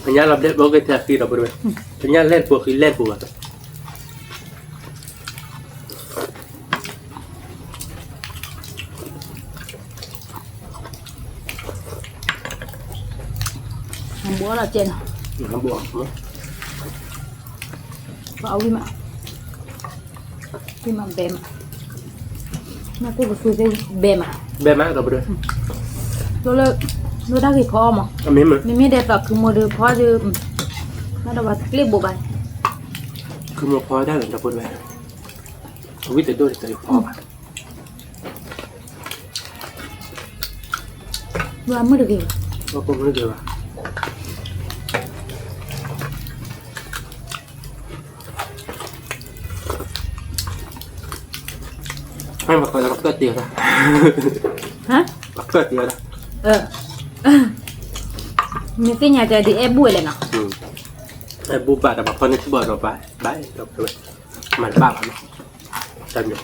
ကညါလီၤဘျဲၣ်ဘိက့ၤထဲအဃံဒီးပှဲၤ, ကညါလဲၣ်တပူၤဃံလဲၣ်တပူၤဘၣ် ဘိလီၤကဲနီၤ, ဘိ, ဝံၣ်မး, ဝံၣ်မးဘဲမး, နၢ်ကိၣ်ကသူသ့ၣ်ဘဲမး, ဘဲမးဒီးပဒိ, လၢ, လၢတၢ်ဂ့ၤဖီအီၣ်မး, မ့မ့ၢ်ဒဲးသိးခုမိၢ်ဒုးဖီဒုး, ဘၣ်ဒီးပှၤကျ့ၣ်ဘိးဘၣ်, ခုမိၢ်ဖီဒၣ်လၢဒီးပဒိ, ဝံၣ်တဒိၣ်တဖီဘၣ် မုၢ်တဂ့ၤဘၣ်, မုၢ်တဂ့ၤဘၣ်, ပကၢၢ်တ့ၢ်ဝဲဒၣ်, ပကၢၢ်တ့ၢ်ဝဲဒၣ်, မ့ၢ်သ့ၣ်ညါတဲဒ်အဲၣ်ဘူၣ်ဝဲလဲၣ်နီၤ, အဲၣ်ဘူၣ်ဘၣ်ဒီးပှၤဖီန့ၢ်ထံဘီၣ်ဒီးဘၣ်, ဘၣ်, မၤတဘၣ်ဘၣ်နီၤ, တၢ်မ့ၢ်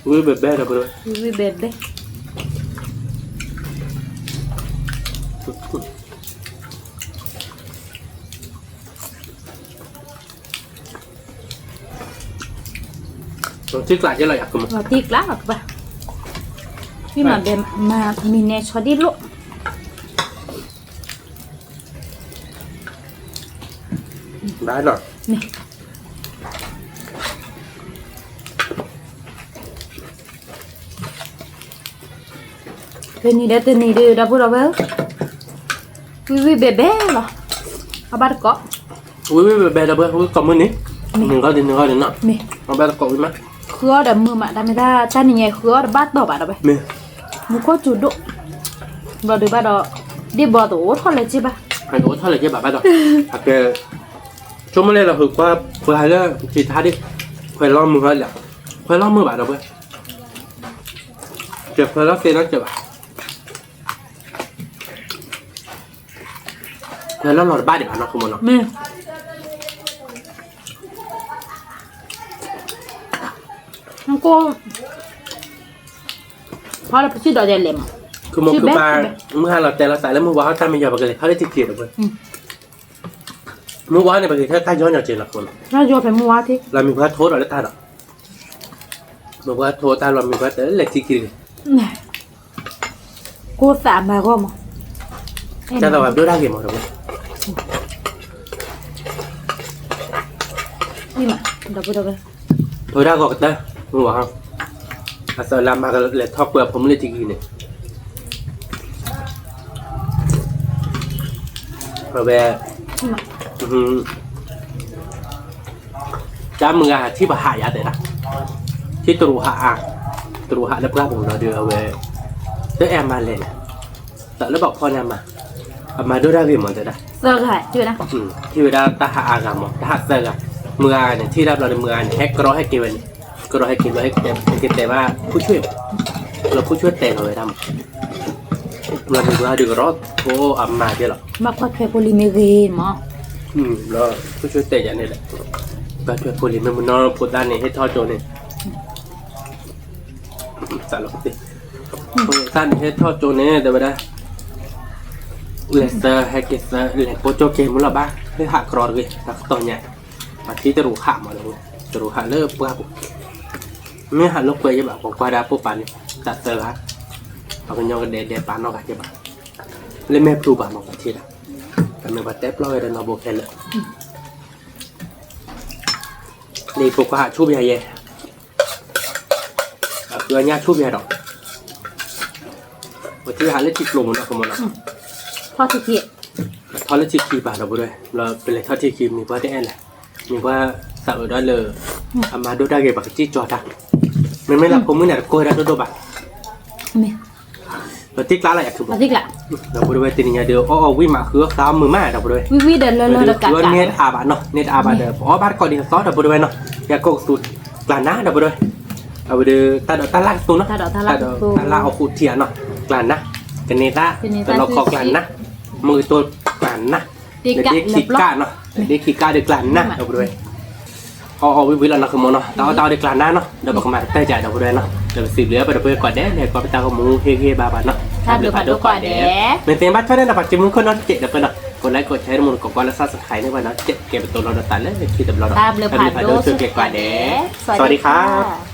ဝံၣ်ဘဲဘဲဒီး, ဝံၣ်ဘဲဘဲ, ထံကျးကဲလီၤယၤ, ထံကျးလီၤကဘၣ်, မ့ၢ်မၤဘဲမၤမံၤနဲဆီဒံၣ်လိၣ်, ဘၣ်နီၤ, တနံၤဒီးတနံၤဒီး ဒီပုၢ်ဒီဝဲၢ်ဧၢ, ဝံၣ်ဝံၣ်ဘဲဘဲလီၤ, အဘၣ်တကိး, ဝံၣ်ဝံၣ်ဘဲဘဲဒီပုၢ်ဝဲၢ် ကိးမုၢ်နံၤ, နဂီၢ်ဒ်နဂီၢ်ဒ်နီၤ, အဘၣ်တကိးဝံၣ်မး, ဃုအီၣ်ဒီးမုာ်မး တၢ်မ့ၢ်တၢ် တၢ်နံၤညါဃုအီၣ်ဒီးဘၣ်တီၢ်ဘၣ်ဒီးဝဲ, မူခိၣ်စူၤဒိၣ်, ဘျီဒုးဘၣ်ဒီး, ဒ့ၣ်ဘီတအိၣ်ထီၣ်လၢၤက့ဘၣ်, တအိၣ်ထီၣ်လၢၤက့ဘၣ်ဘၣ်ဒီး, အကဲ ဆိကမိၣ်လၢလီၤဟုးကွၢ် ပှၤလၢထံထါဒ့ၣ်, ခွဲးလီၤမုာ်ဟီလီၤ, ခွဲးလီၤမုာ်ဘၣ်ဒီးဝဲ, ကဲခွဲးလီၤသ့နီတစဲးဘၣ်, ခွဲးလီၤလီၤတဘၣ်ဒံးဘၣ်နီၤ ခိၣ်မနီၤ, မ့ၢ် နကိၣ် ဖီလၢပစံၣ်ဒီးလဲၤမး, ခိၣ်မနီၤ မုၢ်ဟါလီၤတဲလီၤသးလၢမုၢ်ဝါဟီၣ်တၢ်မ့ၢ်ယီၤ ပကလဲၤခီလၢထံခံဒီးဝဲ, မုၢ်ဝါန့ၣ် ပက့ၤထဲတၢ်ယီၢ်ညီက့ၤလီၤခိၣ်နီၤ, လီၤမံၤပှၤထိဒီးလၢတၢ်ဒီး, မုၢ်ပှၤထိတၢ်လီၤမံၤပှၤတဲလဲၤထံခံတဂ့ၤ, ကိၢ်သးမၤဂီၢ်မး, တၢ်သးဝဲဘျိတၢ်ဂ့ၤမးဒီးဝဲ, ဒီပုၢ်ဒီဝဲၢ်, ထိၣ်ဝဲဒၣ်ဂီၤကတၢၢ်, မုၢ်ဝါ, အသးလၢမၤကလဲၤထီၣ်ကွံာ်အဖိမုၣ်လၢထံကံန့ၣ်, အဝဲ, တၢ်မုၢ်ဂၤထံၣ်ပဟးယၤတဲဒၣ်, ထံၣ်တရူးဟးအါ, တရူးဟးလၢပှၢ်ပူၤလီၤဒီးအဝဲ, တအဲၣ်မၤလဲၣ်န့ၣ်, သးလၢဘၣ်ဖီၣ်န့ၢ်မၤ, အမၤဒိၣ်တၢ်ဂ့ၤမးတဲဒၣ်, ထံၣ်ဝဲဒၣ်တၢ်ဟးအါဂၤမး တၢ်ဟးသၢဂၤ, မုၢ်ဂၤန့ၣ် ထံၣ်တၢ်ဘျီဒီးမုၢ်ဂၤန့ၣ် ဟဲကရီဟဲက့ၤဝဲန့ၣ်, ကရီဟဲက့ၤဘျီ ဟဲက့ၤတဲဘၣ်ဖူဆွ့ၣ်, ဘျီဖူဆွ့ၣ်တဲလီၤဝဲဒၣ်မး, ဘျီမုၢ်ဂၤဒုးကရီထိအမၤဒ်လီၤ, ဘၣ်ကွၢ်ထွဲဖိလံၤမ့ၢ်ဂ့ၤမး, ဘျီဖူဆွ့ၣ်တဲယၤန့ၣ်လဲၣ်, ကွၢ်ထွဲဖိလံၤမ့ၢ်မနီၤဖိသၣ်န့ၣ် ဟဲထီၣ်ကၠိန့ၣ် သးလီၤကသ့ၣ်, ဖိသၣ်န့ၣ်ဟဲထီၣ်ကၠိန့ၣ် တဲဝဲဒၣ်, လဲၤသၢဟဲက့ၤသၢ လဲၤပိကၠိက့ၤမုၢ်လီၤဘၣ် ဟဲဟးကရီတဂ့ၤ တၢ်ကတီၢ်ညါ, ပှၤထံၣ်တရူးဟးမးဒီး, တရူးဟးလၢပှၢ်ပူၤ, မ့ၢ်ဟးလိာ်ကွဲယဲဘၣ် ပှၤကွၢ်ဒၣ်ပိၢ်ပၤန့ၣ် တၢ်သၢဂၤ, ပှၤကညီကဒဲးဒဲးပာ်နီၢ်ဂၤယဲဘၣ်, လၢမဲာ်ပျူၤပာ်မးပှၤထံၣ်ဒၣ်, တမ့ၢ်ပှၤတဲပျီဝဲဒီးနီၢ်ဘိခဲလၢာ် န့ၣ်ဖိခွါဟးဆူၣ်ပယၤယဲ, အဃုအညၣ်ဆူၣ်ပယၤဒီး, ပထံၣ်ဟးလၢထံကျိမးနီၤ ကမနီၤ, ထီၣ်လၢထံခံပၤဒီပုၢ်ဝဲၢ်, ပလဲၤထီၣ်ထံခံ မ့ၢ်ပှၤတအဲၣ်လဲၣ်, မ့ၢ်ပှၤသးအုးဒီးလၢ, အမၤဒိၣ်တၢ်ဂ့ၤ ပှၤကစံၣ်ကၠီတၢ်, မ့မ့ၢ်လၢဖိမုၣ်န့ၣ် တကိၢ်ဝဲဒၣ်ဒိၣ်ဒိၣ်ဘၣ် ပတံၢ်ကျါလၢယၤခုဘိ, ဒီပုၢ်ဝဲၢ်တနံၤညါဒီး အီၣ်အီၣ်ဝံၣ်မး ဃုအီၣ်ဃါအီၣ်မုာ်မး ဒီပုၢ်ဝဲၢ်, ဝံၣ်ဝံၣ်ဒီးလၢလၢဒီးကးကး, န့ၢ်တအါဘၣ်နီၤ န့ၢ်တအါဘၣ်ဒီး ပအီၣ်ဘၣ်တကိးဒံးသီသီ ဒီပုၢ်ဝဲၢ်နီၤ, ယၤကိးကသူကျးနါ ဒီပုၢ်ဝဲၢ်, အဝဲဒီး တၢ်ဒီးတၢ်လၣ်ကသူနီၤ, တၢ်ဒီးတၢ်လၣ်အီၣ်ဃုထံၣ်ဧါနီၤ, ကျးနါ, ကန့ၢ်သး, တနီၤခီကျးနါ, မုၢ်ကတိၤကျးနါ, နဒ့ခံကးနီၤ, နဒ့ခံကးဒီးကျးနါ ဒီပုၢ်ဝဲၢ် အီၣ်အီၣ်ဝံၣ်ဝံၣ်လီၤနီၤ ကမနီၤ, တၢ်အီၣ်တၢ်အီဒီးကျးနါနီၤ, ဒီးပကမၤကတၢၢ်ကဒီပုၢ်ဝဲၢ်နီၤ, ဒီးပစံးဘျုးပဒီပုၢ်ဝဲၢ်ကိးဂၤဒဲး လၢကွၢ်ပတၢ်ဂီၤမူဟ့ၣ်ဂံၢ်ဘါဘၣ်နီၤ, တၢ်ဘျုးဖးဒိၣ်ကိးဂၤဒဲး, မ့ၢ်သ့ၣ်ညါဘၣ်ထွဲဒီး ပှၤက့ၤမူခိၣ်နီၤ ကဲးဒီပုၢ်ဝဲၢ်နီၤ, ကိးlikeကိးshare တမူတကိးကွၢ်လၢ subscribe န့ၢ်ပှၤနီၤ, ကဲးပတိၤလီၤဒီးသးလၢခံတဘျီဒီး, တၢ်ဘျုးဖးဒိၣ်ဆိၣ်ဂ့ၤကိးဂၤဒဲး, စဝၤဒံခါ.